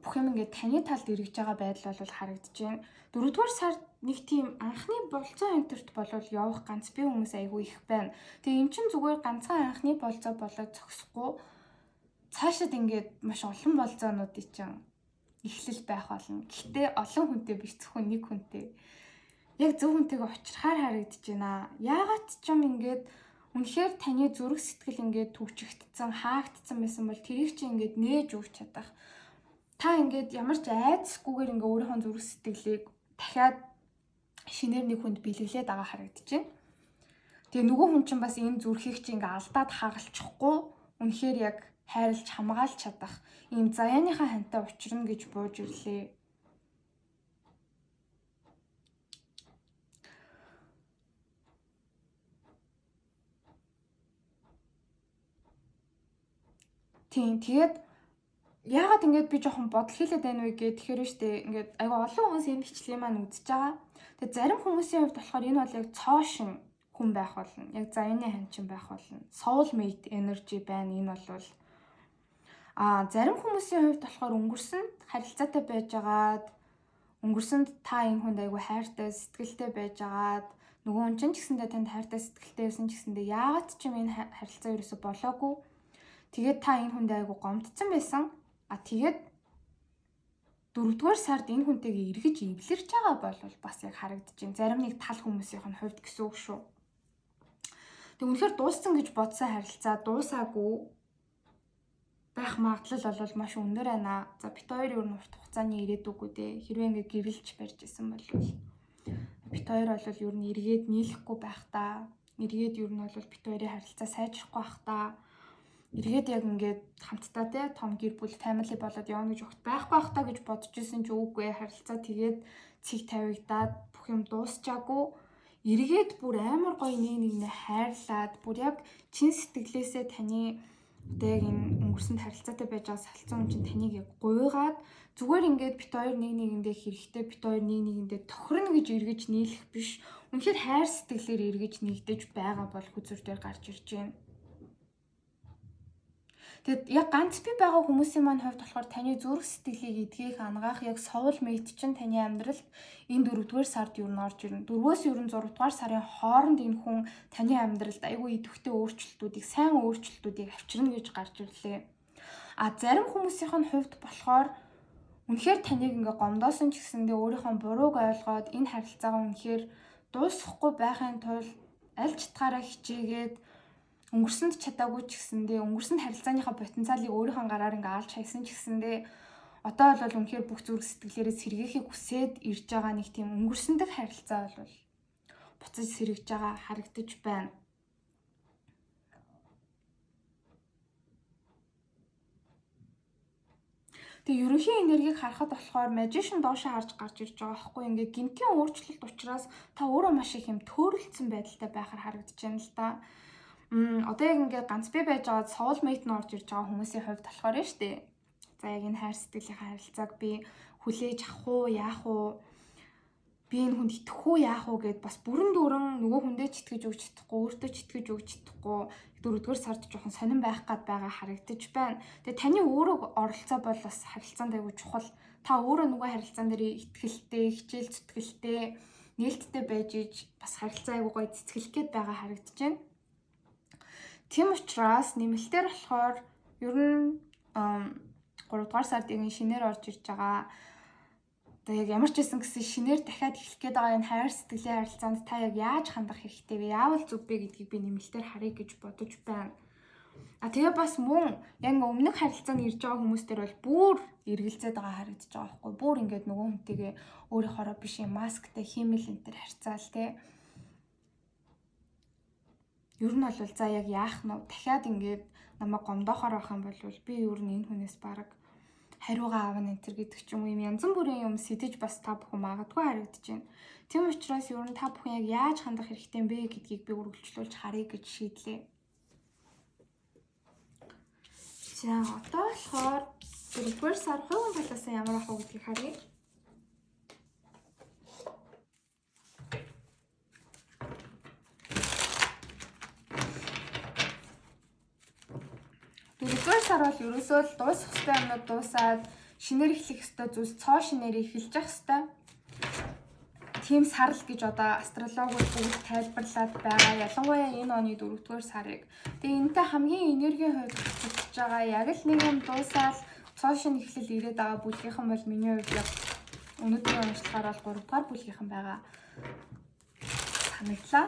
бүх юм ингээд таны талд эргэж байгаа байдал бол харагдаж байна. 4-р сард нэг тийм анхны болцоо энтерт болвол явах ганц бие хүмүүс айгүй их байна. Тэгээ эн чинь зүгээр ганцхан анхны болцоо болоод зогсохгүй цаашид ингээд маш олон болцоонуудыг чинь эхлэл байх болно. Гэхдээ олон хүнтэй биш зөвхөн нэг хүнтэй. Яг зөв хүнтэйгээ учрахаар харагдаж байна. Яагаад ч юм ингээд үнэхээр таны зүрх сэтгэл ингээд түгжигдсэн, хаагдсан байсан бол тэрийг чи ингээд нээж өгч чадах. Та ингээд ямар ч айдасгүйгээр ингээд өөрийнхөө зүрх сэтгэлийг дахиад шинээр нэг хүнд бэлэглээд байгаа харагдаж байна. Тэгээ нөгөө хүн чинь бас энэ зүрхийг чи ингээд алдаад хагалчихгүй үнэхээр яг хайрлж хамгаалж чадах ийм заяаныхаа хантай учрна гэж бууж ирлээ. Тийм, тэгээд яагаад ингэж би жоохон бодол хийлээд байна вэ гэхээр тэгэхээр штэ ингээд айгүй олон хүмүүс энэ бичлэгийг маань үзэж байгаа. Тэгээд зарим хүмүүсийн хувьд болохоор энэ бол яг цоошин хүн байх болно. Яг заяаны ханчин байх болно. Soulmate energy байна энэ бол. Зарим хүмүүсийн хувьд болохоор өнгөрсөнд харилцаатай байжгаад өнгөрсөнд та энэ хүнд айгүй хайртай, сэтгэлтэй байжгаад нөгөө хүн чинь ч гэсэндээ танд хайртай, сэтгэлтэй байсан ч гэсэндээ яагаад ч юм энэ харилцаа ерөөсө болоогүй. Тэгээд та энэ хүнд айгүй гомдсон байсан. Тэгээд 4-р сард энэ хүнтэйгээ эргэж эвлэрч байгаа бол бас яг харагдаж байна. Зарим нэг тал хүмүүсийнх нь хувьд гэсэн үг шүү. Тэг үнэхээр дууссан гэж бодсон харилцаа дуусаагүй байх магадлал бол маш өндөр байна. За бит хоёр ер нь урт хугацааны ирээдүггүй дээ. Хэрвээ ингээ гэрэлж барьж исэн бол бит хоёр бол ер нь эргээд нийлэхгүй байх та. Эргээд ер нь бол бит хоёрын харилцаа сайжрахгүй байх та. Эргээд яг ингээд хамтдаа те том гэр бүл family болоод явна гэж огт байхгүй байх та гэж бодож исэн ч үгүй харилцаа тэгээд цэг тавигдаад бүх юм дуусчаагүй. Эргээд бүр амар гоё нэг нэгнээ хайрлаад бүр яг чин сэтгэлээсээ таны одоо яг энэ өнгөрсөнд харилцаатай байж байгаа салцсан хүн чинь таныг яг гуйгаад зүгээр ингээд бит хоёр нэг нэгэндээ хэрэгтэй бит хоёр нэг нэгэндээ тохирно гэж эргэж нийлэх биш. Үнэхээр хайр сэтгэлээр эргэж нэгдэж байгаа бол хөзөр дээр гарч ирж байна. Тэгэд яг ганц бий байгаа хүмүүсийн маань хувьд болохоор таны зүрх сэтгэлийг эдгэх, ангаах яг soulmate чинь таны амьдралд энэ 4-р сард юу н орж ирнэ. 4-өөс ер нь 6-р сарын хооронд энэ хүн таны амьдралд айгүй идэвхтэй өөрчлөлтүүдийг, сайн өөрчлөлтүүдийг авчирна гэж гарч ирлээ. А зарим хүмүүсийнх нь хувьд болохоор үнэхээр таныг ингээ гомдоосон ч гэсэндээ өөрийнхөө бурууг ойлгоод энэ харилцаагаа үнэхээр дуусгахгүй байхын тулд аль чатгаараа хичээгээд өнгөрсөнд чадаагүй ч гэсэндээ өнгөрсөнд харилцааныхаа потенциалыг өөрийнхөө гараар ингээ алж хайсан ч гэсэндээ одоо бол үнэхээр бүх зүрх сэтгэлээрээ сэргээхийг хүсээд ирж байгаа нэг тийм өнгөрсөн дэх харилцаа бол буцаж сэргэж байгаа харагдаж байна. Тэгээ ерөнхий энергийг харахад болохоор magician доошоо харж гарч ирж байгаа байхгүй, ингээ гинтийн өөрчлөлт учраас та өөрөө маш их юм төөрөлдсөн байдалтай байхаар харагдаж байна л да. Одоо яг ингээ ганц би байж байгаа soulmate нь орж ирж байгаа хүмүүсийн хувьд болохоор нь шүү дээ. За яг энэ хайр сэтгэлийн харилцааг би хүлээж авах уу, яах уу? Би энэ хүнд итгэх үү, яах уу гэд бас бүрэн дүүрэн нөгөө хүндээ ч итгэж өгч чадахгүй, өөртөө ч итгэж өгч чадахгүй дөрөвдүгээр сард жоохон сонирн байх гад байгаа харагдаж байна. Тэгээ таны өөрөө оролцоо бол бас харилцаанд аягүй чухал. Та өөрөө нөгөө харилцаан дээр итгэлтэй, хичээл зүтгэлтэй, нээлттэй байж иж бас харилцаа аягүй гоё цэцгэлэх гээд байгаа харагдаж байна. Тийм учраас нэмэлтээр болохоор ер нь 3 дугаар сард энэ шинээр орж ирж байгаа. Одоо яг ямар ч байсан гэсэн шинээр дахиад эхлэх гээд байгаа энэ хайр сэтгэлийн харилцаанд та яг яаж хандах хэрэгтэй вэ? Яавал зүг бэ гэдгийг би нэмэлтээр харъя гэж бодож байна. А тэгээ бас мөн яг ингээ өмнөх харилцаанд ирж байгаа хүмүүс дээр бол бүр эргэлзээд байгаа харагдаж байгаа байхгүй. Бүр ингээд нөгөө хүнтэйгээ өөрийнхоороо биш юм масктай хиймэл энэ төр харьцаал те. Ер нь бол за яг яах нь вэ? Дахиад ингээд намайг гомдоохоор байх юм бол би ер нь энэ хүнээс бараг хариугаа авна энэ төр гэдэг ч юм уу, юм янз бүрийн юм сэтэж бас та бүхэн магадгүй харагдаж байна. Тийм учраас ер нь та бүхэн яг яаж хандах хэрэгтэй юм бэ гэдгийг би үргэлжлүүлж харъя гэж шийдлээ. За одоо болохоор 4-р сар хувийн талаас нь ямар ах вэ гэдгийг харъя. Дөрөвдүгээр сар бол ерөөсөө л дуусах ёстой юмнууд дуусаад шинээр эхлэх ёстой зүйлс цоо шинээр эхэлж явах ёстой. Тийм сар л гэж одоо астрологиуд бүгд тайлбарлаад байгаа. Ялангуяа энэ оны дөрөвдүгээр сарыг. Тэгээ энэтэй хамгийн энергийн хувьд хэвчэж байгаа яг л нэг юм дуусаад цоо шинэ эхлэл ирээд байгаа бүлгийнхэн бол миний хувьд яг өнөөдрийн уншлагаар бол 3 дугаар бүлгийнхэн байгаа санагдлаа.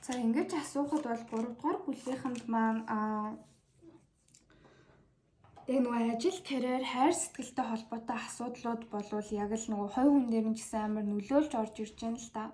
За ингэж асуухад бол 3 дугаар бүлгийнхэнд маань яг нөгөө ажил, карьер, хайр сэтгэлтэй холбоотой асуудлууд болвол яг л нөгөө хувь хүн дээр нь ч гэсэн амар нөлөөлж орж ирж байна л да.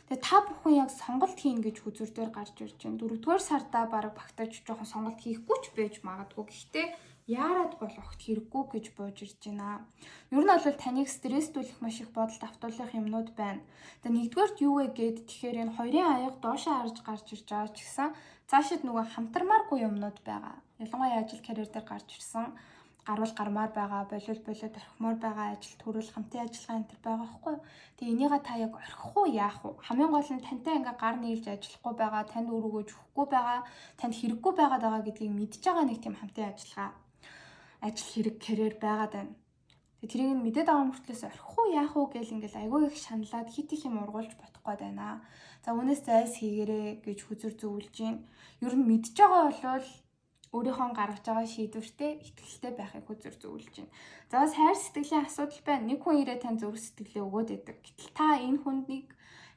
Тэгээ та бүхэн яг сонголт хийнэ гэж хүзүр дээр гарч ирж байна. 4-р сардаа бараг багтаж жоохон сонголт хийхгүй ч байж магадгүй. Гэхдээ яарад бол огт хэрэггүй гэж бууж ирж байна. Ер нь бол таныг стресстүүлэх маш их бодолд автуулах юмнууд байна. Тэгээ нэгдүгээрт юу вэ гээд тэгэхээр энэ хоёрын аяга доошоо харж гарч ирж байгаа ч гэсэн цаашид нөгөө хамтармааргүй юмнууд байгаа. Ялангуяа ажил карьер дээр гарч ирсэн гарвал гармаар байгаа, болиул болиод орхимоор байгаа ажил төрөл хамтын ажиллагаа энэ төр байгаа байхгүй юу? Тэгээ энийгээ та яг орхих уу яах вэ? Хамгийн гол нь тантай ингээ гар нийлж ажиллахгүй байгаа, танд үр өгөөж өгөхгүй байгаа, танд хэрэггүй байгаад байгаа гэдгийг мэдж байгаа нэг тийм хамтын ажиллагаа, ажил хэрэг карьер байгаад байна. Тэгээ тэрийг нь мэдээд байгаа мөртлөөс орхих уу яах уу гэл ингээл айгүй их шаналаад хит их юм ургуулж бодох гээд байна. За үүнээс зайлс хийгэрээ гэж хүзэр зөвлөж байна. Ер нь мэдж байгаа болвол өөрийнхөө гаргаж байгаа шийдвэртээ итгэлтэй байхыг хүзэр зөвлөж байна. За бас хайр сэтгэлийн асуудал байна. Нэг хүн ирээ тань зүрх сэтгэлээ өгөөд байдаг. Гэтэл та энэ хүнийг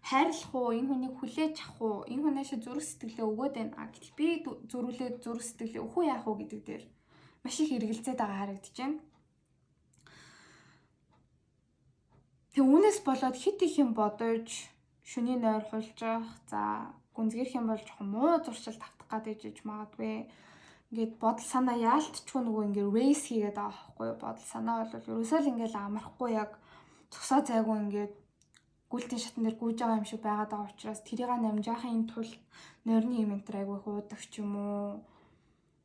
хайрлах уу, энэ хүнийг хүлээж авах уу, энэ хүнээс зүрх сэтгэлээ өгөөд байна. Гэтэл би зөрүүлээд зүрх сэтгэлээ өгөх үү яах уу гэдэг дээр маш их эргэлзээд байгаа харагдаж байна. Тэг үүнээс болоод хит их юм бодож шөнийн нойр хулжих, за гүнзгийрх юм бол жоохон муу зуршил тавтах гадаж иж магадгүй. Ингээд бодол санаа яалтчгүй нөгөө ингээд рейс хийгээд байгаа байхгүй юу? Бодол санаа бол ерөөсөө л ингээд амархгүй яг цусаа зайгүй ингээд гүйлтийн шатан дээр гүйж байгаа юм шиг байгаад байгаа учраас тэрийг намжаахын тулд нойрны юм энэ төр айгүй их уудаг ч юм уу.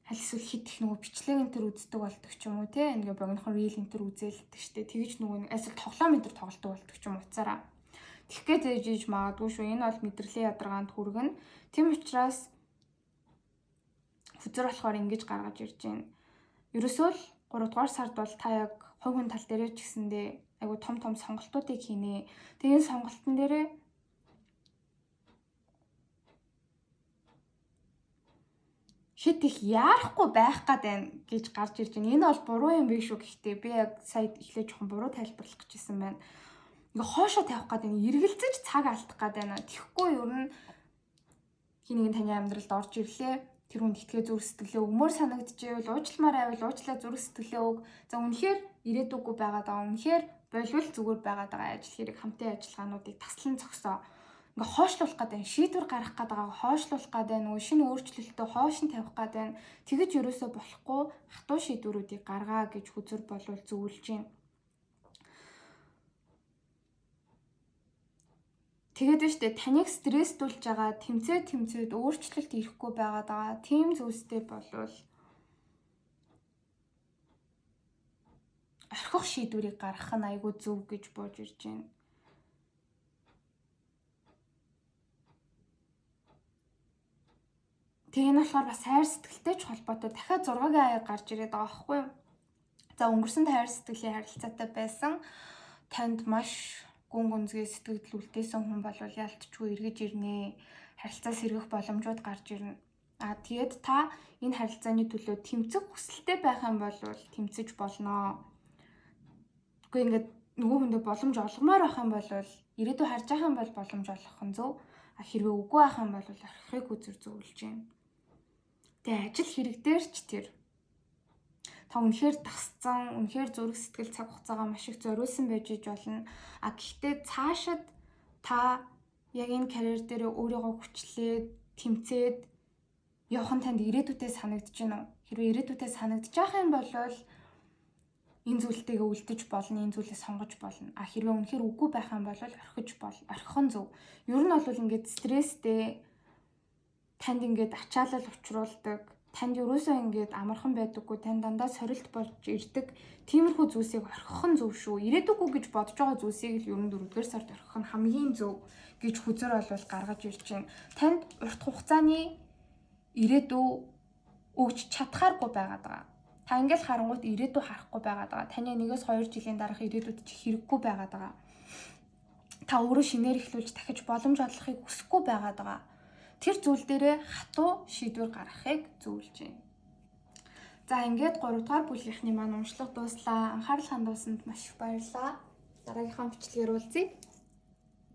Аль эсвэл хит их нөгөө бичлэг энэ төр үздэг болдог ч юм уу те, ингээ богинохон reel энэ төр үзээлдэг штэ. Тэгэж нөгөө эсвэл тоглоом энэ төр тоглодог болдог ч юм уцаараа. Тэгэх гээд ээж иж магадгүй шүү. Энэ бол мэдрэлийн ядаргаанд хүргэнэ. Тийм учраас хүзэр болохоор ингэж гаргаж ирж байна. Ерөөсөө л 3 дугаар сард бол та яг хувь хүн тал дээрээ ч гэсэндээ айгу том том сонголтуудыг хийнэ. Тэгээ энэ сонголтын дээрээ хит их яарахгүй байх гад байна гэж гарч ирж байна. Энэ бол буруу юм биш үү гэхдээ би яг сая эхлээ жоохон буруу тайлбарлах гэжсэн байна. Ингээ хоошоо тавих гад байна. Эргэлзэж цаг алдах гад байна. Тэгэхгүй ер нь хин нэгэн таны амьдралд орж ирлээ. Тэр хүнд итгээ зүрх сэтгэлээ өгмөр санагдчихвэл уучламаар байвал уучлаа зүрх сэтгэлээ өг. За үнэхээр ирээдүггүй байгаад байгаа. Үнэхээр болвол зүгээр байгаад байгаа ажил хэрэг хамтын ажиллагаануудыг таслан зогсоо. Ингээ хойшлуулах гээд байна. Шийдвэр гаргах гээд байгааг хойшлуулах гээд байна. Нөгөө шинэ өөрчлөлтөө хойш нь тавих гээд байна. Тэгэж ерөөсөө болохгүй хатуу шийдвэрүүдийг гаргаа гэж хүзэр болвол зөвлөж байна. Тэгээд нь штэ таныг стресстүүлж байгаа тэмцээд өөрчлөлт ирэхгүй байгаад байгаа. Тийм зүйлстэй болвол орхих шийдвэрийг гаргах нь айгүй зөв гэж бууж ирж байна. Тэгээ энэ болохоор бас хайр сэтгэлтэй ч холбоотой дахиад 6-гийн аяг гарч ирээд байгаа байхгүй юу? За өнгөрсөн хайр сэтгэлийн харилцаатай байсан танд маш гүн гүнзгий сэтгэгдэл үлдээсэн хүн бол ялтчгүй эргэж ирнэ. Харилцаа сэргэх боломжууд гарч ирнэ. А тэгээд та энэ харилцааны төлөө тэмцэх хүсэлтэй байх юм бол тэмцэж болно. Үгүй ингээд нөгөө хүндээ боломж олгомоор байх юм бол ирээдүй харж байгаа юм бол боломж олгох нь зөв. А хэрвээ үгүй байх юм бол орхихыг үзэр зөвлөж байна. Тэгээ ажил хэрэг дээр ч тэр та үнэхээр тасцсан, үнэхээр зүрх сэтгэл цаг хугацаагаа маш их зориулсан байж иж болно. А гэхдээ цаашид та яг энэ карьер дээр өөрийгөө хүчлээд, тэмцээд явах нь танд ирээдүйдээ санагдаж байна уу? Хэрвээ ирээдүйдээ санагдаж байх юм бол энэ зүйлтэйгээ үлдэж болно, энэ зүйлээ сонгож болно. А хэрвээ үнэхээр үгүй байх юм бол орхиж бол, орхих нь зөв. Ер нь бол ингээд стресстэй танд ингээд ачаалал учруулдаг, танд ерөөсөө ингээд амархан байдаггүй, танд дандаа сорилт болж ирдэг тиймэрхүү зүйлсийг орхих нь зөв шүү. Ирээдүггүй гэж бодож байгаа зүйлсийг л ер нь 4-р сард орхих нь хамгийн зөв гэж хүзэр болвол гаргаж ирж байна. Танд урт хугацааны ирээдүй өгч чадхааргүй байгаад байгаа. Та ингээл харангуут ирээдүй харахгүй байгаад байгаа. Таны 1-2 жилийн дараах ирээдүйд чи хэрэггүй байгаад байгаа. Та өөрөө шинээр эхлүүлж дахиж боломж олохыг хүсэхгүй байгаад байгаа. Тэр зүйл дээрээ хатуу шийдвэр гаргахыг зөвлөж байна. За ингээд 3 дугаар бүлгийнхний маань уншлага дууслаа. Анхаарал хандуулсанд маш их баярлалаа. Дараагийнхаа бичлэгээр уулзъя.